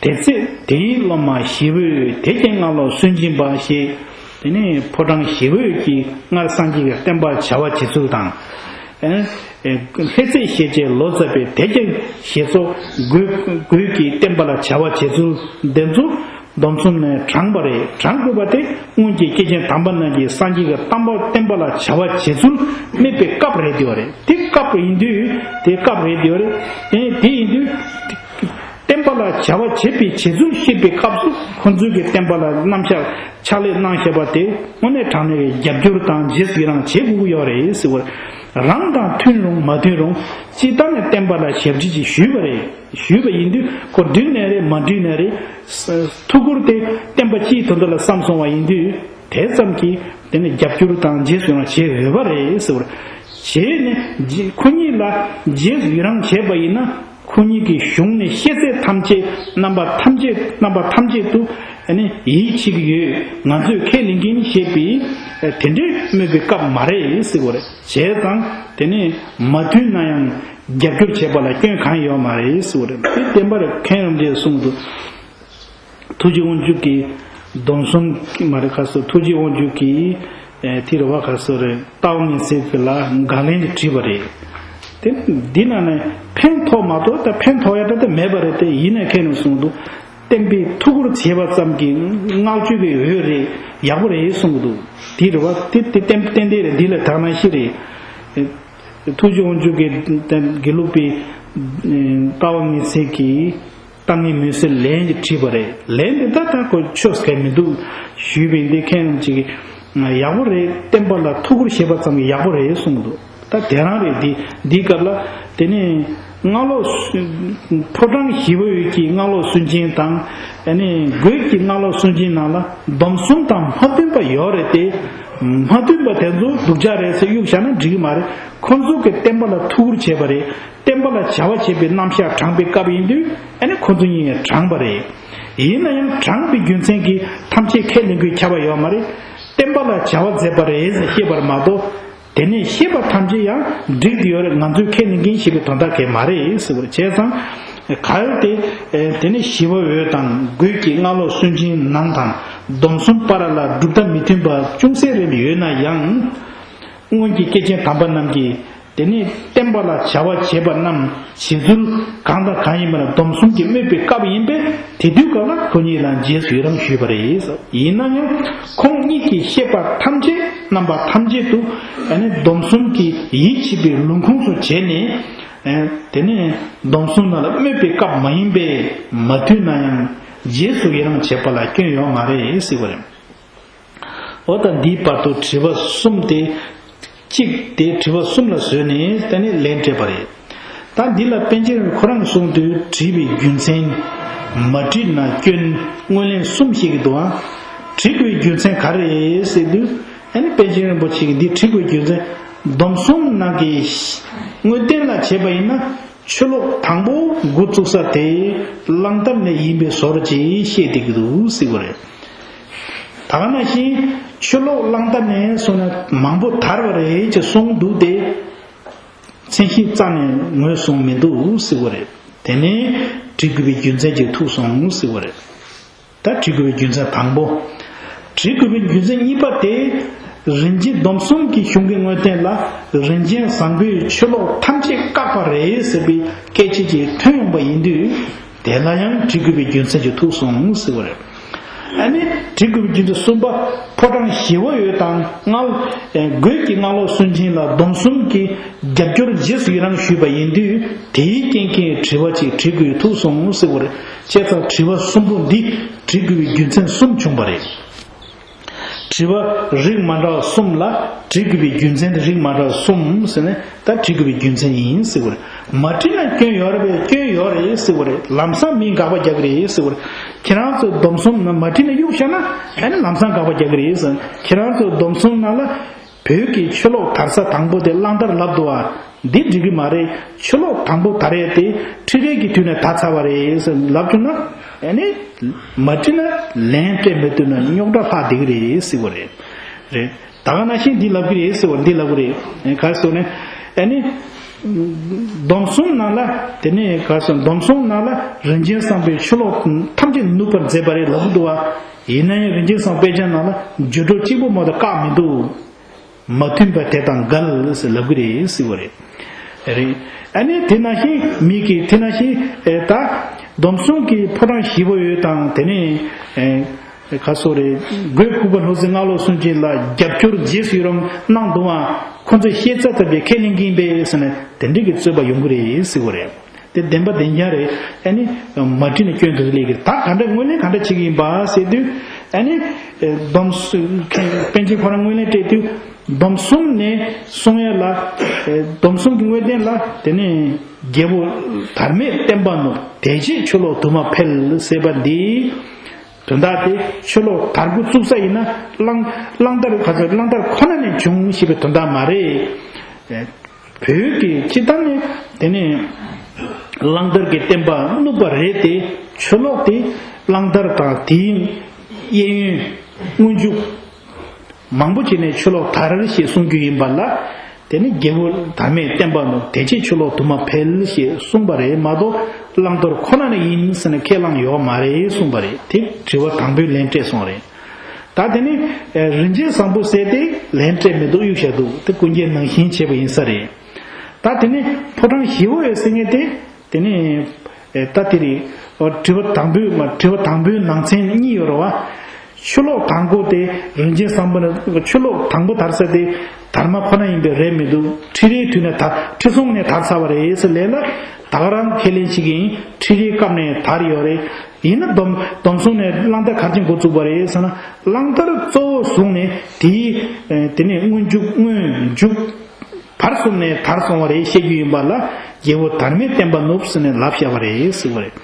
དེ་ཚེ་དེའི་སློབ་མ་ཞི་བའི་དེ་ཀྱང་སྔགས་ལོག་སུན་འབྱིན་པ་ཞེས། དེ་ནས་ཕོ་བྲང་ཞི་བའི་ཀྱི་སྔར་སངས་རྒྱས་ཀྱི་བསྟན་པ་བྱ་བ་བྱེད་ཚུལ་དང་། ལྷ་རྫས་ཞེས་བྱའི་ལོ་ཙཱ་བས་དེ་ཀྱང་ཞེས་སོགས་སྒོས་སྒོས་ཀྱི་བསྟན་པ་ལ་བྱ་བ་བྱེད་ཚུལ་འདི་ཚོ། སྡོམ་གསུམ་ནས་དྲངས་པ་རེད། དྲངས་དགོས་པ་དེ་སྔོན་གྱི་སྐྱེས་ཆེན་དམ་པ་རྣམས་ཀྱིས་སངས་རྒྱས་ཀྱི་བསྟན་པ་བསྟན་པ་ལ་བྱ་བ་བྱེད་ཚུལ་སྨྲས་པའི་སྐབས་རེད་དེ་བ་རེད། དེ་སྐབས་ཡིན་དུས་དེ་སྐབས་རེད་དེ་བ་རེད། དེ་དེ་ཡིན་དུས་བསྟན་པ་ལ་བྱ་བ་བྱེད་པའི་བྱེད་ཚུལ་བཤད་པའི་སྐབས་སུ་ཁོང་ཚོས་ཀྱི་བསྟན་པ་ལ་རྣམ་གཞག་ཕྱག་ལས་གནང་བཞག་པ་དེ་དངོས་གནས་དྲང་གནས་ཀྱི་རྒྱབ་སྐྱོར་དང་རྗེས་སུ་ཡི་རང་བྱེད་དགོས་ཀྱི་ཡོད་རེད་ཟེར་བ་རེད། རང་དང་མཐུན་རུང་མ་མཐུན་རུང་སྤྱིར་བཏང་ནས་བསྟན་པ་ལ་ཞབས་ཕྱི་ཅིག་ཞུས་པ་རེད། ཞུས་པ་ཡིན་དུས་ཁོ་འགྲིག་ནའི་རེད་མ་འགྲིག་ནའི་རེད། ཐུགས་ཁུར་དེ་བསྟན་པ་སྤྱིའི་དོན་དུ་ལ་བསམ་སོང་བ་ཡིན་དུས་དེ་ཙམ་གྱིས་དེ་ནི་རྒྱབ་སྐྱོར་དང་རྗེས་སུ་ཡི་རང་བྱེད་འོས་པ་རེད་ཟེར་བ་རེད། བྱས་ནས་རྗེ་ཁོ་གཉིས་ལ་རྗེས་སུ་ཡི་རང་བྱས་པ་ཡིན་ན་ཁོ་གཉིས་ཀྱི་གཞུང་ནས་བཤད་ཚད་ཐམས་ཅད་རྣམ་པ་ཐམས་ཅད་རྣམ་པ་ཐམས་ཅད་དུ་ཡིད་ཆེས་ཀྱི་ཡོད། ང་ཚོས་ཁས་ལེན་གྱིན་ཞེས་པའི་དེ་འདྲའི་སྨོས་པའི་སྐབས་མ་རེད་ཟེར་བ་རེད། བྱས་ཙང་དེ་ནི་མ་མཐུན་ན་ཡང་། རྒྱབ་སྐྱོར་བྱེད་པ་ལ་སྐྱོན་གང་ཡོད་མ་རེད་ཟེར་བ་རེད། དེ་བསྟན་པ་རེད། མཁན་རིན་པོ་ཆེས་གསུངས་འདུག་ཐུགས་རྗེ་དབང་ཕྱུག་གིས་སྡོམ་གསུམ་མ་རེད་ཁ་སོ་ཐུགས་རྗེ་དབང་ཕྱུག་གིས་དེ་རེད་བ་ཁ་སོ་རེད། རྟ་དབང་ངེས་གསལ་གྱི་ལ་དགག་ལན་དེ་བྲིས་པ་རེད། དེ་འདི་ན་ནས་ཕན་ཐོགས་མ་གཏོགས་ད་ཕན་ཐོགས་ཡ་ད་ད་མེད་པ་རེད། དེ་ཡིན་ན་མཁན་རིན་གསུངས་འདུག་བསྟན་པའི་ཐུགས་ཁུར་བྱས་པ་ཙམ་གྱིས་བསྔགས་བརྗོད་ཀྱི་འོས་རེད། ཡག་པོ་རེད་གསུངས་འདུག་དེ་རེད་བ། དེ་དེ་ཏན་ཏན་རེད། འདི་ལ་དག་ན་ཤི་རེད། ཐུགས་རྗེ་དབང་ཕྱུག་གི་དགེ་ལུགས་པའི་ལྟ་བ་ངེས་གསལ་གྱིས་ལྟ་ངན་མུན་སེལ་ལན་ཅིག་བྲིས་པ་རེད། ལན་འདི་ད་ལྟ་ཁོ་ཆོས་སྐད་མི་འདུག་ཞུས་པའི་འདི་མཁན་རིན་ཅིག་གིས་ཡག་པོ་རེད། བསྟན་པ་ལ་ཐུགས་ཁུར་བཞེས་པ་ཙམ་གྱིས་ཡག་པོ་རེད་གསུངས་འདུག་ད་དེ་རང་རེད། འདི་འདིའི་སྐབས་ལ་དེ་ནས་སྔགས་ལོག་ཕོ་བྲང་ཞི་བ་འོད་ཀྱི་སྔགས་ལོག་སུན་འབྱིན་དང་ཨ་ནི་སྒོས་ཀྱི་སྔགས་ལོག་སུན་འབྱིན་ནང་ལ་སྡོམ་གསུམ་དང་མ་མཐུན་པ་ཡོད་རེད་དེ། མ་མཐུན་པ་དེ་ཚོ་སྡུག་ཅག་རེད་ཟེར་གཡུག་བཞག་ན་འགྲིག་གི་མ་རེད། ཁོང་ཚོ་གི་བསྟན་པ་ལ་ཐུགས་ཁུར་བྱས་པ་རེད། བསྟན་པ་ལ་བྱ་བ་བྱེད་པའི་རྣམ་གཞག་དྲངས་པའི་སྐབས་ཡིན་དུས་ཨ་ནི་ཁོང་ཚོ་གཉིས་དྲངས་པ་རེད། ཡིན་ན་ཡང་དྲངས་པའི་རྒྱུ་མཚན་གྱིས་ཐམས་ཅད་ཁས་ལེན་དགོས་ཁྱབ་པ་ཡོད་མ་རེད། བསྟན་པ་ལ་བྱ་བ་མཛད་པ་རེད་ཟེར་བཤད་པར་མ་གཏོགས། དེ་ནས་བཤད་པ་ཐམས་ཅད་ཡང་འགྲིག་ཏུ་ཡོད་རེད། ང་ཚོས་ཁས་ལེན་མཁན་ཞེས་པའི་དོན་དག་གས་མ་རེད་ཟེར་བ་རེད། བྱས་ཙང་། གལ་ཏེ། དེ་ནས་ཞི་བ་འོད་དང་རྒོད་ཀྱི་སྔ་ལོགས་སུན་འབྱིན་ནང་དང་སྡོམ་གསུམ་པ་ར་ལ་གྲུབ་མཐའ་མི་མཐུན་པ་ཅུང་ཟད་རེ་ཡོད་ན་ཡང་། སྔོན་གྱི་སྐྱེས་ཆེན་དམ་པ་རྣམས་ཀྱིས། དེ་ནས་བསྟན་པ་ལ་བྱ་བ་བྱེད་པ་རྣམས་བྱེད་ཚུལ་གང་དང་གང་ཡིན་པ་ལ་སྡོམ་གསུམ་གྱིས་སྨོས་པའི་སྐབས་ཡིན་པས། དེ་དུས་སྐབས་ལ་ཁོ་གཉིས་ལ་རྗེས་སུ་ཡི་རང་ཞུས་པ་རེད། ཡིན་ན་ཡང་ཁོང་གཉིས་ཀྱིས་བཤད་པ་ཐམས་ཅད་རྣམ་པ་ཐམས་ཅད་དུ་ཨ་ནི་སྡོམ་གསུམ་གྱིས་ཡིད་ཆེས་པའི་ལུང་ཁུངས་སུ་བྱས་ནས། དེ་ནས་སྡོམ་གསུམ་ནང་ལ་སྨོས་པའི་སྐབས་མ་ཡིན་པས་མ་མཐུན་ན་ཡང་རྗེས་སུ་ཡི་རང་བྱེད་པ་ལ་སྐྱོན་ཡོད་མ་རེད་ཟེར་བ་རེད། འོ་ད་འདིའི་བར་དུ་དྲི་བ་གསུམ་སྟེ། གཅིག་སྟེ་དྲི་བ་གསུམ་ལ་བཟོས་ནས་དེ་ནས་ལན་སྤྲད་པ་རེད། ད་འདི་ལ་པཎ་ཆེན་ཁོ་རང་གིས་གསུངས་དུས་དྲིས་པའི་རྒྱུ་མཚན། མ་དྲིས་ན་སྐྱོན། སྔོན་ལན་གསུམ་བཤད་ཀྱི་འདུག་ཨང་། དྲི་དགོས་རྒྱུ་མཚན་ག་རེ་རེད་ཟེར་དུས། ཨ་ནི་པཎ་ཆེན་རིན་པོ་ཆེ་གིས་འདི་དྲི་དགོས་རྒྱུ་མཚན། སྡོམ་གསུམ་ནང་གི་དངོས་བསྟན་ལ་བྱས་པ་ཡིན་ན། ཆུ་ལོག་དང་པོ་འགོ་བཙུགས་ས་དེ་གླང་དར་ནས་ཡིན་པའི་བཟོ་འདྲ་ཅིག་བཤད་བསྡད་ཀྱི་འདུག་ཟེར་བ་རེད། ད་ག་ནང་བཞིན་ཆུ་ལོག་གླང་དར་ནས་སོང་ན་མང་པོ་དར་བ་རེད་ཅེས་གསུངས་འདུག་སྟེ། མཚན་གཞི་རྩ་ནས་ངོས་བཟུང་མི་འདུག་ཟེར་བ་རེད། དེ་ནས་དྲི་དགོས་པའི་རྒྱུ་མཚན་ཅིག་ཐུག་སོང་ཟེར་བ་རེད། ད་དྲི་དགོས་པའི་རྒྱུ་མཚན་དང་པོ། དྲི་དགོས་པའི་རྒྱུ་མཚན་གཉིས་པ་དེ། རིན་ཆེན་སྡོམ་གསུམ་གྱི་གཞུང་གི་དངོས་བསྟན་ལ་རིན་ཆེན་བཟང་པོས་ཆུ་ལོག་ཐམས་ཅད་བཀག་པ་རེད་ཟེར་བའི་སྐད་ཆ་ཅིག་ཐོན་ཡོང་པ་ཡིན་དུས། དེ་ལ་ཡང་དྲི་དགོས་པའི་རྒྱུ་མཚན་ཅིག་ཐུག་སོང་ཟེར་བ་རེད། ཨ་ནི་དྲི་དགོས་པའི་རྒྱུ་མཚན་གསུམ་པ། ཕོ་བྲང་ཞི་བ་འོད་དང་སྔ། རྒོད་ཀྱི་སྔ་ལོགས་སུན་འབྱིན་ལ་སྡོམ་གསུམ་གྱི་རྒྱབ་སྐྱོར་རྗེས་སུ་ཡི་རང་ཞུས་པ་ཡིན་དུས། དེའི་རྐྱེན་གྱིས་དྲི་བ་ཅིག་དྲི་དགོས་ཐུག་སོང་ཟེར་བ་རེད། བྱས་ཙང་དྲི་བ་གསུམ་པོ་འདི་དྲི་དགོས་པའི་རྒྱུ་མཚན་གསུམ་བྱུང་བ་རེད། དྲི་བ་རིགས་མ་འདྲ་བ་གསུམ་ལ་དྲི་དགོས་པའི་རྒྱུ་མཚན་དེ་རིགས་མ་འདྲ་བ་གསུམ་ཟེར་ནས་ད་དྲི་དགོས་པའི་རྒྱུ་མཚན་ཡིན་ཟེར་བ་རེད། མ་དྲིས་ན་སྐྱོན་ཡོད་རེད་པས། སྐྱོན་ཡོད་རེད་ཟེར་བ་རེད། ལམ་སང་མིས་དགག་པ་རྒྱག་གི་རེད་ཟེར་བ་རེད། ཁྱེད་རང་ཚོས་སྡོམ་གསུམ་ནང་མ་དྲིས་ན་གཡུག་བཞག་ན་ཨ་ནི་ལམ་སང་དགག་པ་རྒྱག་གི་རེད་ཟེར། ཁྱེད་རང་ཚོས་སྡོམ་གསུམ་ནང་ལ། བོད་ཀྱི་ཆུ་ལོག་དར་ས་དང་པོ་དེ་གླང་དར་ལབ་འདུག་བ། འདི་འགྲིག་གི་མ་རེད། ཆུ་ལོག་དང་པོ་དར་ཡས་དེ་ཁྲི་རལ་གྱི་དུས་ནས་དར་ཚར་བ་རེད་ཟེར་ལབ་བྱུང་ན། ཨ་ནི་མ་དྲིས་ན་ལན་སྤྲད་མི་ཐུབ་ན་རྙོག་དྲ་ལྷག་བསྡད་ཀྱི་རེད་ཟེར་བ་རེད། རེད། ད་ག་ནང་བཞིན་འདི་ལབ་ཀྱི་རེད་ཟེར་བ་འདི་ལབ་ཀྱི་རེད། ག་རེ་ཟེར་ན། ཨ་ནི་སྡོམ་གསུམ་ནང་ལ་དེ་ནས་ག་རེ་ཟེར། སྡོམ་གསུམ་ནང་ལ་རིན་ཆེན་བཟང་པོས་ཆུ་ལོག་ཐམས་ཅད་ནུབ་པར་མཛད་པ་རེད་ལབ་ཀྱི་འདུག་བ། ཡིན་ན་ཡང་རིན་ཆེན་བཟང་དཔེ་ཆ་ནང་ལ་འགྱུར་ལྡོག་གཅིག་པོ་མ་གཏོགས་བཀག་མི་འདུག་མ་མཐུན་པ་དེ་དང་འགལ་ཟེར་ལབ་ཀྱི་རེད་ཟེར་བ་རེད། རེད། ཨ་ནི་དེ་ནང་བཞིན་མིག་གིས་དེ་ནང་བཞིན་ཨེ་ད་སྡོམ་གསུམ་གྱི་ཕོ་བྲང་ཞི་བ་འོད་དང་དེ་ནས་ཨེ་ག་སོ་རེད། རྒོད་ལྐུགས་པ་ལྷུང་བཟེད་སྔ་ལོགས་སུན་འབྱིན་ལ་རྒྱབ་སྐྱོར་རྗེས་སུ་ཡི་རང་གནང་འདུག་ཨང་། ཁོ་ཚོས་བཤད་ཚར་ཚར་བའི་ཁས་ལེན་གྱི་ཡིན་པས་ཟེར་ནས་དེ་འདྲ་གི་རྩོད་པ་ཡོང་གི་རེད་ཟེར་བ་རེད། དེ་བདེན་པ་བདེན་རྐྱང་རེད། ཨ་ནི་མ་དྲིས་ནས་སྐྱོན་དེ་ཚོ་སླེབས་ཀྱི་རེད། ད་ག་འདྲ་དངོས་གནས་ག་འདྲ་བྱེད་ཀྱི་ཡིན་པ་ཟེར་དུས། ཨ་ནི་སྡོམ་གསུམ་པཎ་ཆེན་ཁོ་རང་དངོས་གནས་སྤྲད་དུས། སྡོམ་གསུམ་ནས་གསུང་ཡས་ལ། སྡོམ་གསུམ་གྱི་དངོས་བསྟན་ལ་དེ་ནས་རྒྱལ་པོ་དར་མས་བསྟན་པ་ནུབ། དེ་རྗེས་ཆུ་ལོག་དུ་མ་འཕེལ་ཟེར་བ་འདི། དོན་དག་དེ་ཆུ་ལོག་དར་འགོ་བཙུགས་ས་ཡིན་ན་གླང་གླང་དར་ག་ཚོད་གླང་དར་ཁོ་ན་ནས་བྱུང་ཞེས་པའི་དོན་དག་མ་རེད། བོད་ཀྱི་སྤྱི་བཏང་ནས་དེ་ནས་གླང་དར་གྱི་བསྟན་པ་བསྣུབས་པ་རེད་དེ། ཆུ་ལོག་དེ་གླང་དར་དང་དེའི་གཡས་གཡོན་སྔོན་འཇུག་མང་པོ་བྱས་ནས་ཆུ་ལོག་དར་ཞེས་གསུང་རྒྱུ་ཡིན་པ་ལ། དེ་ནི་རྒྱལ་པོ་དར་མས་བསྟན་པ་ནུབ། དེ་རྗེས་ཆུ་ལོག་དུ་མ་འཕེལ་ཞེས་གསུངས་པ་རེད་མ་གཏོགས། གླང་དར་ཁོ་ན་ནས་ཡིན་ཟེར་ནས་ཁས་བླངས་ཡོད་མ་རེད་གསུངས་པ་རེད། དེ་དྲི་བ་དང་པོའི་ལན་སྤྲད་སོང་རེད། ད་དེ་ནི་རིན་ཆེན་བཟང་པོ་ཟེར་ཏེ་ལན་སྤྲད་མི་འདུག་གཡུག་བཞག་འདུག་དེ་ཀུན་མཁྱེན་ནང་བཞིན་བྱས་པ་ཡིན་ས་རེད། ད་དེ་ནི་ཕོ་བྲང་ཞི་བ་འོད་ཟེར་མཁན་དེ། དེ་ནི་ད་དེ་རེད། དྲི་བ་དང་པོའི་མ་དྲི་བ་དང་པོའི་ནང་ཚན་གཉིས་ཡོད་རེད་བ། ཆུ་ལོག་དང་པོ་དེ་རིན་ཆེན་བཟང་པོ་ནི་ཆུ་ལོག་དང་པོ་དར་ས་དེ་དར་མ་ཁོ་ན་ཡིན་པའི་རེད་མི་འདུག་ཁྲི་རལ་དུས་ནས་དར་ཁྲི་སྲོང་ནས་དར་ཚར་བ་རེད་ཟེར་ལས་ལ་ད་ག་རང་ཁས་ལེན་བྱེད་ཀྱི་ཡིན། ཁྲི་རལ་སྐབས་ནས་དར་ཡོད་རེད། ཡིན་ན་སྡོམ་སྡོམ་གསུམ་ནས་གླང་དར་ག་རེ་བྱས་འགོ་བཙུགས་པ་རེད་ཟེར་ན། གླང་དར་གཙོ་བོ་བཟུང་ནས་དེའི་དེ་ནས་སྔོན་འཇུག་སྔོན་འཇུག་བར་གསུམ་ནས་དར་སོང་བ་རེད་བཤད་རྒྱུ་ཡིན་པ་ལ་རྒྱལ་པོ་དར་མས་བསྟན་པ་ནུབ་ཟེར་ནས་ལབ་བཞག་པ་རེད་ཟེར་བ་རེད།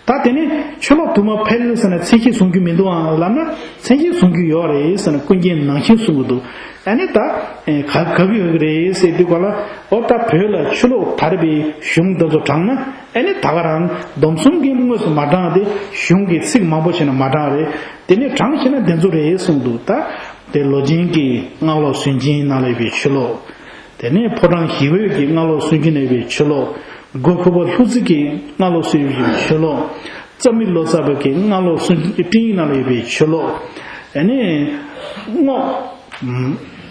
ད་དེ་ནས་ཆུ་ལོག་དུ་མ་འཕེལ་ཟེར་ན་མཚན་གཞི་བཟུང་རྒྱུ་མི་འདུག་ཨང་ལབ་ན། མཚན་གཞི་བཟུང་རྒྱུ་ཡོད་རེད་ཟེར་ན། ཀུན་མཁྱེན་ནང་བཞིན་གསུང་གི་འདུག་ཨ་ནི་ད་ག་ག་གི་ཡོད་གི་རེད་ཟེར་དུས་ག་ལ། ཨོ་ད་བོད་ལ་ཆུ་ལོག་དར་བའི་གཞུང་འདི་ཚོ་དྲངས་ན། ཨ་ནི་ད་ག་རང་སྡོམ་གསུམ་གྱིས་དངོས་སུ་མ་དྲངས་ཏེ། གཞུང་གི་ཚིག་མང་པོ་བྱས་ན་མ་དྲངས་རེད། དེ་ནས་དྲངས་བྱས་ན་དེ་ཚོ་རེད་གསུངས་འདུག་ད་དེ་ལོ་ཆེན་གྱི་སྔགས་ལོག་སུན་འབྱིན་ནང་ལ་ཡོད་པའི་ཆུ་ལོག་དེ་ནས་ཕོ་བྲང་ཞི་བའི་གི་སྔགས་ལོག་སུན་འབྱིན་ནང་ཡོད་པའི་ཆུ་ལོག་སྒོ་ཁུག་པ་ལྷུ་ཚིགས་ཀྱི་སྔགས་ལོག་སུན་འབྱིན་ཆུ་ལོག་རྩ་མི་ལོ་ཙཱ་བ་གི་སྔགས་ལོག་སུན་འབྱིན་སྤྲིངས་ཡིག་ནང་ལ་ཡོད་པའི་ཆུ་ལོག་ཨ་ནི་སྔགས་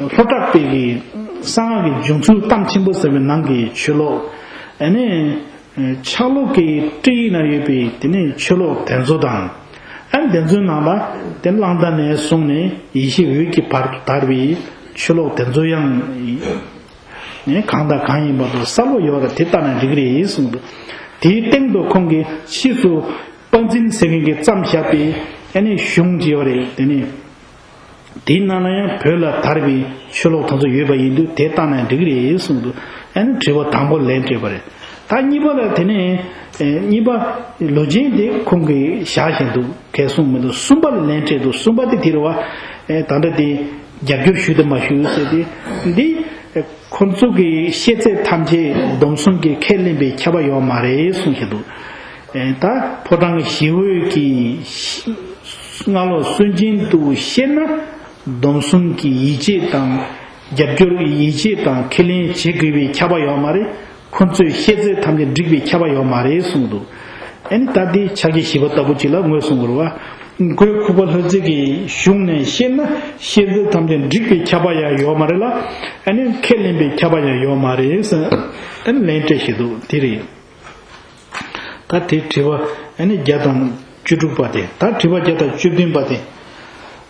ལྷོ་བྲག་པའི་གི་གསང་སྔགས་ཀྱི་འབྱུང་ཚུལ་གཏམ་ཆེན་པོ་ཟེར་བའི་ནང་གི་ཆུ་ལོག་ཨ་ནི་ཕྱག་ལོག་གི་སྤྲིངས་ཡིག་ནང་ཡོད་པའི་དེ་ནས་ཆུ་ལོག་དེ་ཚོ་དང་། ཨ་ནི་དེ་ཚོའི་ནང་ལ་དེ་གླང་དར་ནས་བཟུང་ནས་ཡེ་ཤེས་འོད་ཀྱི་བར་དུ་དར་བའི་ཆུ་ལོག་དེ་ཚོ་ཡང་ནི་གང་དང་གང་ཡིན་པ་དང་གསལ་པོ་ཡོད་རེད། དེ་ལྟ་ན་འགྲིག་གི་རེད་གསུངས་འདུག་དེའི་སྟེང་དུ་ཁོང་གིས་ཕྱིས་སུ་དཔལ་འཛིན་ཟེར་མཁན་གྱིས་བརྩམས་བཞག་པའི་ཨ་ནི་གཞུང་ཅིག་ཡོད་རེད། དེ་ནི། དེའི་ནང་ན་ཡང་བོད་ལ་དར་བའི་ཆོས་ལུགས་དེ་ཚོ་ཡོད་པ་ཡིན་དུས། དེ་ལྟ་ན་འགྲིག་རེད་གསུངས་འདུག་ཨ་ནི་དྲི་བ་དང་པོ་ལན་སྤྲད་པ་རེད། ད་གཉིས་པ་ལ་དེ་ནས་ཨེ་གཉིས་པ་ལོ་ཆེན་དེ་ཁོང་གིས་བཞག་བཞིན་འདུག་གས་གསུངས་མི་འདུག་གསུམ་པ་ལ་ལན་སྤྲད་འདུག་གསུམ་པ་དེ་དེ་རེད་བ། ཨེ་ད་ལྟ་དེ་རྒྱབ་སྐྱོར་ཞུ་དང་མ་ཞུ་ཟེར་དེ། འདི་ཁོ་ཚོ་གི་བཤད་ཚད་ཐམས་ཅད་སྡོམ་གསུམ་གྱིས་ཁས་ལེན་པའི་ཁྱབ་པ་ཡོད་མ་རེད་གསུངས་བཞིན་འདུག་ཨེ་ད་ཕོ་བྲང་ཞི་བའི་གི་སྔགས་ལོག་སུན་འབྱིན་དུ་བཤད་ན། སྡོམ་གསུམ་གྱི་ཡིད་ཆེས་དང་། རྒྱབ་སྐྱོར། ཡིད་ཆེས་དང་ཁས་ལེན་བྱེད་དགོས་པའི་ཁྱབ་པ་ཡོད་མ་རེད། ཁོ་ཚོས་བཤད་ཚད་ཐམས་ཅད་འགྲིག་པའི་ཁྱབ་པ་ཡོད་མ་རེད་གསུངས་འདུག་ཨ་ནི་ད་འདི་ཕྱག་རྒྱ་བཞི་པ་ལྟ་བུ་ཅིག་ལ་ངོས་བཟུང་དགོས་རེད་བ། སྒོ་ཁུག་པ་ལྷུ་ཚིགས་ཀྱི་གཞུང་ནས་བཤད་ན། བཤད་ཚད་ཐམས་ཅད་འགྲིག་པའི་ཁྱབ་པ་ཡང་ཡོད་མ་རེད་ལ། ཨ་ནི་ཁས་ལེན་པའི་ཁྱབ་པ་ཡང་ཡོད་མ་རེད་ཟེར། ཨ་ནི་ལན་སྤྲད་བཞིན་འདུག་དེ་རེད། ད་དེ་དྲི་བ་ཨ་ནི་བརྒྱ་དང་བཅུ་དྲུག་པ་དེ། ད་དྲི་བ་བརྒྱ་དང་བཅུ་བདུན་པ་དེ།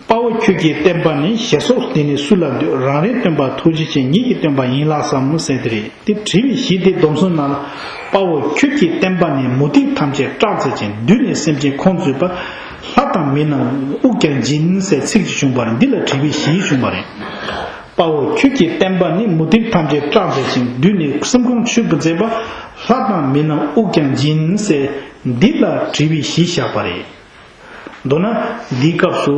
དཔའ་བོ་ཁྱོད་ཀྱི་བསྟན་པ་ནི། ཞེས་སོགས་འདི་ནི་སུ་ལ་འདུད། རང་རེའི་སྟོན་པ་ཐུགས་རྗེ་ཅན། ཉིད་ཀྱི་སྟོན་པ་ཡིན་ལགས་སམ་ཟེར་དེ་རེད། དེ་དྲི་བའི་གཞི་དེ་སྡོམ་གསུམ་ནང་ལ། དཔའ་བོ་ཁྱོད་ཀྱི་བསྟན་པ་ནི། མུ་སྟེགས་ཐམས་ཅད་སྐྲག་མཛད་ཅིང་། བདུད་ནི་སེམས་ཅན་ཁོང་གཙོས་པ། ལྷ་དང་མི་རྣམས་དབུགས་ཀྱང་འབྱིན་ཟེར་ཚིག་ཅིག་བྱུང་བ་རེད། འདི་ལ་དྲི་བའི་གཞི་བྱུང་བ་རེད། དཔའ་བོ་ཁྱོད་ཀྱི་བསྟན་པ་ནི། མུ་སྟེགས་ཐམས་ཅད་སྐྲག་མཛད་ཅིང་། བདུད་ནི་སེམས་ཁོང་ཆུད་པར་མཛད་པ། ལྷ་དང་མི་རྣམས་དབུགས་ཀྱང་འབྱིན་ཟེར། འདི་ལ་དྲི་བའི་གཞི་བཞག་པ་རེད། མདོར་ན་འདིའི་སྐབས་སུ་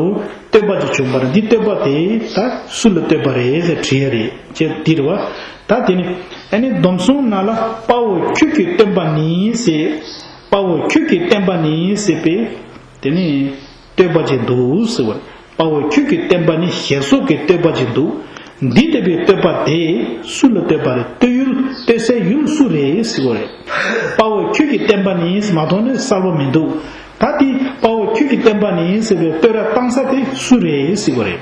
བསྟོད་པ་ཅིག་བྱུང་བ་རེད། འདི་བསྟོད་པ་དེ་ད་སུ་ལ་བསྟོད་པ་རེད་ཟེར་དྲི་ཡ་རེད། ཅེས་འདི་རེད་བ། ད་དེ་ནི་ཨ་ནི་སྡོམ་གསུམ་ནང་ལ། དཔའ་བོ་ཁྱོད་ཀྱི་བསྟན་པ་ནི་ཟེར། དཔའ་བོ་ཁྱོད་ཀྱི་བསྟན་པ་ནི་ཟེར་བའི་དེ་ནི་བསྟོད་པ་ཅིག་འདུག་ཟེར་བ། དཔའ་བོ་ཁྱོད་ཀྱི་བསྟན་པ་ནི། ཞེས་སོགས་ཀྱི་བསྟོད་པ་ཅིག་འདུག་འདི་ལྟ་བུའི་བསྟོད་པ་དེ་སུ་ལ་བསྟོད་པ་རེད། བསྟོད་ཡུལ། བསྟོད་སའི་ཡུལ་སུ་རེད་ཟེར་བ་རེད། དཔའ་བོ་ཁྱོད་ཀྱི་བསྟན་པ་ནི་མ་གཏོགས་ནི་གསལ་པོ་མི་འདུག་ད་དེ་དཔའ་བོ་ཁྱོད་ཀྱི་བསྟན་པ་ནི་ཟེར་བའི་བསྟོད་ར་བཏང་ས་དེ་སུ་རེད་ཟེར་བ་རེད།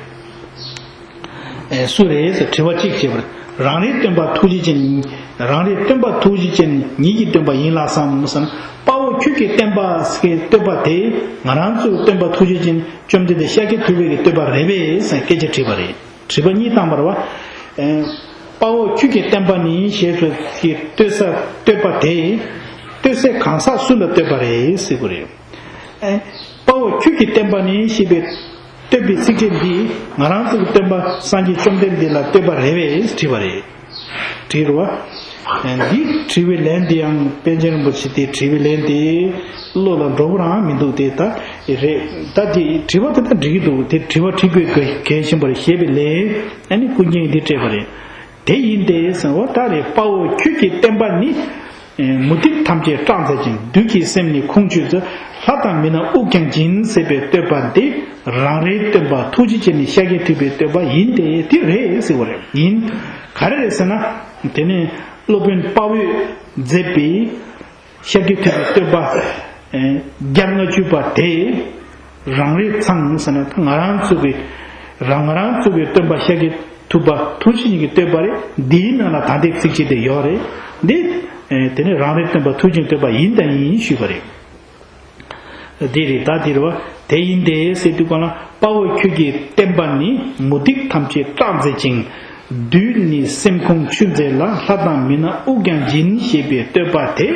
ཨེ་སུ་རེད་ཟེར་དྲི་བ་གཅིག་བྱས་པར། རང་རེའི་སྟོན་པ་ཐུགས་རྗེ་ཅན། རང་རེའི་སྟོན་པ་ཐུགས་རྗེ་ཅན། ཉིད་ཀྱི་སྟོན་པ་ཡིན་ལགས་སམ་ཟེར་ན། དཔའ་བོ་ཁྱོད་ཀྱི་བསྟན་པ་ཟེར་བའི་བསྟོད་པ་དེ་ང་རང་ཚོའི་སྟོན་པ་ཐུགས་རྗེ་ཅན་བཅོམ་ལྡན་འདས་ཤཱཀྱ་ཐུབ་པའི་གི་བསྟོད་པ་རེད་པས་ཟེར་སྐད་ཆ་དྲིས་པ་རེད། དྲི་བ་གཉིས་བཏང་བ་རེད་བ། ཨེ། དཔའ་བོ་ཁྱོད་ཀྱི་བསྟན་པ་ནི་ཞེས་སོགས་ཀྱི་བསྟོད་ས་བསྟོད་པ་དེ། བསྟོད་སའི་གང་ཟག་སུ་ལ་བསྟོད་པ་རེད་ཟེར་དགོས་རེད། ཨེ། དཔའ་བོ་ཁྱོད་ཀྱི་བསྟན་པ་ནི་ཞེས་པའི་བསྟོད་པའི་ཚིགས་བཅད་འདིས་ང་རང་ཚོ་གི་སྟོན་པ་སངས་རྒྱས་བཅོམ་ལྡན་འདས་ལ་བསྟོད་པ་རེད་པས་དྲིས་པ་རེད། དྲིས་རེད་བ། ཨེ། འདི་དྲི་བའི་ལན་འདི་ཡང་པཎ་ཆེན་རིན་པོ་ཆེ་དེ་དྲི་བའི་ལན་དེ་བློ་ལ་འགྲོ་གི་རང་མི་འདུག་དེ་ད་རེད། ད་དེ་དྲི་བ་དེ་ད་འགྲིག་གི་འདུག་དེ་དྲི་བ་དྲི་དགོས་གལ་ཆེན་པོ་རེད་ཞེས་པའི་ལན། ཨ་ནི་ཀུན་མཁྱེན་འདི་སྤྲད་པ་རེད། དེ་ཡིན་ཏེ་ཟེར་བ་ད་རེད། དཔའ་བོ་ཁྱོད་ཀྱི་བསྟན་པ་ནི། མུ་སྟེགས་ཐམས་ཅད་སྐྲག་མཛད་ཅིང་། བདུད་ཀྱི་སེམས་ནི་ཁོང་ཆུད་མཛད། ལྷ་དང་མི་རྣམས་དབུགས་ཀྱང་འབྱིན་ཟེར་བའི་བསྟོད་པ་འདི་རང་རེའི་སྟོན་པ་ཐུགས་རྗེ་ཅན་ནི་ཤཱཀྱ་ཐུབ་པའི་བསྟོད་པ་ཡིན་ཏེ། དེ་རེད་ཟེར་བ་རེད། ཡིན། ག་རེ་རེད་ཟེར་ན། དེ་ནི་སློབ་དཔོན་དཔའ་བོས་མཛད་པའི་ཤཱཀྱ་ཐུབ་པའི་བསྟོད་པ་བརྒྱ་ལྔ་བཅུ་པ་དེ། རང་རེ་ཚང་ཟེར་ན་ང་རང་ཚོ་གི། རང་ང་རང་ཚོ་གི་སྟོན་པ་ཤཱཀྱ་ཐུབ་པ་ཐུགས་རྗེ་ཅན་གྱི་བསྟོད་པ་རེད། འདིའི་ནང་ལ་ད་ལྟའི་ཚིགས་བཅད་དེ་ཡོད་རེད། འདི། དེ་ནི་རང་རེ་སྟོན་པ་ཐུགས་རྗེ་ཅན་བསྟོད་པ་ཡིན་དང་ཡིན་ཞུས་པ་རེད། འདི་རེད། ད་འདི་རེད་བ། དེ་ཡིན་ཏེ་ཟེར་དུས་གང་ལ། དཔའ་བོ་ཁྱོད་ཀྱི་བསྟན་པ་ནི། མུ་སྟེགས་ཐམས་ཅད་སྐྲག་མཛད་ཅིང་། བདུད་ནི་སེམས་ཁོང་ཆུད་མཛད་ལ། ལྷ་དང་མི་རྣམས་དབུགས་ཀྱང་འབྱིན་ཞེས་པའི་བསྟོད་པ་དེ།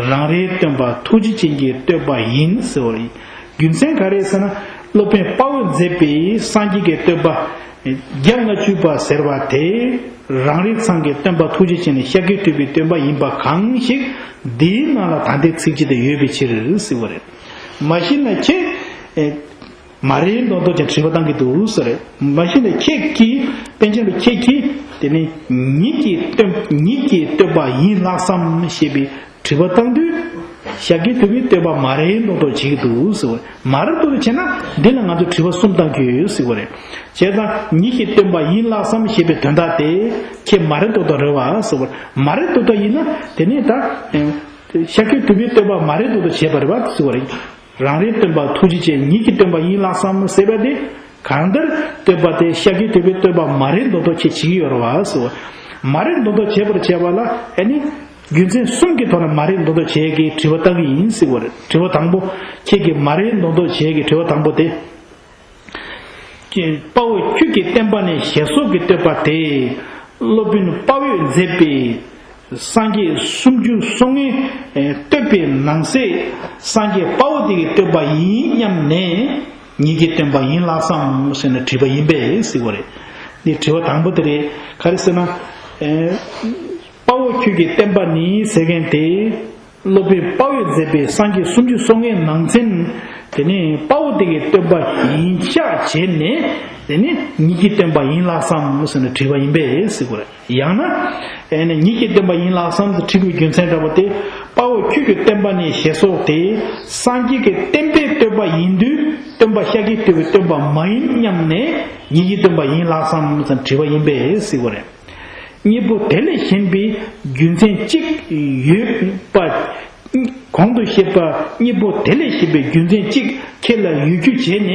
རང་རེའི་སྟོན་པ་ཐུགས་རྗེ་ཅན་གྱི་བསྟོད་པ་ཡིན་ཟེར་བ་རེད། རྒྱུ་མཚན་ག་རེ་ཟེར་ན། སློབ་དཔོན་དཔའ་བོས་མཛད་པའི་སངས་རྒྱས་ཀྱི་བསྟོད་པ། བརྒྱ་ལྔ་བཅུ་པ་ཟེར་བ་དེ་རང་རིག་ཚང་གི་སྟོན་པ་ཐུགས་རྗེ་ཅན་ནི་ཤཱཀྱ་ཐུབ་པའི་སྟོན་པ་ཡིན་པ་གང་ཞིག་འདིའི་ནང་ལ་ད་ལྟའི་ཚིགས་བཅད་དེ་ཡོད་པའི་ཕྱིར་ཟེར་བ་རེད། མ་གཞི་ན་ཁྱེད་མ་རེད་མདོག་མདོག་ཅན་དྲི་བ་བཏང་གི་འདུག་ཟེར་རེད། མ་གཞི་ན་ཁྱེད་ཀྱིས་པཎ་ཆེན་པ་ཁྱེད་ཀྱིས་དེ་ནི་ཉིད་ཀྱི་སྟོན་ཉིད་ཀྱི་སྟོན་པ་ཡིན་ལགས་སམ་ཞེས་པའི་དྲི་བ་བཏང་དུས། ཤཱཀྱ་ཐུབ་པའི་སྟོན་པ་མ་རེད་མདོག་མདོག་བྱེད་ཀྱི་འདུག་ཟེར་བ་རེད། མ་རེད་མདོག་མདོག་བྱས་ན་འདི་ལ་ང་ཚོས་དྲི་བ་གསུམ་བཏང་རྒྱུ་ཡོད་ཟེར་བ་རེད། བྱས་ཙང་ཉིད་ཀྱི་སྟོན་པ་ཡིན་ལགས་སམ་ཞེས་པའི་དོན་དག་དེ་ཁྱེད་མ་རེད་མདོག་མདོག་རེད་བ་ཟེར་བ་རེད། མ་རེད་མདོག་མདོག་ཡིན་ན་དེ་ནས་ད་ཤཱཀྱ་ཐུབ་པའི་སྟོན་པ་མ་རེད་མདོག་མདོག་བྱས་པ་རེད་བ་ཟེར་བ་རེད། རང་རེའི་སྟོན་པ་ཐུགས་རྗེ་ཅན་ཉིད་ཀྱི་སྟོན་པ་ཡིན་ལགས་སམ་ཟེར་བ་དེ། གང་ལྟར་སྟོན་པ་དེ་ཤཱཀྱ་ཐུབ་པའི་སྟོན་པ་མ་རེད་མདོག་མདོག་ཁྱེད་བྱེད་ཀྱི་ཡོད་རེད་བ་ཟེར་བ། མ་རེད་མདོག་མདོག་བྱེད་པར་བྱས་པ་ལ་ཨ་ནི་རྒྱུ་མཚན་གསུམ་གྱི་ཐོག་ནས་མ་རེད་མདོག་མདོག་བྱེད་ཀྱི་དྲི་བ་བཏང་གི་ཡིན་ཟེར་བ་རེད། དྲི་བ་དང་པོ། ཁྱེད་ཀྱིས་མ་རེད་མདོག་མདོག་བྱེད་ཀྱི་དྲི་བ་དང་པོ་དེ། དཔའ་བོ་ཁྱོད་ཀྱི་བསྟན་པ་ནི་ཞེས་སོགས་ཀྱི་བསྟོད་པ་དེ། སློབ་དཔོན་དཔའ་བོས་མཛད་པའི་སངས་རྒྱས་སུམ་ཅུ་སོ་ལྔའི་བསྟོད་པའི་ནང་གསེས་སངས་རྒྱས་དཔའ་བོ་དེ་གི་བསྟོད་པ་ཡིན་སྙམ་ནས། ཉིད་ཀྱི་སྟོན་པ་ཡིན་ལགས་སམ་ཟེར་ནས་དྲིས་པ་ཡིན་པས་ཟེར་བ་རེད། འདི་དྲི་བ་དང་པོ་དེ་རེད། ག་རེ་ཟེར་ན། ཨེ། དཔའ་བོ་ཁྱོད་ཀྱི་བསྟན་པ་ནི་ཟེར་མཁན་དེ། སློབ་དཔོན་དཔའ་བོས་མཛད་པའི་སངས་རྒྱས་སུམ་ཅུ་སོ་ལྔའི་ནང་ཚན། དེ་ནི་དཔའ་བོ་དེ་གི་བསྟོད་པ་ཡིན་ཤག་བྱས་ནས། དེ་ནི་ཉིད་ཀྱི་སྟོན་པ་ཡིན་ལགས་སམ་ཟེར་ནས་དྲིས་པ་ཡིན་པས་ཟེར་བ་རེད། ཡང་ན། ཨེ་ནི་ཉིད་ཀྱི་སྟོན་པ་ཡིན་ལགས་སམ་ཟེར་དྲི་བའི་རྒྱུ་མཚན་འདྲ་པོ་དེ། དཔའ་བོ་ཁྱོད་ཀྱི་བསྟན་པ་ནི་ཞེས་སོགས་དེ། སངས་རྒྱས་ཀྱི་བསྟན་པའི་བསྟོད་པ་ཡིན་དུས་སྟོན་པ་ཤཱཀྱ་ཐུབ་པའི་བསྟོད་པ་མ་ཡིན་སྙམ་ནས་ཉིད་ཀྱི་སྟོན་པ་ཡིན་ལགས་སམ་ཟེར་དྲི་བ་ཡིན་པས་ཟེར་བ་རེད། གཉིས་པོ་དེ་ལས་གཞན་པའི་རྒྱུ་མཚན་གཅིག་ཡོད་པ། གོང་དུ་བཤད་པ་གཉིས་པོ་དེ་ལས་གཞན་པའི་རྒྱུ་མཚན་གཅིག་ཁྱེད་ལ་ཡོད་རྒྱུ་བྱས་ནས།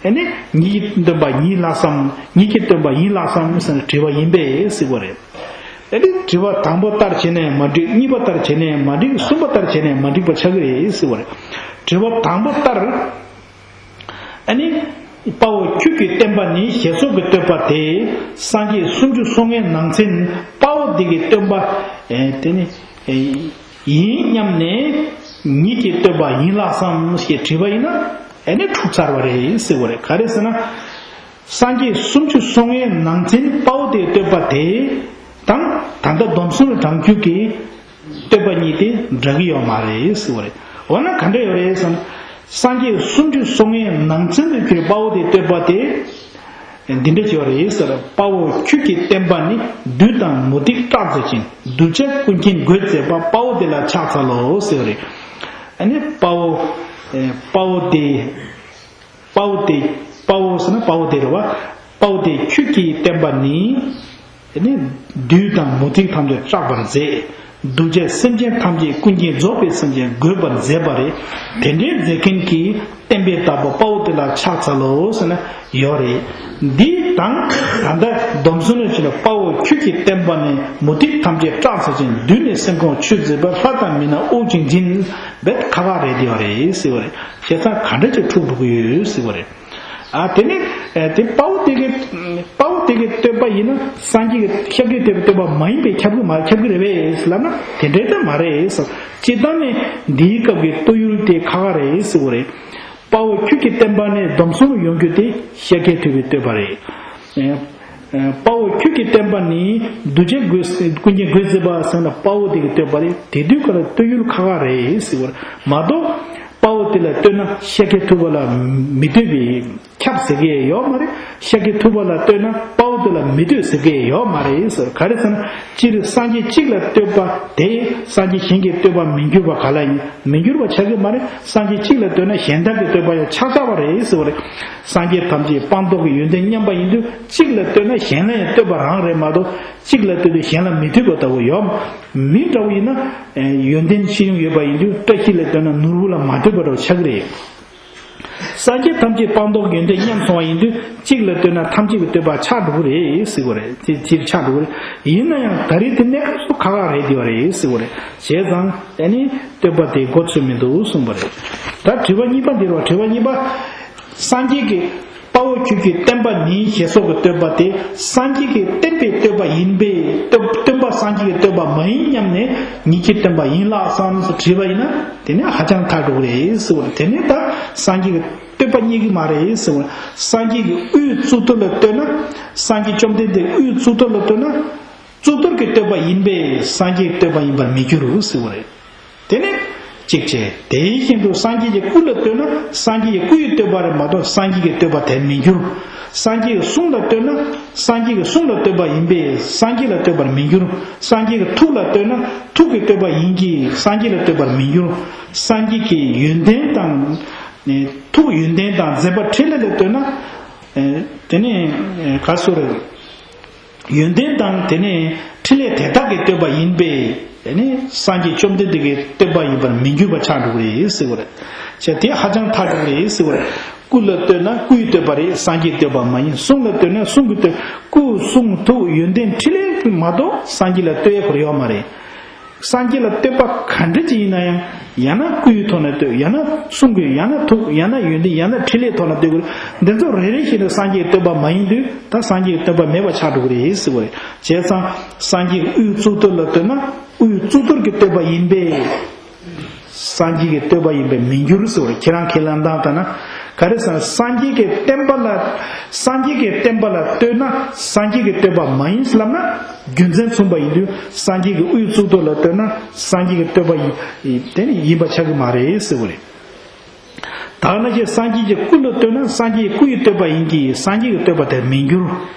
ཨེ་ནི་ཉིད་ཀྱི་སྟོན་པ་ཡིན་ལགས་སམ། ཉིད་ཀྱི་སྟོན་པ་ཡིན་ལགས་སམ་ཟེར་ནས་དྲི་བ་ཡིན་པས་ཟེར་བ་རེད། ཨེ་ནི་དྲི་བ་དང་པོ་ལྟར་བྱས་ནས་མ་འགྲིག་གཉིས་པ་ལྟར་བྱས་ནས་མ་འགྲིག་གསུམ་པ་ལྟར་བྱས་ནས་མ་འགྲིག་པ་ཆགས་ཀྱི་རེད་ཟེར་བ་རེད། དྲི་བ་དང་པོ་ལྟར། ཨ་ནི། དཔའ་བོ་ཁྱོད་ཀྱི་བསྟན་པ་ནི་ཞེས་སོགས་ཀྱི་བསྟོད་པ་དེ། སངས་རྒྱས་སུམ་ཅུ་སོ་ལྔའི་ནང་ཚན་དཔའ་བོ་དེ་གི་བསྟོད་པ། ཨེ་དེ་ནི། ཨེ་ཡིན་སྙམ་ནས། ཉིད་ཀྱི་བསྟོད་པ་ཡིན་ལགས་སམ་ཞེས་དྲིས་པ་ཡིན་ན། ཨེ་ནི་འཁྲུག་ཚར་བ་རེད་ཟེར་བ་རེད། ག་རེ་ཟེར་ན། སངས་རྒྱས་སུམ་ཅུ་སོ་ལྔའི་ནང་ཚན་དཔའ་བོ་དེའི་བསྟོད་པ་དེ། དང་ད་ལྟ་སྡོམ་གསུམ་རང་རྒྱུད་ཀྱི་བསྟོད་པ་གཉིས་དེ་འདྲ་གི་ཡོད་མ་རེད་ཟེར་བ་རེད། འོ་ན་ག་འདྲ་ཡོད་རེད་ཟེར་ན། སངས་རྒྱས་སུམ་ཅུ་སོ་ལྔའི་ནང་ཚན་དུ་གྱུར་དཔའ་བོ་དེའི་བསྟོད་པ་དེ། འདི་འདྲ་ཅིག་ཡོད་རེད་ཟེར། དཔའ་བོ་ཁྱོད་ཀྱི་བསྟན་པ་ནི། བདུད་དང་མུ་སྟེགས་སྐྲག་མཛད་ཅིང་། གདུལ་བྱ་ཀུན་མཁྱེན་རྒོད་མཛད་པ། དཔའ་བོ་དེ་ལ་ཕྱག་འཚལ་ལོ་ཟེར་བ་རེད། ཨ་ནི་དཔའ་བོ། དཔའ་བོ་དེ། དཔའ་བོ་དེ། དཔའ་བོ་ཟེར་ན་དཔའ་བོ་དེ་རེད་བ། དཔའ་བོ་དེ་ཁྱོད་ཀྱི་བསྟན་པ་ནི། དེ་ནི་བདུད་དང་མུ་སྟེགས་ཐམས་ཅད་སྐྲག་པར་མཛད། གདུལ་བྱ་སེམས་ཅན་ཐམས་ཅད་ཀུན་མཁྱེན་རྫོགས་པའི་སེམས་ཅན་རྒོད་པར་མཛད་པ་རེད། དེ་འདྲའི་མཛད་མཁན་གྱི་བསྟན་པའི་བདག་པོ་དཔའ་བོ་དེ་ལ་ཕྱག་འཚལ་ལོ་ཟེར་ན་ཡོད་རེད། འདི་དང་ད་ལྟ་སྡོམ་གསུམ་ནས་བྱས་ན་དཔའ་བོ་ཁྱོད་ཀྱི་བསྟན་པ་ནི། མུ་སྟེགས་ཐམས་ཅད་སྐྲག་མཛད་ཅིང་། བདུད་ནི་སེམས་ཁོང་ཆུད་མཛད་པ། ལྷ་དང་མི་རྣམས་དབུགས་ཀྱིས་འབྱིན་པས་ཁ་ཁ་རེད་དེ་ཡོད་རེད་ཟེར་བ་རེད། བྱས་ཙང་ག་འདྲ་ཅིག་འཁྲུག་འགྲོ་གི་ཡོད་ཟེར་བ་རེད། ཨ་དེ་ནི་ཨ་དེ་དཔའ་བོ་དེ་གི་དཔའ་བོ་དེ་གི་བསྟོད་པ་ཡིན་ན་སངས་རྒྱས་ཀྱི་ཤཱཀྱ་ཐུབ་པའི་བསྟོད་པ་མ་ཡིན་པས་ཁྱབ་གི་མ་ཁྱབ་གི་རེད་པས་ལབ་ན་དེ་འདྲའི་ད་མ་རེད་ཟེར། སྤྱིར་བཏང་ནས་འདིའི་སྐབས་ཀྱི་བསྟོད་ཡུལ་དེ་ཁ་ཁ་རེད་ཟེར་བ་རེད། དཔའ་བོ་ཁྱོད་ཀྱི་བསྟན་པ་ནི་སྡོམ་གསུམ་ཡོང་རྒྱུ་དེ་ཤཱཀྱ་ཐུབ་པའི་བསྟོད་པ་རེད། ཨ་དཔའ་བོ་ཁྱོད་ཀྱི་བསྟན་པ་ནི་གདུལ་བྱ་རྒོད་ཀུན་མཁྱེན་རྒོད་མཛད་པ་ཟེར་ན་དཔའ་བོ་དེ་གི་བསྟོད་པ་རེད། དེ་དུས་ཁ་ལ་བསྟོད་ཡུལ་ཁ་ཁ་རེད་ཟེར་བ་རེད་མ་གཏོགས། དཔའ་བོ་དེ་ལ་བསྟོད་ན་ཤཱཀྱ་ཐུབ་པ་ལ་མི་བསྟོད་པའི་ཁྱབ་ཟེར་གི་ཡོད་མ་རེད། ཤཱཀྱ་ཐུབ་པ་ལ་བསྟོད་ན་དཔའ་བོ་དེ་ལ་མི་བསྟོད་ཟེར་གི་ཡོད་མ་རེད་ཟེར། ག་རེ་ཟེར་ན་སྤྱིར་སངས་རྒྱས་གཅིག་ལ་བསྟོད་པ་དེ་སངས་རྒྱས་གཞན་གྱིས་བསྟོད་པ་མི་འགྱུར་བ་ག་ལ་ཡིན་མི་འགྱུར་བ་ཆགས་གི་མ་རེད། སངས་རྒྱས་གཅིག་ལ་བསྟོད་ན་གཞན་དག་གི་བསྟོད་པ་ཡང་ཆགས་ཆགས་པ་རེད་ཟེར་བ་རེད། སངས་རྒྱས་ཐམས་ཅད་སྤངས་རྟོགས་ཀྱི་ཡོན་ཏན་མཉམ་པ་ཡིན་དུས་གཅིག་ལ་བསྟོད་ན་གཞན་ལ་ཡང་བསྟོད་པ་རང་རེད་མ་གཏོགས་གཅིག་ལ་བསྟོད་དུས་གཞན་ལ་མི་བསྟོད་པ་ལྟ་བུ་ཡོད་མི་འདྲ་བོ་ཡིན་ན་ཡོན་ཏན་ཆེ་ཆུང་ཡོད་པ་ཡིན་དུས་བཀྲ་ཤིས་ལ་བསྟོད་ན་ནོར་བུ་ལ་མ་བསྟོད་པ་འདྲ་བོ་ཆགས་ཀྱི་རེད། སངས་རྒྱས་ཐམས་ཅད་སྤངས་རྟོགས་ཡོན་ཏན་མཉམ་སོང་བ་ཡིན་དུས་གཅིག་ལ་བསྟོད་ན་ཐམས་ཅད་ཀྱི་བསྟོད་པ་ཆགས་འགྲོ་གི་རེད་ཟེར་བ་རེད། དེ་སྤྱིར་ཆགས་འགྲོ་གི་རེད། ཡིན་ན་ཡང་ད་རེས་དེ་གནས་སྐབས་སུ་ཁ་ཁ་རེད་དེ་བ་རེད་ཟེར་བ་རེད། བྱས་ཙང་ཨ་ནི་བསྟོད་པ་དེ་མགོ་ཚོས་མི་འདུག་གསུངས་པ་རེད། ད་དྲི་བ་གཉིས་པ་འདིར་བ་དྲི་བ་གཉིས་པ། སངས་རྒྱས་ཀྱི་དཔའ་ དཔའ་བོ་ཁྱོད་ཀྱིས་བསྟན་པ་ནི་ཞེས་སོགས་ཀྱི་བསྟོད་པ་དེ་སངས་རྒྱས་ཀྱིས་བསྟན་པའི་བསྟོད་པ་ཡིན་པས། བསྟོད་བསྟན་པ་སངས་རྒྱས་ཀྱི་བསྟོད་པ་མ་ཡིན་སྙམ་ནས་ཉིད་ཀྱིས་བསྟན་པ་ཡིན་ལགས་སམ་ཟེར་དྲིས་པ་ཡིན་ན། དེ་ནི་ཧ་ཅང་ཐལ་འགྲོ་གི་རེད་ཟེར་བ་རེད། དེ་ནི་ད་སངས་རྒྱས་ཀྱི་བསྟོད་པ་རྙེད་ཀྱི་མ་རེད་ཟེར་བ་རེད། སངས་རྒྱས་ཀྱི་དབུའི་གཙུག་ཏོར་ལ་བསྟོད་ན། སངས་རྒྱས་བཅོམ་ལྡན་འདས་དབུའི་གཙུག་ཏོར་ལ་བསྟོད་ན། གཙུག་ཏོར་གྱི་བསྟོད་པ་ཡིན་པས་སངས་རྒྱས་ཀྱི་བསྟོད་པ་ཡིན་པར་མི་འགྱུར་ཟེར་བ་རེད། དེ་ནི་གཅིག་བྱས། དེ་བཞིན་དུ་སངས་རྒྱས་ཀྱི་སྐུ་ལ་བསྟོད་ན་སངས་རྒྱས་ཀྱི་སྐུ་ཡི་བསྟོད་པ་རེད་མ་གཏོགས་སངས་རྒྱས་ཀྱི་བསྟོད་པ་དེར་མི་འགྱུར། སངས་རྒྱས་ཀྱི་གསུང་ལ་བསྟོད་ན་སངས་རྒྱས་ཀྱི་གསུང་ལ་བསྟོད་པ་ཡིན་པས་སངས་རྒྱས་ལ་བསྟོད་པར་མི་འགྱུར། སངས་རྒྱས་ཀྱི་ཐུགས་ལ་བསྟོད་ན་ཐུགས་ཀྱི་བསྟོད་པ་ཡིན་གྱི་སངས་རྒྱས་ལ་བསྟོད་པར་མི་འགྱུར། སངས་རྒྱས་ཀྱི་ཡོན་ཏན་དང་། ཐུགས་ཡོན་ཏན་དང་མཛད་པ་འཕྲིན་ལས་ལ་བསྟོད་ན། དེ་ནི་ག་སོ་རེད། ཡོན་ཏན་དང་དེ་ནས་འཕྲིན་ལས་དེ་དག་གི་བསྟོད་པ་ཡིན་པས་དེ་ནི་སངས་རྒྱས་བཅོམ་ལྡན་འདས་ཀྱི་བསྟོད་པ་ཡིན་པར་མི་འགྱུར་བ་ཆགས་འགྲོ་གི་རེད་ཟེར་བ་རེད། བྱས་དེ་ཧ་ཅང་ཐལ་འགྲོ་གི་རེད་ཟེར་བ་རེད། སྐུ་ལ་བསྟོད་ན་སྐུ་ཡི་བསྟོད་པ་རེད། སངས་རྒྱས་བསྟོད་པ་མ་ཡིན། གསུང་ལ་བསྟོད་ན་གསུང་གི་བསྟོད། སྐུ་གསུང་ཐུགས་ཡོན་ཏན་འཕྲིན་ལས་མ་གཏོགས་སངས་རྒྱས་ལ་བསྟོད་ཡ་ཁོ་ར་ཡོད་མ་རེད། སངས་རྒྱས་ལ་བསྟོད་པ་ག་འདྲ་ཅིག་ཡིན་ན་ཡང་། ཡང་ན་སྐུའི་ཐོག་ནས་བསྟོད། ཡང་ན་གསུང་གི། ཡང་ན་ཐུགས། ཡང་ན་ཡོན་ཏན། ཡང་ན་འཕྲིན་ལས་ཐོག་ནས་བསྟོད་དགོས། འདི་ཚོ་རེ་རེ་བཞིན་དུ་སངས་རྒྱས་བསྟོད་པ་མ་ཡིན་དུས་ད་སངས་རྒྱས་བསྟོད་པ་མེད་པ་ཆགས་འགྲོ་གི་རེད་ཟེར་བ་རེད། བྱས་ཙང་སངས་རྒྱས་དབུའི་གཙུག་ཏོར་ལ་བསྟོད་ན་དབུའི་གཙུག་ཏོར་གྱི་བསྟོད་པ་ཡིན་པས། སངས་རྒྱས་ཀྱི་བསྟོད་པ་ཡིན་པས་མི་འགྱུར་ཟེར་བ་རེད། ཁྱེད་རང་ཁས་ལེན་སྟངས་ལྟར་ན། ག་རེ་ཟེར་ན་སངས་རྒྱས་ཀྱི་བསྟན་པ་ལ། སངས་རྒྱས་ཀྱི་བསྟན་པ་ལ་བསྟོད་ན་སངས་རྒྱས་ཀྱི་བསྟོད་པ་མ་ཡིན་ལབ་ན། རྒྱུ་མཚན་མཚུངས་པ་ཡིན་དུས་སངས་རྒྱས་ཀྱི་དབུའི་གཙུག་ཏོར་ལ་བསྟོད་ན་སངས་རྒྱས་ཀྱི་བསྟོད་པ་ཡིན། དེ་ནི་ཡིན་པ་ཆགས་ཀྱི་མ་རེད་ཟེར་བ་རེད། ད་ནང་བཞིན་སངས་རྒྱས་ཀྱི་སྐུ་ལ་བསྟོད་ན་སངས་རྒྱས་ཀྱི་སྐུ་ཡི་བསྟོད་པ་ཡིན་གྱི་སངས་རྒྱས་ཀྱི་བསྟོད་པ་དེར་མི་འགྱུར།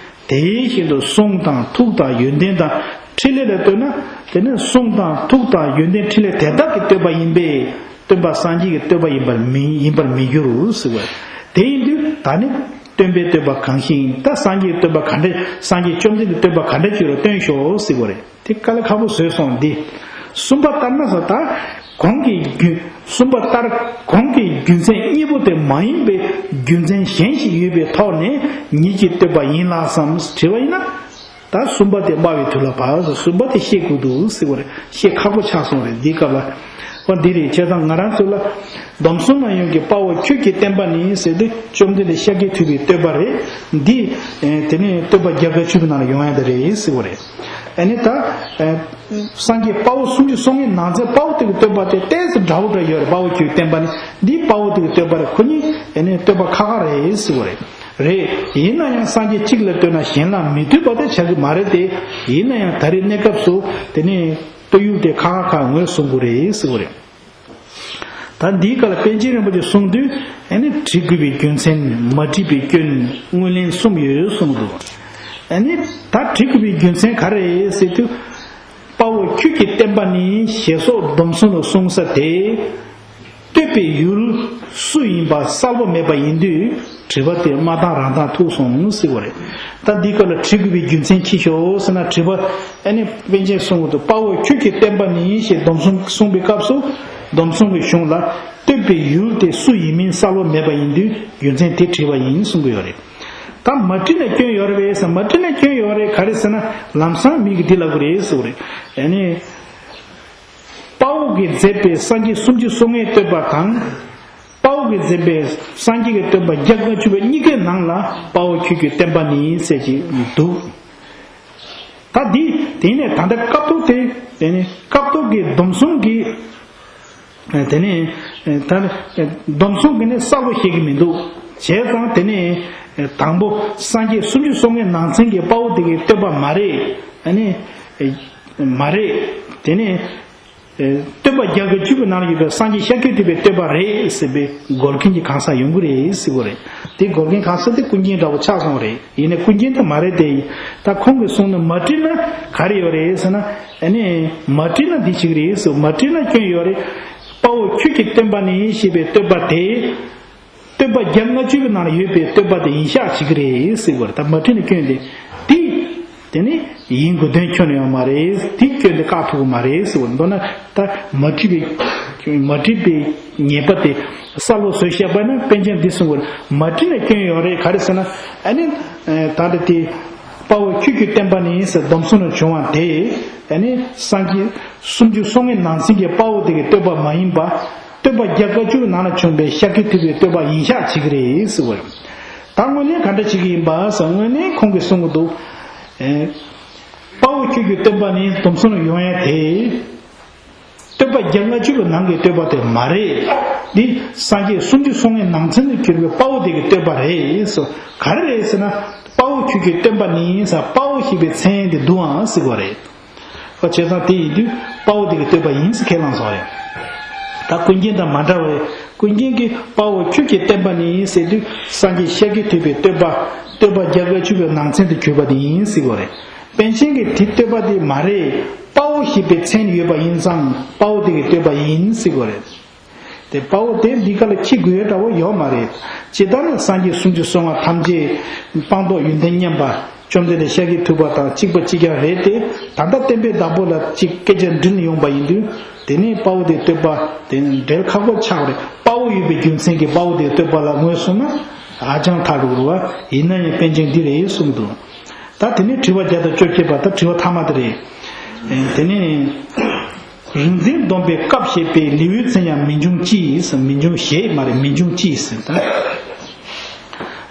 དེ་བཞིན་དུ་གསུང་དང་ཐུགས་དང་ཡོན་ཏན་དང་འཕྲིན་ལས་ལ་བསྟོད་ན། དེ་ནི་གསུང་དང་ཐུགས་དང་ཡོན་ཏན་འཕྲིན་ལས་དེ་དག་གི་བསྟོད་པ་ཡིན་པས། སྟོན་པ་སངས་རྒྱས་ཀྱི་བསྟོད་པ་ཡིན་པར་མི་ཡིན་པར་མི་འགྱུར་ཟེར་བས། དེ་ཡིན་དུས་ད་ནི། སྟོན་པའི་བསྟོད་པ་གང་ཞིག་ཡིན། ད་སངས་རྒྱས་བསྟོད་པ་ག་འདྲ། སངས་རྒྱས་བཅོམ་ལྡན་འདས་བསྟོད་པ་ག་འདྲ་ཅིག་རུ་སྟོན་ཤོག་ཟེར་བ་རེད། དེ་དཀའ་ལས་ཁག་པོ་བཟོས་སོང་འདི། གསུམ་པ་ལྟར་ན་ཟེར་ད། གོང་གི་རྒྱུ། གསུམ་པ་ལྟར་གོང་གི་རྒྱུ་མཚན་གཉིས་པོ་དེ་མ་ཡིན་པའི་རྒྱུ་མཚན་གཞན་ཞིག་ཡོད་པའི་ཐོག་ནས་ཉིད་ཀྱི་བསྟོད་པ་ཡིན་ལགས་སམ་དྲི་བ་ཡིན་ན། ད་གསུམ་པ་དེ་སྨྲ་བའི་མཐུ་ལ་བབ་ཟེར། གསུམ་པ་དེ་བཤད་དགོས་འདུག་ཟེར་བ་རེད། བཤད་ཁག་པོ་ཆགས་སོང་རེད་འདིའི་སྐབས་ལ། འོ་འདི་རེད། བྱས་ཙང་ང་རང་ཚོ་ལ། སྡོམ་གསུམ་ལ་ཡོང་གི་དཔའ་བོ་ཁྱོད་ཀྱིས་བསྟན་པ་ནི་ཟེར་དུས་བཅོམ་ལྡན་འདས་ཤཱཀྱ་ཐུབ་པའི་བསྟོད་པ་རེད། འདི། དེ་ནས་བསྟོད་པ་བརྒྱ་དང་བཅུ་པའི་ནང་ལ་ཡོང་ཡ་དེ་རེད་ཟེར་བ་རེད། ཨ་ནི་ད། སངས་རྒྱས་དཔའ་བོ་སུམ་ཅུ་སོ་ལྔའི་ནང་ཚན་དཔའ་བོ་དེ་གི་བསྟོད་པ་དེ་ཏོག་ཙམ་འདྲ་བོ་འདྲ་ཡོད་རེད། དཔའ་བོ་ཁྱོད་བསྟན་པ་ནི་འདི་དཔའ་བོ་དེ་གི་བསྟོད་པ་རེད། ཁོ་གཉིས་ཨ་ནི་བསྟོད་པ་ཁག་ཁག་རེད་ཟེར་བ་རེད། རེད། ཡིན་ན་ཡང་སངས་རྒྱས་གཅིག་ལ་བསྟོད་ན་གཞན་ལ་མི་བསྟོད་པ་དེ་བྱ་གི་མ་རེད་དེ། ཡིན་ན་ཡང་ད་རེས་གནས་སྐབས་སུ་དེ་ནས་བསྟོད་ཡུལ་དེ་ཁག་ཁག་ཁག་ངོས་བཟུང་དགོས་རེད་ཟེར་བ་རེད། ད་འདིའི་སྐབས་ལ་པཎ་ཆེན་རིན་པོ་ཆེ་གསུངས་དུས་ཨ་ནི་དྲི་དགོས་པའི་རྒྱུ་མཚན། མ་དྲིས་པའི་སྐྱོན། དངོས་ལན་གསུམ་ཡོད་གསུངས་འདུག་ཨ་ནི་ད་དྲི་དགོས་པའི་རྒྱུ་མཚན་ག་རེ་རེད་ཟེར་དུས། དཔའ་བོ་ཁྱོད་ཀྱིས་བསྟན་པ་ནི་ཞེས་སོགས་སྡོམ་གསུམ་ལ་གསུངས་ས་དེ། བསྟོད་པའི་ཡུལ་སུ་ཡིན་པ་གསལ་པོ་མེད་པ་ཡིན་དུས་དྲི་བ་དེ་མ་བཏང་རང་བཏང་ཐུག་སོང་ཟེར་བ་རེད། ད་འདིའི་སྐབས་ལ་དྲི་དགོས་པའི་རྒྱུ་མཚན་ཅི་ཞོག་ཟེར་ན། དྲི་བ་ཨ་ནི་པཎ་ཆེན་གསུང་གི་འདུག་དཔའ་བོ་ཁྱོད་ཀྱིས་བསྟན་པ་ནི་ཞེས་སྡོམ་གསུམ་གསུངས་པའི་སྐབས་སུ་སྡོམ་གསུམ་གྱི་གཞུང་ལ་བསྟོད་པའི་ཡུལ་དེ་སུ་ཡིན་མིན་གསལ་པོ་མེད་པ་ཡིན་དུས་རྒྱུ་མཚན་དེ་དྲི་བ་ཡིན་གསུང་གི་ཡོད་རེད། ད་མ་དྲིས་ན་སྐྱོན་ཡོད་རེད་པས་ཟེར། མ་དྲིས་ན་སྐྱོན་ཡོད་རེད། ག་རེ་ཟེར་ན་ལམ་སང་མི་གིས་འདི་ལབ་གི་རེད་ཟེར་བ་རེད། ཨ་ནི། དཔའ་བོ་གིས་མཛད་པའི་སངས་རྒྱས་སུམ་ཅུ་སོ་ལྔའི་བསྟོད་པ་དང་། དཔའ་བོ་གིས་མཛད་པའི་སངས་རྒྱས་ཀྱི་བསྟོད་པ་བརྒྱ་དང་བཅུ་པ་གཉིས་ཀའི་ནང་ལ་དཔའ་བོ་ཁྱོད་ཀྱིས་བསྟན་པ་ནི་ཟེར་གྱི་འདུག་ད་འདི་དེ་ནས་ད་ལྟ་སྐབས་ཐོག་དེ་དེ་ནས་སྐབས་ཐོག་གི་སྡོམ་གསུམ་གྱི་དེ་ནས་ད་སྡོམ་གསུམ་གྱི་ནི་གསལ་པོ་ཤེས་ཀྱི་མི་འདུག་བྱས་ཙང་དེ་ནས་དང་པོ་སངས་རྒྱས་སུམ་ཅུ་སོ་ལྔའི་ནང་ཚན་གྱི་དཔའ་བོ་དེ་གའི་བསྟོད་པ་མ་རེད། ཨ་ནི། མ་རེད། དེ་ནས། བསྟོད་པ་བརྒྱ་དང་བཅུ་པའི་ནང་ལ་ཡོད་པའི་སངས་རྒྱས་ཤཱཀྱ་ཐུབ་པའི་བསྟོད་པ་རེད་ཟེར་བའི་འགོག་རྐྱེན་གྱི་གང་ཟག་ཡོང་གི་རེད་ཟེར་བ་རེད། དེ་འགོག་རྐྱེན་གང་ཟག་དེ་ཀུན་མཁྱེན་འདྲ་བོ་ཆགས་སོང་བ་རེད། ཡིན་ནའི་ཀུན་མཁྱེན་དེ་མ་རེད་དེ། ད་ཁོང་གིས་གསུངས་ན་མ་དྲིས་ན་ག་རེ་ཡོད་རེད་ཟེར་ན། ཨ་ནི། མ་དྲིས་ན་འདི་བྱེད་ཀྱི་རེད་ཟེར། མ་དྲིས་ན་སྐྱོན་ཡོད་རེད། དཔའ་བོ་ཁྱོད་ཀྱིས་བསྟན་པ་ནི་ཞེས་པའི་བསྟོད་པ་དེ། བསྟོད་པ་བརྒྱ་ལྔ་བཅུ་པའི་ནང་ལ་ཡོད་པའི་བསྟོད་པ་དེ་ཡིན་ཤག་བྱེད་ཀྱི་རེད་ཟེར་བ་རེད། ད་མ་དྲིས་ན་སྐྱོན་དེ། དེ། དེ་ནི་ཡིན་དགོས་དོན་ཁྱོན་ནས་ཡོད་མ་རེད། དེ་སྐྱོན་དེ་བཀག་ཐུབ་ཀྱི་མ་རེད་ཟེར་བ་རེད། མདོར་ན་ད་མ་དྲིས་པའི། མ་དྲིས་པའི་ཉེས་པ་དེ་གསལ་པོ་བཟོས་བཤད་པ་ན་པཎ་ཆེན་འདི་གསུང་བར་མ་དྲིས་ན་སྐྱོན་ཡོད་རེད། ག་རེ་ཟེར་ན། ཨ་ནི། ད་ལྟ་དེ། དཔའ་བོ་ཁྱོད་ཀྱིས་བསྟན་པ་ནི་ཟེར་སྡོམ་གསུམ་ལ་བྱུང་བ་དེ། ཨ་ནི་སངས་རྒྱས་སུམ་ཅུ་སོ་ལྔའི་ནང་ཚན་གྱི་དཔའ་བོ་དེ་གའི་བསྟོད་པ་མ་ཡིན་པ། བསྟོད་པ་བརྒྱ་དང་བཅུ་པའི་ནང་ལ་བྱུང་བའི་ཤཱཀྱ་ཐུབ་པའི་བསྟོད་པ་ཡིན་ཤག་བྱེད་ཀྱི་རེད་ཟེར་བ་རེད། ད་དངོས་གནས་ག་འདྲ་བྱེད་ཀྱི་ཡིན་པ་ཟེར། དངོས་གནས་ཁོང་གིས་གསུང་གི་འདུག། ཨེ། དཔའ་བོ་ཁྱོད་ཀྱི་སྟོན་པ་ནི་སྡོམ་གསུམ་ལ་ཡོང་ཡ་དེ། སྟོན་པ་བརྒྱ་ལྔ་བཅུ་གི་ནང་གི་སྟོན་པ་དེ་མ་རེད། འདི་སངས་རྒྱས་སུམ་ཅུ་སོ་ལྔའི་ནང་ཚན་དུ་གྱུར་པའི་དཔའ་བོ་དེ་གི་སྟོན་པ་རེད་ཟེར། ག་རེ་རེད་ཟེར་ན། དཔའ་བོ་ཁྱོད་ཀྱི་སྟོན་པ་ནི་ཟེར། དཔའ་བོ་ཞེས་པའི་མཚན་དེ་འདུག་ཨང་ཟེར་གོ་རེད། བྱས་ཙང་དེ་ཡིན་དུས་དཔའ་བོ་དེ་གི་སྟོན་པ་ཡིན་ཟེར་ཁས་བླངས་སོང་རེད། ད་ཀུན་མཁྱེན་དང་མ་འདྲ་བས། ཀུན་མཁྱེན་གྱིས་དཔའ་བོ་ཁྱོད་ཀྱི་སྟོན་པ་ནི་ཟེར་དུས་སངས་རྒྱས་ཤཱཀྱ་ཐུབ་པའི་སྟོན་པ། སྟོན་པ་བརྒྱ་དགུ་བཅུ་པའི་ནང་ཚན་དུ་གྱུར་པ་དེ་ཡིན་ཟེར་གོ་རེད། པཎ་ཆེན་གྱིས་དེ་སྟོན་པ་དེ་མ་རེད། དཔའ་བོ་ཞེས་པའི་མཚན་ཡོད་པ་ཡིན་ཙང་དཔའ་བོ་དེ་གི་སྟོན་པ་ཡིན་ཟེར་གོ་རེད། དེ་དཔའ་བོ་དེ་འདི་ག་ལ་ཁྱི་དགོས་ཡ་འདྲ་བོ་ཡོད་མ་རེད། ཇི་ལྟར་ན་སངས་རྒྱས་སུམ་ཅུ་སོ་ལྔ་ཐམས་ཅད་སྤངས་རྟོགས་ཡོན་ཏན་མཉམ་པ་བཅོམ་ལྡན་འདས་ཤཱཀྱ་ཐུབ་པ་དང་གཅིག་པ་གཅིག་རྐྱང་རེད་དེ། ད་ལྟ་བསྟན་པའི་བདག་པོ་ལ་གཅིག་སྐད་ཆ་འདྲི་ནས་ཡོང་པ་ཡིན་དུས། དེ་ནས་དཔའ་བོ་དེའི་བསྟོད་པ་དེ་ནི་འགྲེལ་ཁག་པོ་ཆགས་པ་རེད། དཔའ་བོ་ཡོད་པའི་རྒྱུ་མཚན་གྱིས་དཔའ་བོ་དེའི་བསྟོད་པ་ལ་ངོས་བཟུང་ན་ཧ་ཅང་ཐག་རིང་བ། ཡིན་ན་ཡང་པཎ་ཆེན་འདི་རེད་གསུངས་འདུག། ད་དེ་ནས་དྲི་བ་བརྒྱ་དང་བཅོ་བརྒྱད་པ། ད་དྲི་བ་མཐའ་མ་དེ་རེད། ཨེ། དེ་ནས་རིག་འཛིན་སྡོམ་པའི་སྐབས་བཤད་པའི་ལེའུའི་མཚན་ཡང་མི་འབྱུང་ཅི་ཟེར། མི་འབྱུང་ཞེས་མ་རེད། མི་འབྱུང་ཅི་ཟེར།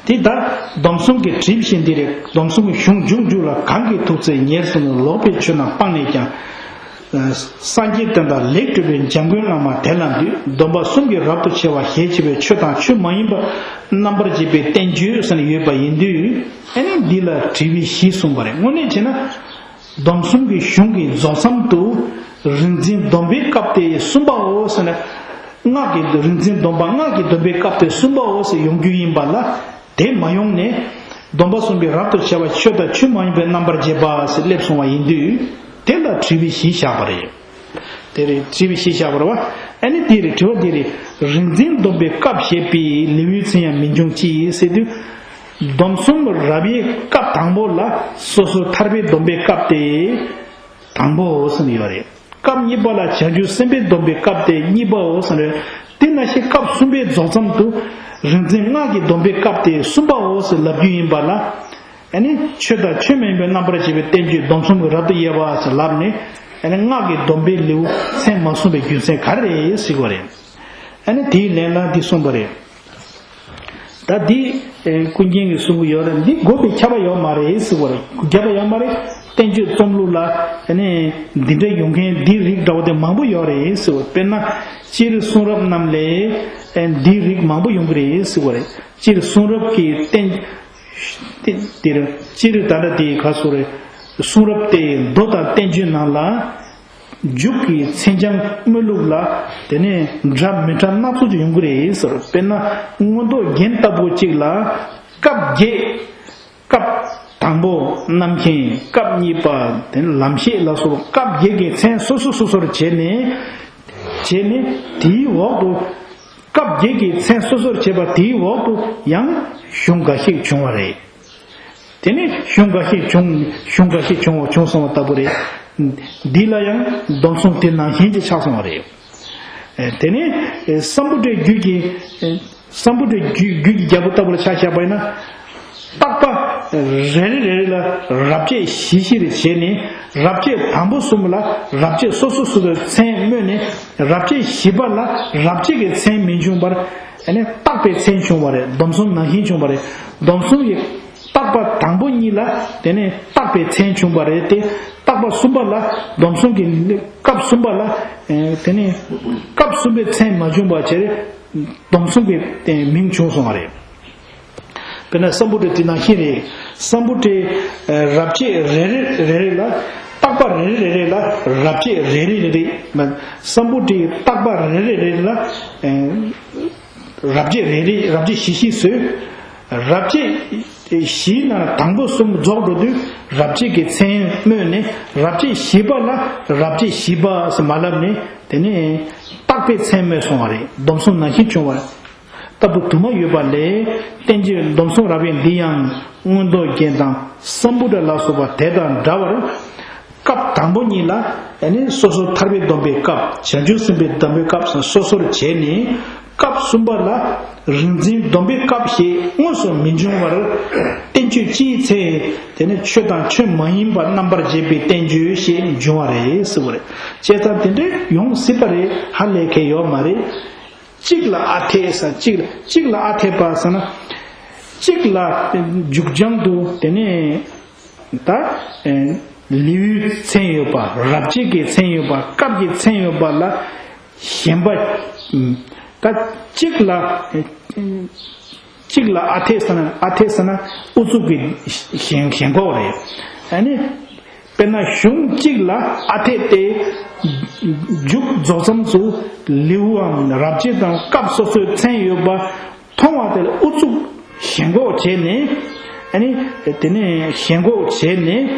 ད་དེ་ད་སྡོམ་གསུམ་གྱི་དྲིལ་བཞིན་འདི་རེད། སྡོམ་གསུམ་གྱི་གཞུང་མཇུག་མཇུག་ལ་གང་གིས་ཐུགས་བརྩེས་ཉེར་བཟུང་ནས། ལོག་པའི་ཆོས་རྣམས་སྤངས་ནས་ཀྱང་། སངས་རྒྱས་བསྟན་དང་ལེགས་གྲུབ་པའི་འཇམ་མགོན་བླ་མ་དེ་ལ་འདུད། སྡོམ་པ་གསུམ་གྱིས་རབ་ཏུ་ཕྱེ་བ་ཞེས་བྱ་བའི་ཆོས་དང་ཆོས་མ་ཡིན་པ་རྣམ་པར་འབྱེད་པའི་བསྟན་བཅོས་ཟེར་ནས་ཡོད་པ་ཡིན་དུས། ཨ་ནི་འདི་ལ་དྲིལ་བུའི་གཞི་གསུངས་པ་རེད། དངོས་གནས་བྱས་ན། སྡོམ་གསུམ་གྱི་གཞུང་གི་རྫོགས་མཚམས་དུ། རིག་འཛིན་སྡོམ་པའི་སྐབས་ཏེ་གསུམ་པའོ་ཟེར་ནས། སྔགས་ཀྱི་རིག་འཛིན་སྡོམ་པ་སྔགས་ཀྱི་སྡོམ་པའི་སྐབས་ཏེ་གསུམ་པའོ་ཟེར་ཡོང་རྒྱུ་ཡིན་པ་ལ། དེ་མ་ཡོང་ནས། སྡོམ་པ་གསུམ་གྱིས་རབ་ཏུ་ཕྱེ་བ་ཆོས་དང་ཆོས་མ་ཡིན་པའི་རྣམ་པར་འབྱེད་པ་ཟེར་སླེབས་སོང་བ་ཡིན་དུས། དེ་ལ་དྲིལ་བུའི་གཞི་བཞག་པ་རེད། དེ་རེད། དྲིལ་བུའི་གཞི་བཞག་པ་རེད་བ། ཨ་ནི་དེ་རེད། དྲི་བ་འདི་རེད། རིག་འཛིན་སྡོམ་པའི་སྐབས་བཤད་པའི་ལེའུའི་མཚན་ཡང་མི་འབྱུང་ཅི་ཟེར་དུས། སྡོམ་གསུམ་རབ་དབྱེ་སྐབས་དང་པོ་ལ་སོ་སོར་ཐར་པའི་སྡོམ་པའི་སྐབས་ཏེ་དང་པོའོ་ཟེར་ནས་ཡོད་རེད། སྐབས་གཉིས་པ་ལ་བྱང་ཆུབ་སེམས་དཔའི་སྡོམ་པའི་སྐབས་ཏེ་གཉིས་པའོ་ཟེར་ནས། དེ་ནང་བཞིན་སྐབས་གསུམ་པའི་རྫོགས་མཚམས་སུ་རིག་འཛིན་སྔགས་ཀྱི་སྡོམ་པའི་སྐབས་ཏེ་གསུམ་པའོ་ཟེར་ལབ་རྒྱུ་ཡིན་པ་ལ། ཨ་ནི་ཆོས་དང་ཆོས་མ་ཡིན་པའི་རྣམ་པར་འབྱེད་པའི་བསྟན་བཅོས་སྡོམ་གསུམ་གྱིས་རབ་ཏུ་དབྱེ་བ་ཟེར་ལབ་ནས། ཨ་ནི་སྔགས་ཀྱི་སྡོམ་པའི་ལེའུ་མཚན་མ་གསུངས་པའི་རྒྱུ་མཚན་ག་རེ་རེད་ཟེར་གྱི་ཡོད་རེད། ཨ་ནི་དེའི་ལན་ལ་འདི་གསུངས་པ་རེད། ད་འདི། ཨེ། ཀུན་མཁྱེན་གྱིས་གསུང་གི་ཡོད་རེད། འདི་དགོས་པའི་ཁྱབ་པ་ཡོད་མ་རེད་ཟེར་བ་རེད། ཁྱབ་པ་ཡོད་མ་རེད། བསྟན་བཅོས་རྩོམ་ལུགས་ལ། ཨ་ནི་འདི་འདྲ་ཡོང་མཁན་འདི་རིགས་འདྲ་བོ་དེ་མང་པོ་ཡོད་རེད་ཟེར་བ། དཔེར་ན་སྤྱིར་གསུང་རབ་རྣམས་ལས། ཨེ། འདི་རིགས་མང་པོ་ཡོང་གི་རེད་ཟེར་བ་རེད། སྤྱིར་གསུང་རབ་ཀྱི་བསྟན། དེ་དེར་སྤྱིར་ད་ལྟ་དེའི་ཁ་སོ་རེ། གསུང་རབ་སྟེ་མདོ་དང་བསྟན་བཅོས་ནང་ལ། མཇུག་གི་མཚན་བྱང་སྨོས་ལུགས་ལ། དེ་ནས་འདྲ་མི་འདྲ་སྣ་ཚོགས་ཅིག་ཡོང་གི་རེད་ཟེར། དཔེར་ན་མངོན་རྟོགས་རྒྱན་ལྟ་བུ་གཅིག་ལ། སྐབས་བརྒྱད། སྐབས་དང་པོ་རྣམ་མཁྱེན། སྐབས་གཉིས་པ་དེ་ནི་ལམ་ཤེས་ལ་སོགས་སྐབས་བརྒྱད་ཀྱི་མཚན་སོ་སོ་སོ་སོར་བྱས་ནས། བྱས་ནས་དེའི་འོག་ཏུ། སྐབས་བརྒྱད་ཀྱི་མཚན་སོ་སོར་བྱས་པ་དེའི་འོག་ཏུ་ཡང་གཞུང་འགའ་ཞིག་བྱུང་བ་རེད། དེ་ནས་གཞུང་འགའ་ཞིག་བྱུང་། གཞུང་འགའ་ཞིག་བྱུང་བ་བྱུང་སོང་བ་ལྟ་བུ་རེད། འདི་ལ་ཡང་སྡོམ་གསུམ་དེ་ནང་བཞིན་གྱི་ཆགས་སོང་བ་རེད། ཨེ། དེ་ནས། ཨེ། སམ་བྷོ་ཊའི་རྒྱུད་ཀྱི། ཨེ། སམ་བྷོ་ཊའི་རྒྱུད། རྒྱུད་ཀྱི་རྒྱལ་པོ་ལྟ་བུ་ལ་ཆ་བཞག་པ་ཡིན་ན། བརྟག་པ་རེ་རེ་རེ་རེ་ལ་རབ་བྱེད་བཞི་བཞི་རེ་བྱས་ནས། རབ་བྱེད་དང་པོ་གསུམ་ལ་རབ་བྱེད་སོ་སོ་སོ་སོའི་མཚན་སྨོས་ནས། རབ་བྱེད་བཞི་པ་ལ་རབ་བྱེད་ཀྱི་མཚན་མི་འབྱུང་བར། ཨ་ནི་བརྟག་པའི་མཚན་བྱུང་བ་རེད། སྡོམ་གསུམ་ནང་བཞིན་བྱུང་བ་རེད། སྡོམ་གསུམ་གྱི་བརྟག་པ་དང་པོ་གཉིས་ལ་དེ་ནས་བརྟག་པའི་མཚན་བྱུང་བ་རེད་དེ། བརྟག་པ་གསུམ་པ་ལ། སྡོམ་གསུམ་གྱི་སྐབས་གསུམ་པ་ལ། ཨེ། དེ་ནས་སྐབས་གསུམ་པའི་མཚན་མ་བྱུང་བ་བྱས། སྡོམ་གསུམ་གྱི་མིང་བྱུང་སོང་བ་རེད། དཔེར་ན་སམ་བྷོ་ཊ་དེ་ནང་བཞིན་རེད། སམ་བྷོ་ཊའི་རབ་བྱེད་རེ་རེ་རེ་རེ་ལ། བརྟག་པ་རེ་རེ་རེ་རེ་ལ་རབ་བྱེད་རེ་རེ་རེ་རེ། སམ་བྷོ་ཊའི་བརྟག་པ་རེ་རེ་རེ་རེ་ལ། ཨེ། རབ་བྱེད་རེ་རེ། རབ་བྱེད་བཞི་བཞི་བཟོས། རབ་བྱེད་བཞིའི་ནང་དང་པོ་གསུམ་རྫོགས་འགྲོ་དུས་རབ་བྱེད་ཀྱི་མཚན་སྨོས་ནས། རབ་བྱེད་བཞི་པ་ལ་རབ་བྱེད་བཞི་པ་ཟེར་མ་ལབ་ནས། དེ་ནས་བརྟག་པའི་མཚན་སྨོས་སོང་བ་རེད། སྡོམ་གསུམ་ནང་བཞིན་བྱུང་བ་ལྟ་བུ་དུ་མ་ཡོད་པ་ལས། བསྟན་བཅོས་སྡོམ་གསུམ་རབ་དབྱེ་འདི་ཡང་མངོན་རྟོགས་རྒྱན་དང་སམ་བྷོ་ཊ་ལ་སོགས་པ་དེ་དང་འདྲ་བར། སྐབས་དང་པོ་གཉིས་ལ། ཨ་ནི་སོ་སོ་ཐར་པའི་སྡོམ་པའི་སྐབས། བྱང་ཆུབ་སེམས་དཔའི་སྡོམ་པའི་སྐབས་སོ་སོར་བྱས་ནས། སྐབས་གསུམ་པ་ལ་རིག་འཛིན་སྡོམ་པའི་སྐབས་ཞེས་དངོས་སུ་མི་འབྱུང་བར། བསྟན་བཅོས་སྤྱིའི་མཚན། དེ་ནི་ཆོས་དང་ཆོས་མ་ཡིན་པ་རྣམ་པར་འབྱེད་པའི་བསྟན་བཅོས་ཞེས་འབྱུང་བ་རེད་ཟེར་བ་རེད། བྱས་ཙང་དེ་འདྲའི་ཡོང་སྲིད་པ་རེད། ཧ་ལས་མཁན་ཡོད་མ་རེད། གཅིག་ལ་ཨ་འཐས་ཟེར། གཅིག་ལ། གཅིག་ལ་ཨ་འཐས་པ་ཟེར་ན། གཅིག་ལ་མཇུག་བྱང་དུ་དེ་ནས་ད་ལེའུའི་མཚན་ཡོད་པ། རབ་བྱེད་ཀྱི་མཚན་ཡོད་པ། སྐབས་ཀྱི་མཚན་ཡོད་པ་ལ་ཞེན་པ། ད་གཅིག་ལ་གཅིག་ལ་ཨ་འཐས་ཟེར་ན། ཨ་འཐས་ཟེར་ན་ཨུ་ཚུགས་ཀྱི་ཞེན་ཞེན་ཁོག་རེད། ཨ་ནི། དཔེར་ན་གཞུང་གཅིག་ལ་ཨ་འཐས་ཏེ། མཇུག་རྫོགས་མཚམས་སུ་ལེའུའམ་རབ་བྱེད་དང་སྐབས་སོ་སོའི་མཚན་ཡོད་པ་མཐོང་བ་དེ་ལ་ཨུ་ཚུགས་ཞེན་ཁོག་བྱས་ནས། ཨ་ནི་དེ་ནས་ཞེན་ཁོག་བྱས་ནས།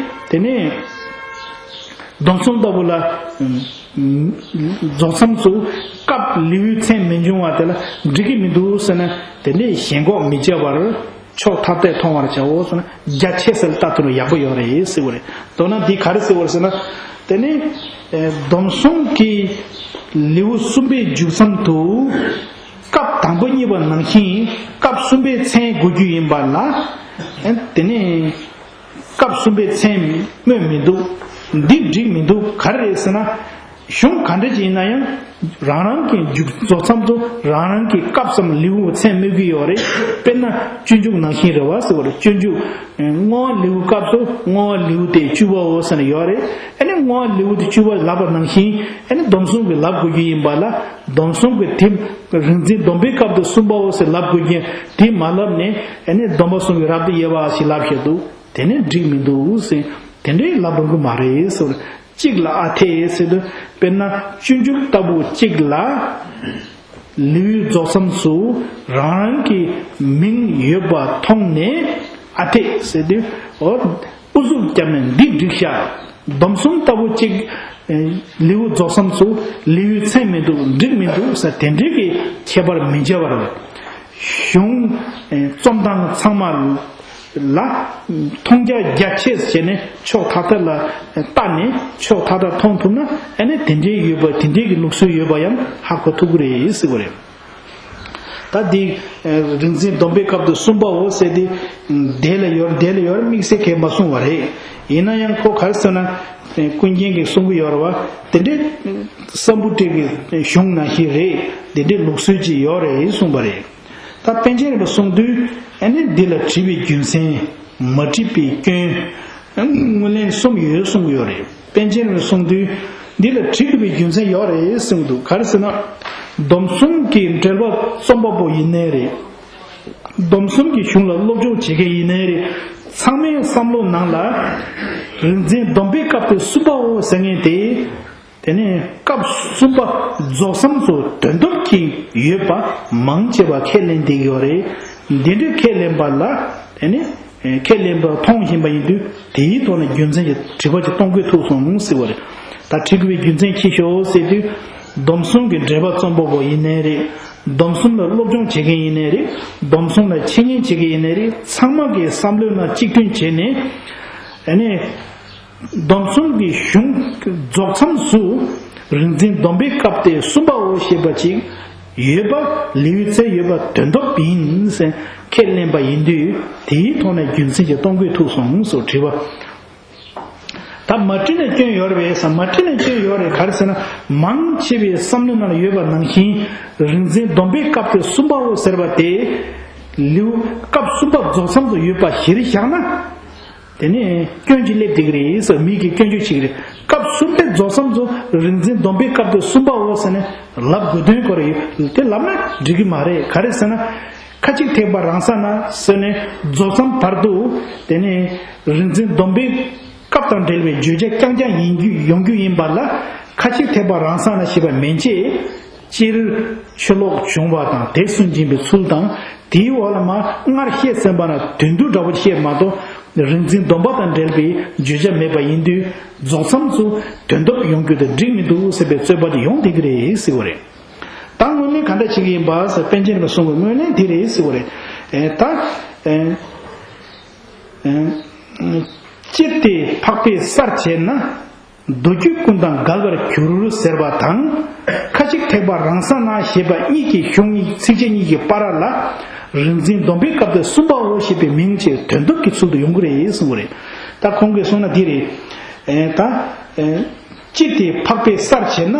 དེ་ནས་སྡོམ་གསུམ་ལྟ་བུ་ལ་རྫོགས་མཚམས་སུ་སྐབས་ལེའུའི་མཚན་མི་འབྱུང་བ་དེ་ལ་འགྲིག་གི་མི་འདུག་ཟེར་ན། དེ་ནས་ཞེན་ཁོག་མི་བྱ་བར། ཕྱོགས་མཐའ་དག་མཐོང་བར་བྱའོ་ཟེར་ན། རྒྱ་ཆེ་ས་ལ་ལྟ་ཐུབ་ན་ཡག་པོ་ཡོད་རེད་ཟེར་བ་རེད། མདོར་ན་འདི་ག་རེ་ཟེར་བ་རེད་ཟེར་ན། དེ་ནི་སྡོམ་གསུམ་གྱི་ལེའུ་གསུམ་པའི་མཇུག་མཚམས་དུ། སྐབས་དང་པོ་གཉིས་པ་ནང་བཞིན་སྐབས་གསུམ་པའི་མཚན་དགོས་རྒྱུ་ཡིན་པ་ལ། དེ་ནི་སྐབས་གསུམ་པའི་མཚན་སྨོས་མི་འདུག་འདི་འགྲིག་མི་འདུག་ག་རེ་རེད་ཟེར་ན། གཞུང་ག་འདྲ་ཅིག་ཡིན་ན་ཡང་། རང་རང་གི་མཇུག་རྫོགས་མཚམས་སུ་རང་རང་གི་སྐབས་སམ་ལེའུ་མཚན་སྨོས་ཀྱི་ཡོད་རེད། དཔེར་ན་སྤྱོད་འཇུག་ནང་བཞིན་རེད་བ་ཟེར་བ་རེད། སྤྱོད་འཇུག་བསྔོ་བ་ལེའུ་སྐབས་སུ་བསྔོ་བ་ལེའུ་སྟེ་བཅུ་པའོ་ཟེར་ནས་ཡོད་རེད། ཨ་ནི་བསྔོ་བ་ལེའུ་སྟེ་བཅུ་པ་ལབ་པ་ནང་བཞིན། ཨ་ནི་སྡོམ་གསུམ་གྱི་ལབ་དགོས་ཀྱི་ཡིན་པ་ལ། སྡོམ་གསུམ་གྱི་དེ་རིག་འཛིན་སྡོམ་པའི་སྐབས་སུ་གསུམ་པའོ་ཟེར་ལབ་དགོས་ཀྱི་དེ་མ་ལབ་ནས། ཨ་ནི་སྡོམ་པ་གསུམ་གྱི་རབ་ཏུ་དབྱེ་བ་ཞིག་ལབ་བཞག་འདུག་དེ་ནི་འགྲིག་མི་འདུག་ཟེར། དེ་འདྲའི་ལབ་རུང་གི་མ་རེད་ཟེར། གཅིག་ལ་ཨ་འཐས་ཟེར་དུས། དཔེར་ན་སྤྱོད་འཇུག་ལྟ་བུ་གཅིག་ལ་ལེའུའི་རྫོགས་མཚམས་སུ་རང་རང་གི་མིང་ཡོད་པ་མཐོང་ནས་ཨ་འཐས་ཟེར་དུས། འོ། ཨུ་ཚུགས་བརྒྱབ་ནས་འདི་འགྲིག་ཤག་སྡོམ་གསུམ་ལྟ་བུ་གཅིག་ལེའུ་རྫོགས་མཚམས་སུ་ལེའུའི་མཚན་མི་འདུག་འགྲིག་མི་འདུག་ཟེར། དེ་འདྲའི་གི་ཁྱད་པར་མི་འབྱེད་པར། གཞུང་། ཨེ། རྩོམ་སྟངས་ཚང་མ་ལ་མཐོང་རྒྱ་རྒྱ་ཆེ་བྱས་ནས་ཕྱོགས་མཐའ་དག་ལ་ལྟ་ནས་ཕྱོགས་མཐའ་དག་མཐོང་ཐུབ་ན། ཨ་ནི་དེ་འདྲའི་ཡོད་པ། དེ་འདྲའི་གི་ལུགས་སྲོལ་ཡོད་པ་ཡང་ཧ་གོ་ཐུབ་ཀྱི་རེད་ཟེར་བ་རེད། ད་འདི། ཨེ། རིག་འཛིན་སྡོམ་པའི་སྐབས་སུ་གསུམ་པའོ་ཟེར་དེ། དེ་ལ་ཡོད། དེ་ལ་ཡོད་དམིགས་བསལ་གང་ཡང་མ་གསུངས་པ་རེད། ཡིན་ན་ཡང་ཁོ་ག་རེ་ཟེར་ན། ཨེ། ཀུན་མཁྱེན་གྱིས་གསུང་གི་ཡོད་རེད་བ། དེ་འདྲའི་སམ་བྷོ་ཊའི་གི་གཞུང་ནང་བཞིན་རེད། དེ་འདྲའི་ལུགས་སྲོལ་ཅིག་ཡོད་རེད་གསུངས་པ་རེད། ད་པཎ་ཆེན་རིན་པོ་གསུང་དུས། ཨ་ནི་འདི་ལ་བྲིས་པའི་རྒྱུ་མཚན། མ་བྲིས་པའི་སྐྱོན། ཨ་ནི་ངོས་ལེན་གསུམ་ཡོད་གསུང་གི་ཡོད་རེད། པཎ་ཆེན་རིན་པོ་གསུང་དུས། འདི་ལ་བྲིས་དགོས་པའི་རྒྱུ་མཚན་ཡོད་རེད་གསུང་འདུག་ག་རེ་ཟེར་ན། སྡོམ་གསུམ་གྱི་འགྲེལ་པ་རྩོམ་པ་པོ་ཡིན་ནའི་རེད། སྡོམ་གསུམ་གྱི་གཞུང་ལ་སློབ་སྦྱོང་བྱེད་མཁན་ཡིན་ནའི་རེད། ཚང་མའི་བསམ་བློ་ནང་ལ། རིག་འཛིན་སྡོམ་པའི་སྐབས་དེ་གསུམ་པའོ་ཟེར་མཁན་དེ། དེ་ནས་སྐབས་གསུམ་པ་རྫོགས་མཚམས་སུ་དོན་དམ་གྱི་ཡོད་པ་མང་ཆེ་བ་ཁས་ལེན་བསྡད་ཀྱི་ཡོད་རེད། འདི་འདྲའི་ཁས་ལེན་པ་ལ། དེ་ནས་ཁས་ལེན་པ་མཐོང་བཞིན་པ་ཡིན་དུས། དེའི་ཐོག་ནས་རྒྱུ་མཚན་གྱི་དྲི་བ་ཅིག་གཏོང་དགོས་ཐུག་སོང་ཟེར་བ་རེད། ད་བྲིས་དགོས་པའི་རྒྱུ་མཚན་ཅི་ཤོག་ཟེར་དུས། སྡོམ་གསུམ་གྱི་འགྲེལ་པ་རྩོམ་པ་པོ་ཡིན་ནའི་རེད། སྡོམ་གསུམ་ལ་སློབ་སྦྱོང་བྱེད་མཁན་ཡིན་ནའི་རེད། སྡོམ་གསུམ་ལ་འཆད་ཉན་བྱེད་མཁན་ཡིན་ནའི་རེད། ཚང་མ་གི་བསམ་བློའི་ནང་གཅིག་མཐུན་བྱས་ནས། ཨ་ནི། སྡོམ་གསུམ་གྱི་གཞུང་རྫོགས་མཚམས་སུ་རིག་འཛིན་སྡོམ་པའི་སྐབས་དེ་གསུམ་པའོ་ཞེས་པ་ཅིག་ཡོད་པ། ལེའུའི་ཚན་ཡོད་པ་དོན་ཐོབ་ཡིན་ཟེར་ཁས་ལེན་པ་ཡིན་དུས། དེའི་ཐོག་ནས་རྒྱུ་མཚན་ཅིག་གཏོང་དགོས་ཐུག་སོང་ཟེར་དྲི་བ། ད་མ་བྲིས་ན་སྐྱོན་ཡོད་རེད་པས་ཟེར། མ་བྲིས་ན་སྐྱོན་ཡོད་རེད། ག་རེ་ཟེར་ན། མང་ཆེ་བའི་བསམ་བློའི་ནང་ལ་ཡོད་པ་ནང་བཞིན། རིག་འཛིན་སྡོམ་པའི་སྐབས་དེ་གསུམ་པའོ་ཟེར་བ་དེ། ལེའུ་སྐབས་གསུམ་པ་རྫོགས་མཚམས་སུ་ཡོད་པ་གཞིར་བཞག་ན། དེ་ནས་སྐྱོན་གྱིས་སླེབས་བསྡད་ཀྱི་རེད་ཟེར། མིག་གིས་སྐྱོན་བརྗོད་བྱེད་ཀྱི་རེད། སྐབས་གསུམ་པའི་རྫོགས་མཚམས་སུ་རིག་འཛིན་སྡོམ་པའི་སྐབས་དེ་གསུམ་པའོ་ཟེར་ནས་ལབ་དགོས་དོན་ག་རེ་ཡོད། དེ་ལབ་ན་འགྲིག་གི་མ་རེད། ག་རེ་ཟེར་ན། ཁ་ཅིག་ཐེག་པ་རང་ས་ན་ཟེར་ནས་རྫོགས་མཚམས་བར་དུ། དེ་ནས་རིག་འཛིན་སྡོམ་པའི་སྐབས་དང་འབྲེལ་བའི་བརྗོད་བྱ་རྐྱང་རྐྱང་ཡིན་རྒྱུ་ཡོང་རྒྱུ་ཡིན་པ་ལ། ཁ་ཅིག་ཐེག་པ་རང་ས་ན་ཞེས་པ་མན་ཆད། སྤྱིར་ཆོས་ལོག་བྱུང་བ་དང་དེ་སུན་འབྱིན་པའི་ཚུལ་དང་། དེའི་འོག་ལ་མར་སྔར་བཤད་ཟིན་པ་ན་དོན་བསྡུ་འདྲ་བོ་བཤད་མ་གཏོགས། རིག་འཛིན་སྡོམ་པ་དང་འབྲེལ་བའི་བརྗོད་བྱ་མེད་པ་ཡིན་དུས། རྫོགས་མཚམས་སུ་དོན་ཐོབ་ཡོང་རྒྱུ་དེ་འགྲིག་མི་འདུག་ཟེར་བའི་རྩོད་པ་དེ་ཡོང་བསྡད་ཀྱི་རེད་ཟེར་བ་རེད། ད་ངོས་ལེན་ག་འདྲ་བྱེད་ཀྱི་ཡིན་པ་ཟེར། པཎ་ཆེན་རིན་པོ་གསུང་བའི་ངོས་ལེན་འདི་རེད་ཟེར་བ་རེད། ཨེ། ད། ཨེ། ཨེ། སྤྱིར་དེ་འཕགས་པའི་སར་བྱས་ན། མདོ་རྒྱུད་ཀུན་དང་འགལ་བར་འགྱུར་ཟེར་བ་དང་། ཁ་ཅིག་ཐེག་པ་རང་ས་ན་ཞེས་པ་གཉིས་ཀྱི་གཞུང་གཉིས། ཚིགས་བཅད་གཉིས་ཀྱི་བར་ལ། རིག་འཛིན་སྡོམ་པའི་སྐབས་དེ་གསུམ་པའོ་ཞེས་པའི་མིང་ཅིག་དོན་ཐོབ་ཀྱི་ཚུལ་དུ་ཡོང་གི་རེད་གསུངས་པ་རེད། ད་ཁོང་གིས་གསུངས་ན་འདི་རེད། ཨེ། ད། ཨེ། སྤྱིར་དེ་འཕགས་པའི་སར་བྱས་ན།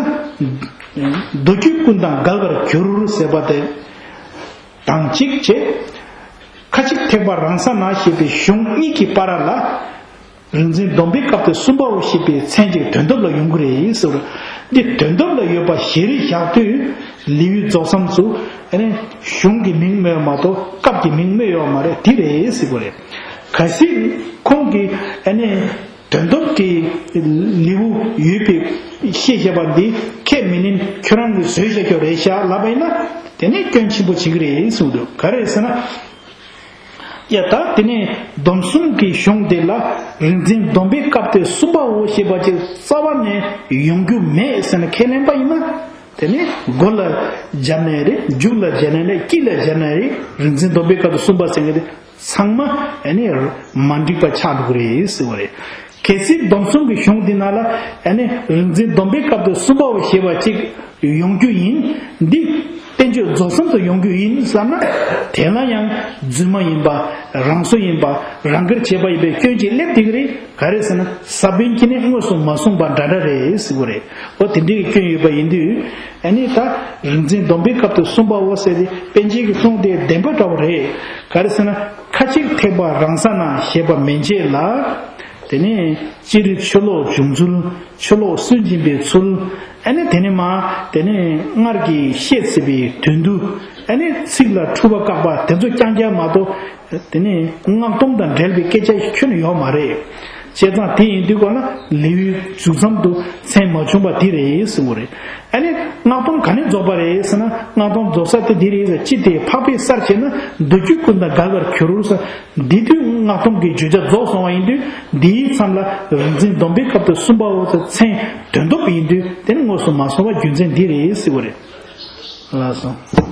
མདོ་རྒྱུད་ཀུན་དང་འགལ་བར་འགྱུར་ཟེར་བ་དེ་དང་གཅིག་བྱས། ཁ་ཅིག་ཐེག་པ་རང་ས་ན་ཞེས་པའི་གཞུང་གཉིས་ཀྱི་བར་ལ། རིག་འཛིན་སྡོམ་པའི་སྐབས་དེ་གསུམ་པའོ་ཞེས་པའི་མཚན་གཅིག་དོན་དམ་ལ་ཡོང་གི་རེད་ཟེར་བ། འདི་དོན་དམ་ལ་ཡོད་པ་གཞིར་བཞག་དུས། ལེའུའི་རྫོགས་མཚམས་སུ་ཨ་ནི་གཞུང་གི་མིང་སྨོས་མ་གཏོགས་སྐབས་ཀྱི་མིང་སྨོས་ཡོད་མ་རེད། འདི་རེད་ཟེར་བ་རེད། གལ་སྲིད་ཁོང་གིས་ཨ་ནི་དོན་དམ་གྱི་ལེའུ་ཡོད་པའི་བཤད་བཞག་པ་འདི་ཁས་མི་ལེན། ཁྱོད་རང་གིས་བཟོས་བཞག་རྒྱུ་རེད་ཤག་ལབ་པ་ཡིན་ན། དེ་ནས་སྐྱོན་ཆེན་པོ་བྱེད་ཀྱི་རེད་གསུངས་འདུག་ག་རེ་ཟེར་ན། ཡ་ད་དེ་ནས་སྡོམ་གསུམ་གྱི་གཞུང་དེ་ལ་རིག་འཛིན་སྡོམ་པའི་སྐབས་དེ་གསུམ་པའོ་ཞེས་པ་ཅིག་རྩ་བ་ནས་ཡོང་རྒྱུ་མེད་ཟེར་ནས་ཁས་ལེན་པ་ཡིན་ན། དེ་ནས་མགོ་ལ་སྦྱར་ནའི་རེད། མཇུག་ལ་སྦྱར་ནའི་རེད། དཀྱིལ་ལ་སྦྱར་ནའི་རེད། རིག་འཛིན་སྡོམ་པའི་སྐབས་དེ་གསུམ་པ་ཟེར་མཁན་དེ་ཚང་མ་ཨ་ནི་མ་འགྲིག་པ་ཆགས་འགྲོ་གི་རེད་ཟེར་བ་རེད། གལ་སྲིད་སྡོམ་གསུམ་གྱི་གཞུང་འདི་ནང་ལ་ཨ་ནི་རིག་འཛིན་སྡོམ་པའི་སྐབས་དེ་གསུམ་པའོ་ཞེས་པ་ཅིག་ཡོང་རྒྱུ་ཡིན། འདི་བསྟན་བཅོས་རྫོགས་མཚམས་སུ་ཡོང་རྒྱུ་ཡིན་བསམ་ན། དེ་ལ་ཡང་རྫུན་མ་ཡིན་པ། རང་བཟོ་ཡིན་པ། རང་སྒེར་བྱས་པ་ཡིན་པའི་སྐྱོན་ཅིག་སླེབས་བསྡད་ཀྱི་རེད། ག་རེ་ཟེར་ན། ས་བོན་གྱིས་ནི་དངོས་སུ་མ་གསུངས་པ་འདྲ་འདྲ་རེད་ཟེར་བ་རེད། འོ་དེ་འདྲའི་སྐྱོན་ཡོད་པ་ཡིན་དུས། ཨ་ནི་ད་རིག་འཛིན་སྡོམ་པའི་སྐབས་དེ་གསུམ་པའོ་ཟེར་ཏེ་པཎ་ཆེན་གྱིས་གསུངས་ཏེ་བདེན་པ་འདྲ་བོ་རེད། ག་རེ་ཟེར་ན། ཁ་ཅིག་ཐེག་པ་རང་ས་ན་ཞེས་པ་མན་ཆད་ལ། དེ་ནས་སྤྱིར་ཆུ་ལོག་བྱུང་ཚུལ། ཆུ་ལོག་སུན་འབྱིན་པའི་ཚུལ། ཨ་ནི་དེ་ནས་མ། དེ་ནས་སྔར་གྱི་བཤད་ཚིག་པའི་དོན་བསྡུ། ཨ་ནི་ཚིག་ལ་འཁྲུལ་པ་བཀག་པ་དེ་ཚོ་རྐྱང་རྐྱང་མ་གཏོགས། དེ་ནས་སྔགས་སྡོམ་དང་འབྲེལ་བའི་སྐད་ཆ་ཞིག་ཁྱོན་ནས་ཡོད་མ་རེད། བྱས་ཙང་དེ་ཡིན་དུས་གོ་ན་ལེའུའི་མཇུག་མཚམས་དུ་མཚན་མ་བྱུང་བ་དེ་རེད་ཟེར་བ་རེད། ཨ་ནི་སྔགས་སྡོམ་ག་ནས་རྫོགས་པ་རེད་ཟེར་ན། སྔགས་སྡོམ་རྫོགས་ས་དེ་འདི་རེད་ཟེར། ཅི་སྟེ་འཕགས་པའི་སར་བྱས་ན། མདོ་རྒྱུད་ཀུན་དང་འགལ་བར་འགྱུར་ཟེར། འདི་དུས་སྔགས་སྡོམ་གྱི་བརྗོད་བྱ་རྫོགས་སོང་བ་ཡིན་དུས། འདིའི་མཚམས་ལ་རིག་འཛིན་སྡོམ་པའི་སྐབས་དེ་གསུམ་པའོ་ཟེར་མཚན་དོན་དམ་ཡིན་དུས། དེ་ནི་དངོས་སུ་མ་སོང་བ་རྒྱུ་མཚན་འདི་རེད་ཟེར་བ་རེད། ལགས་སོ།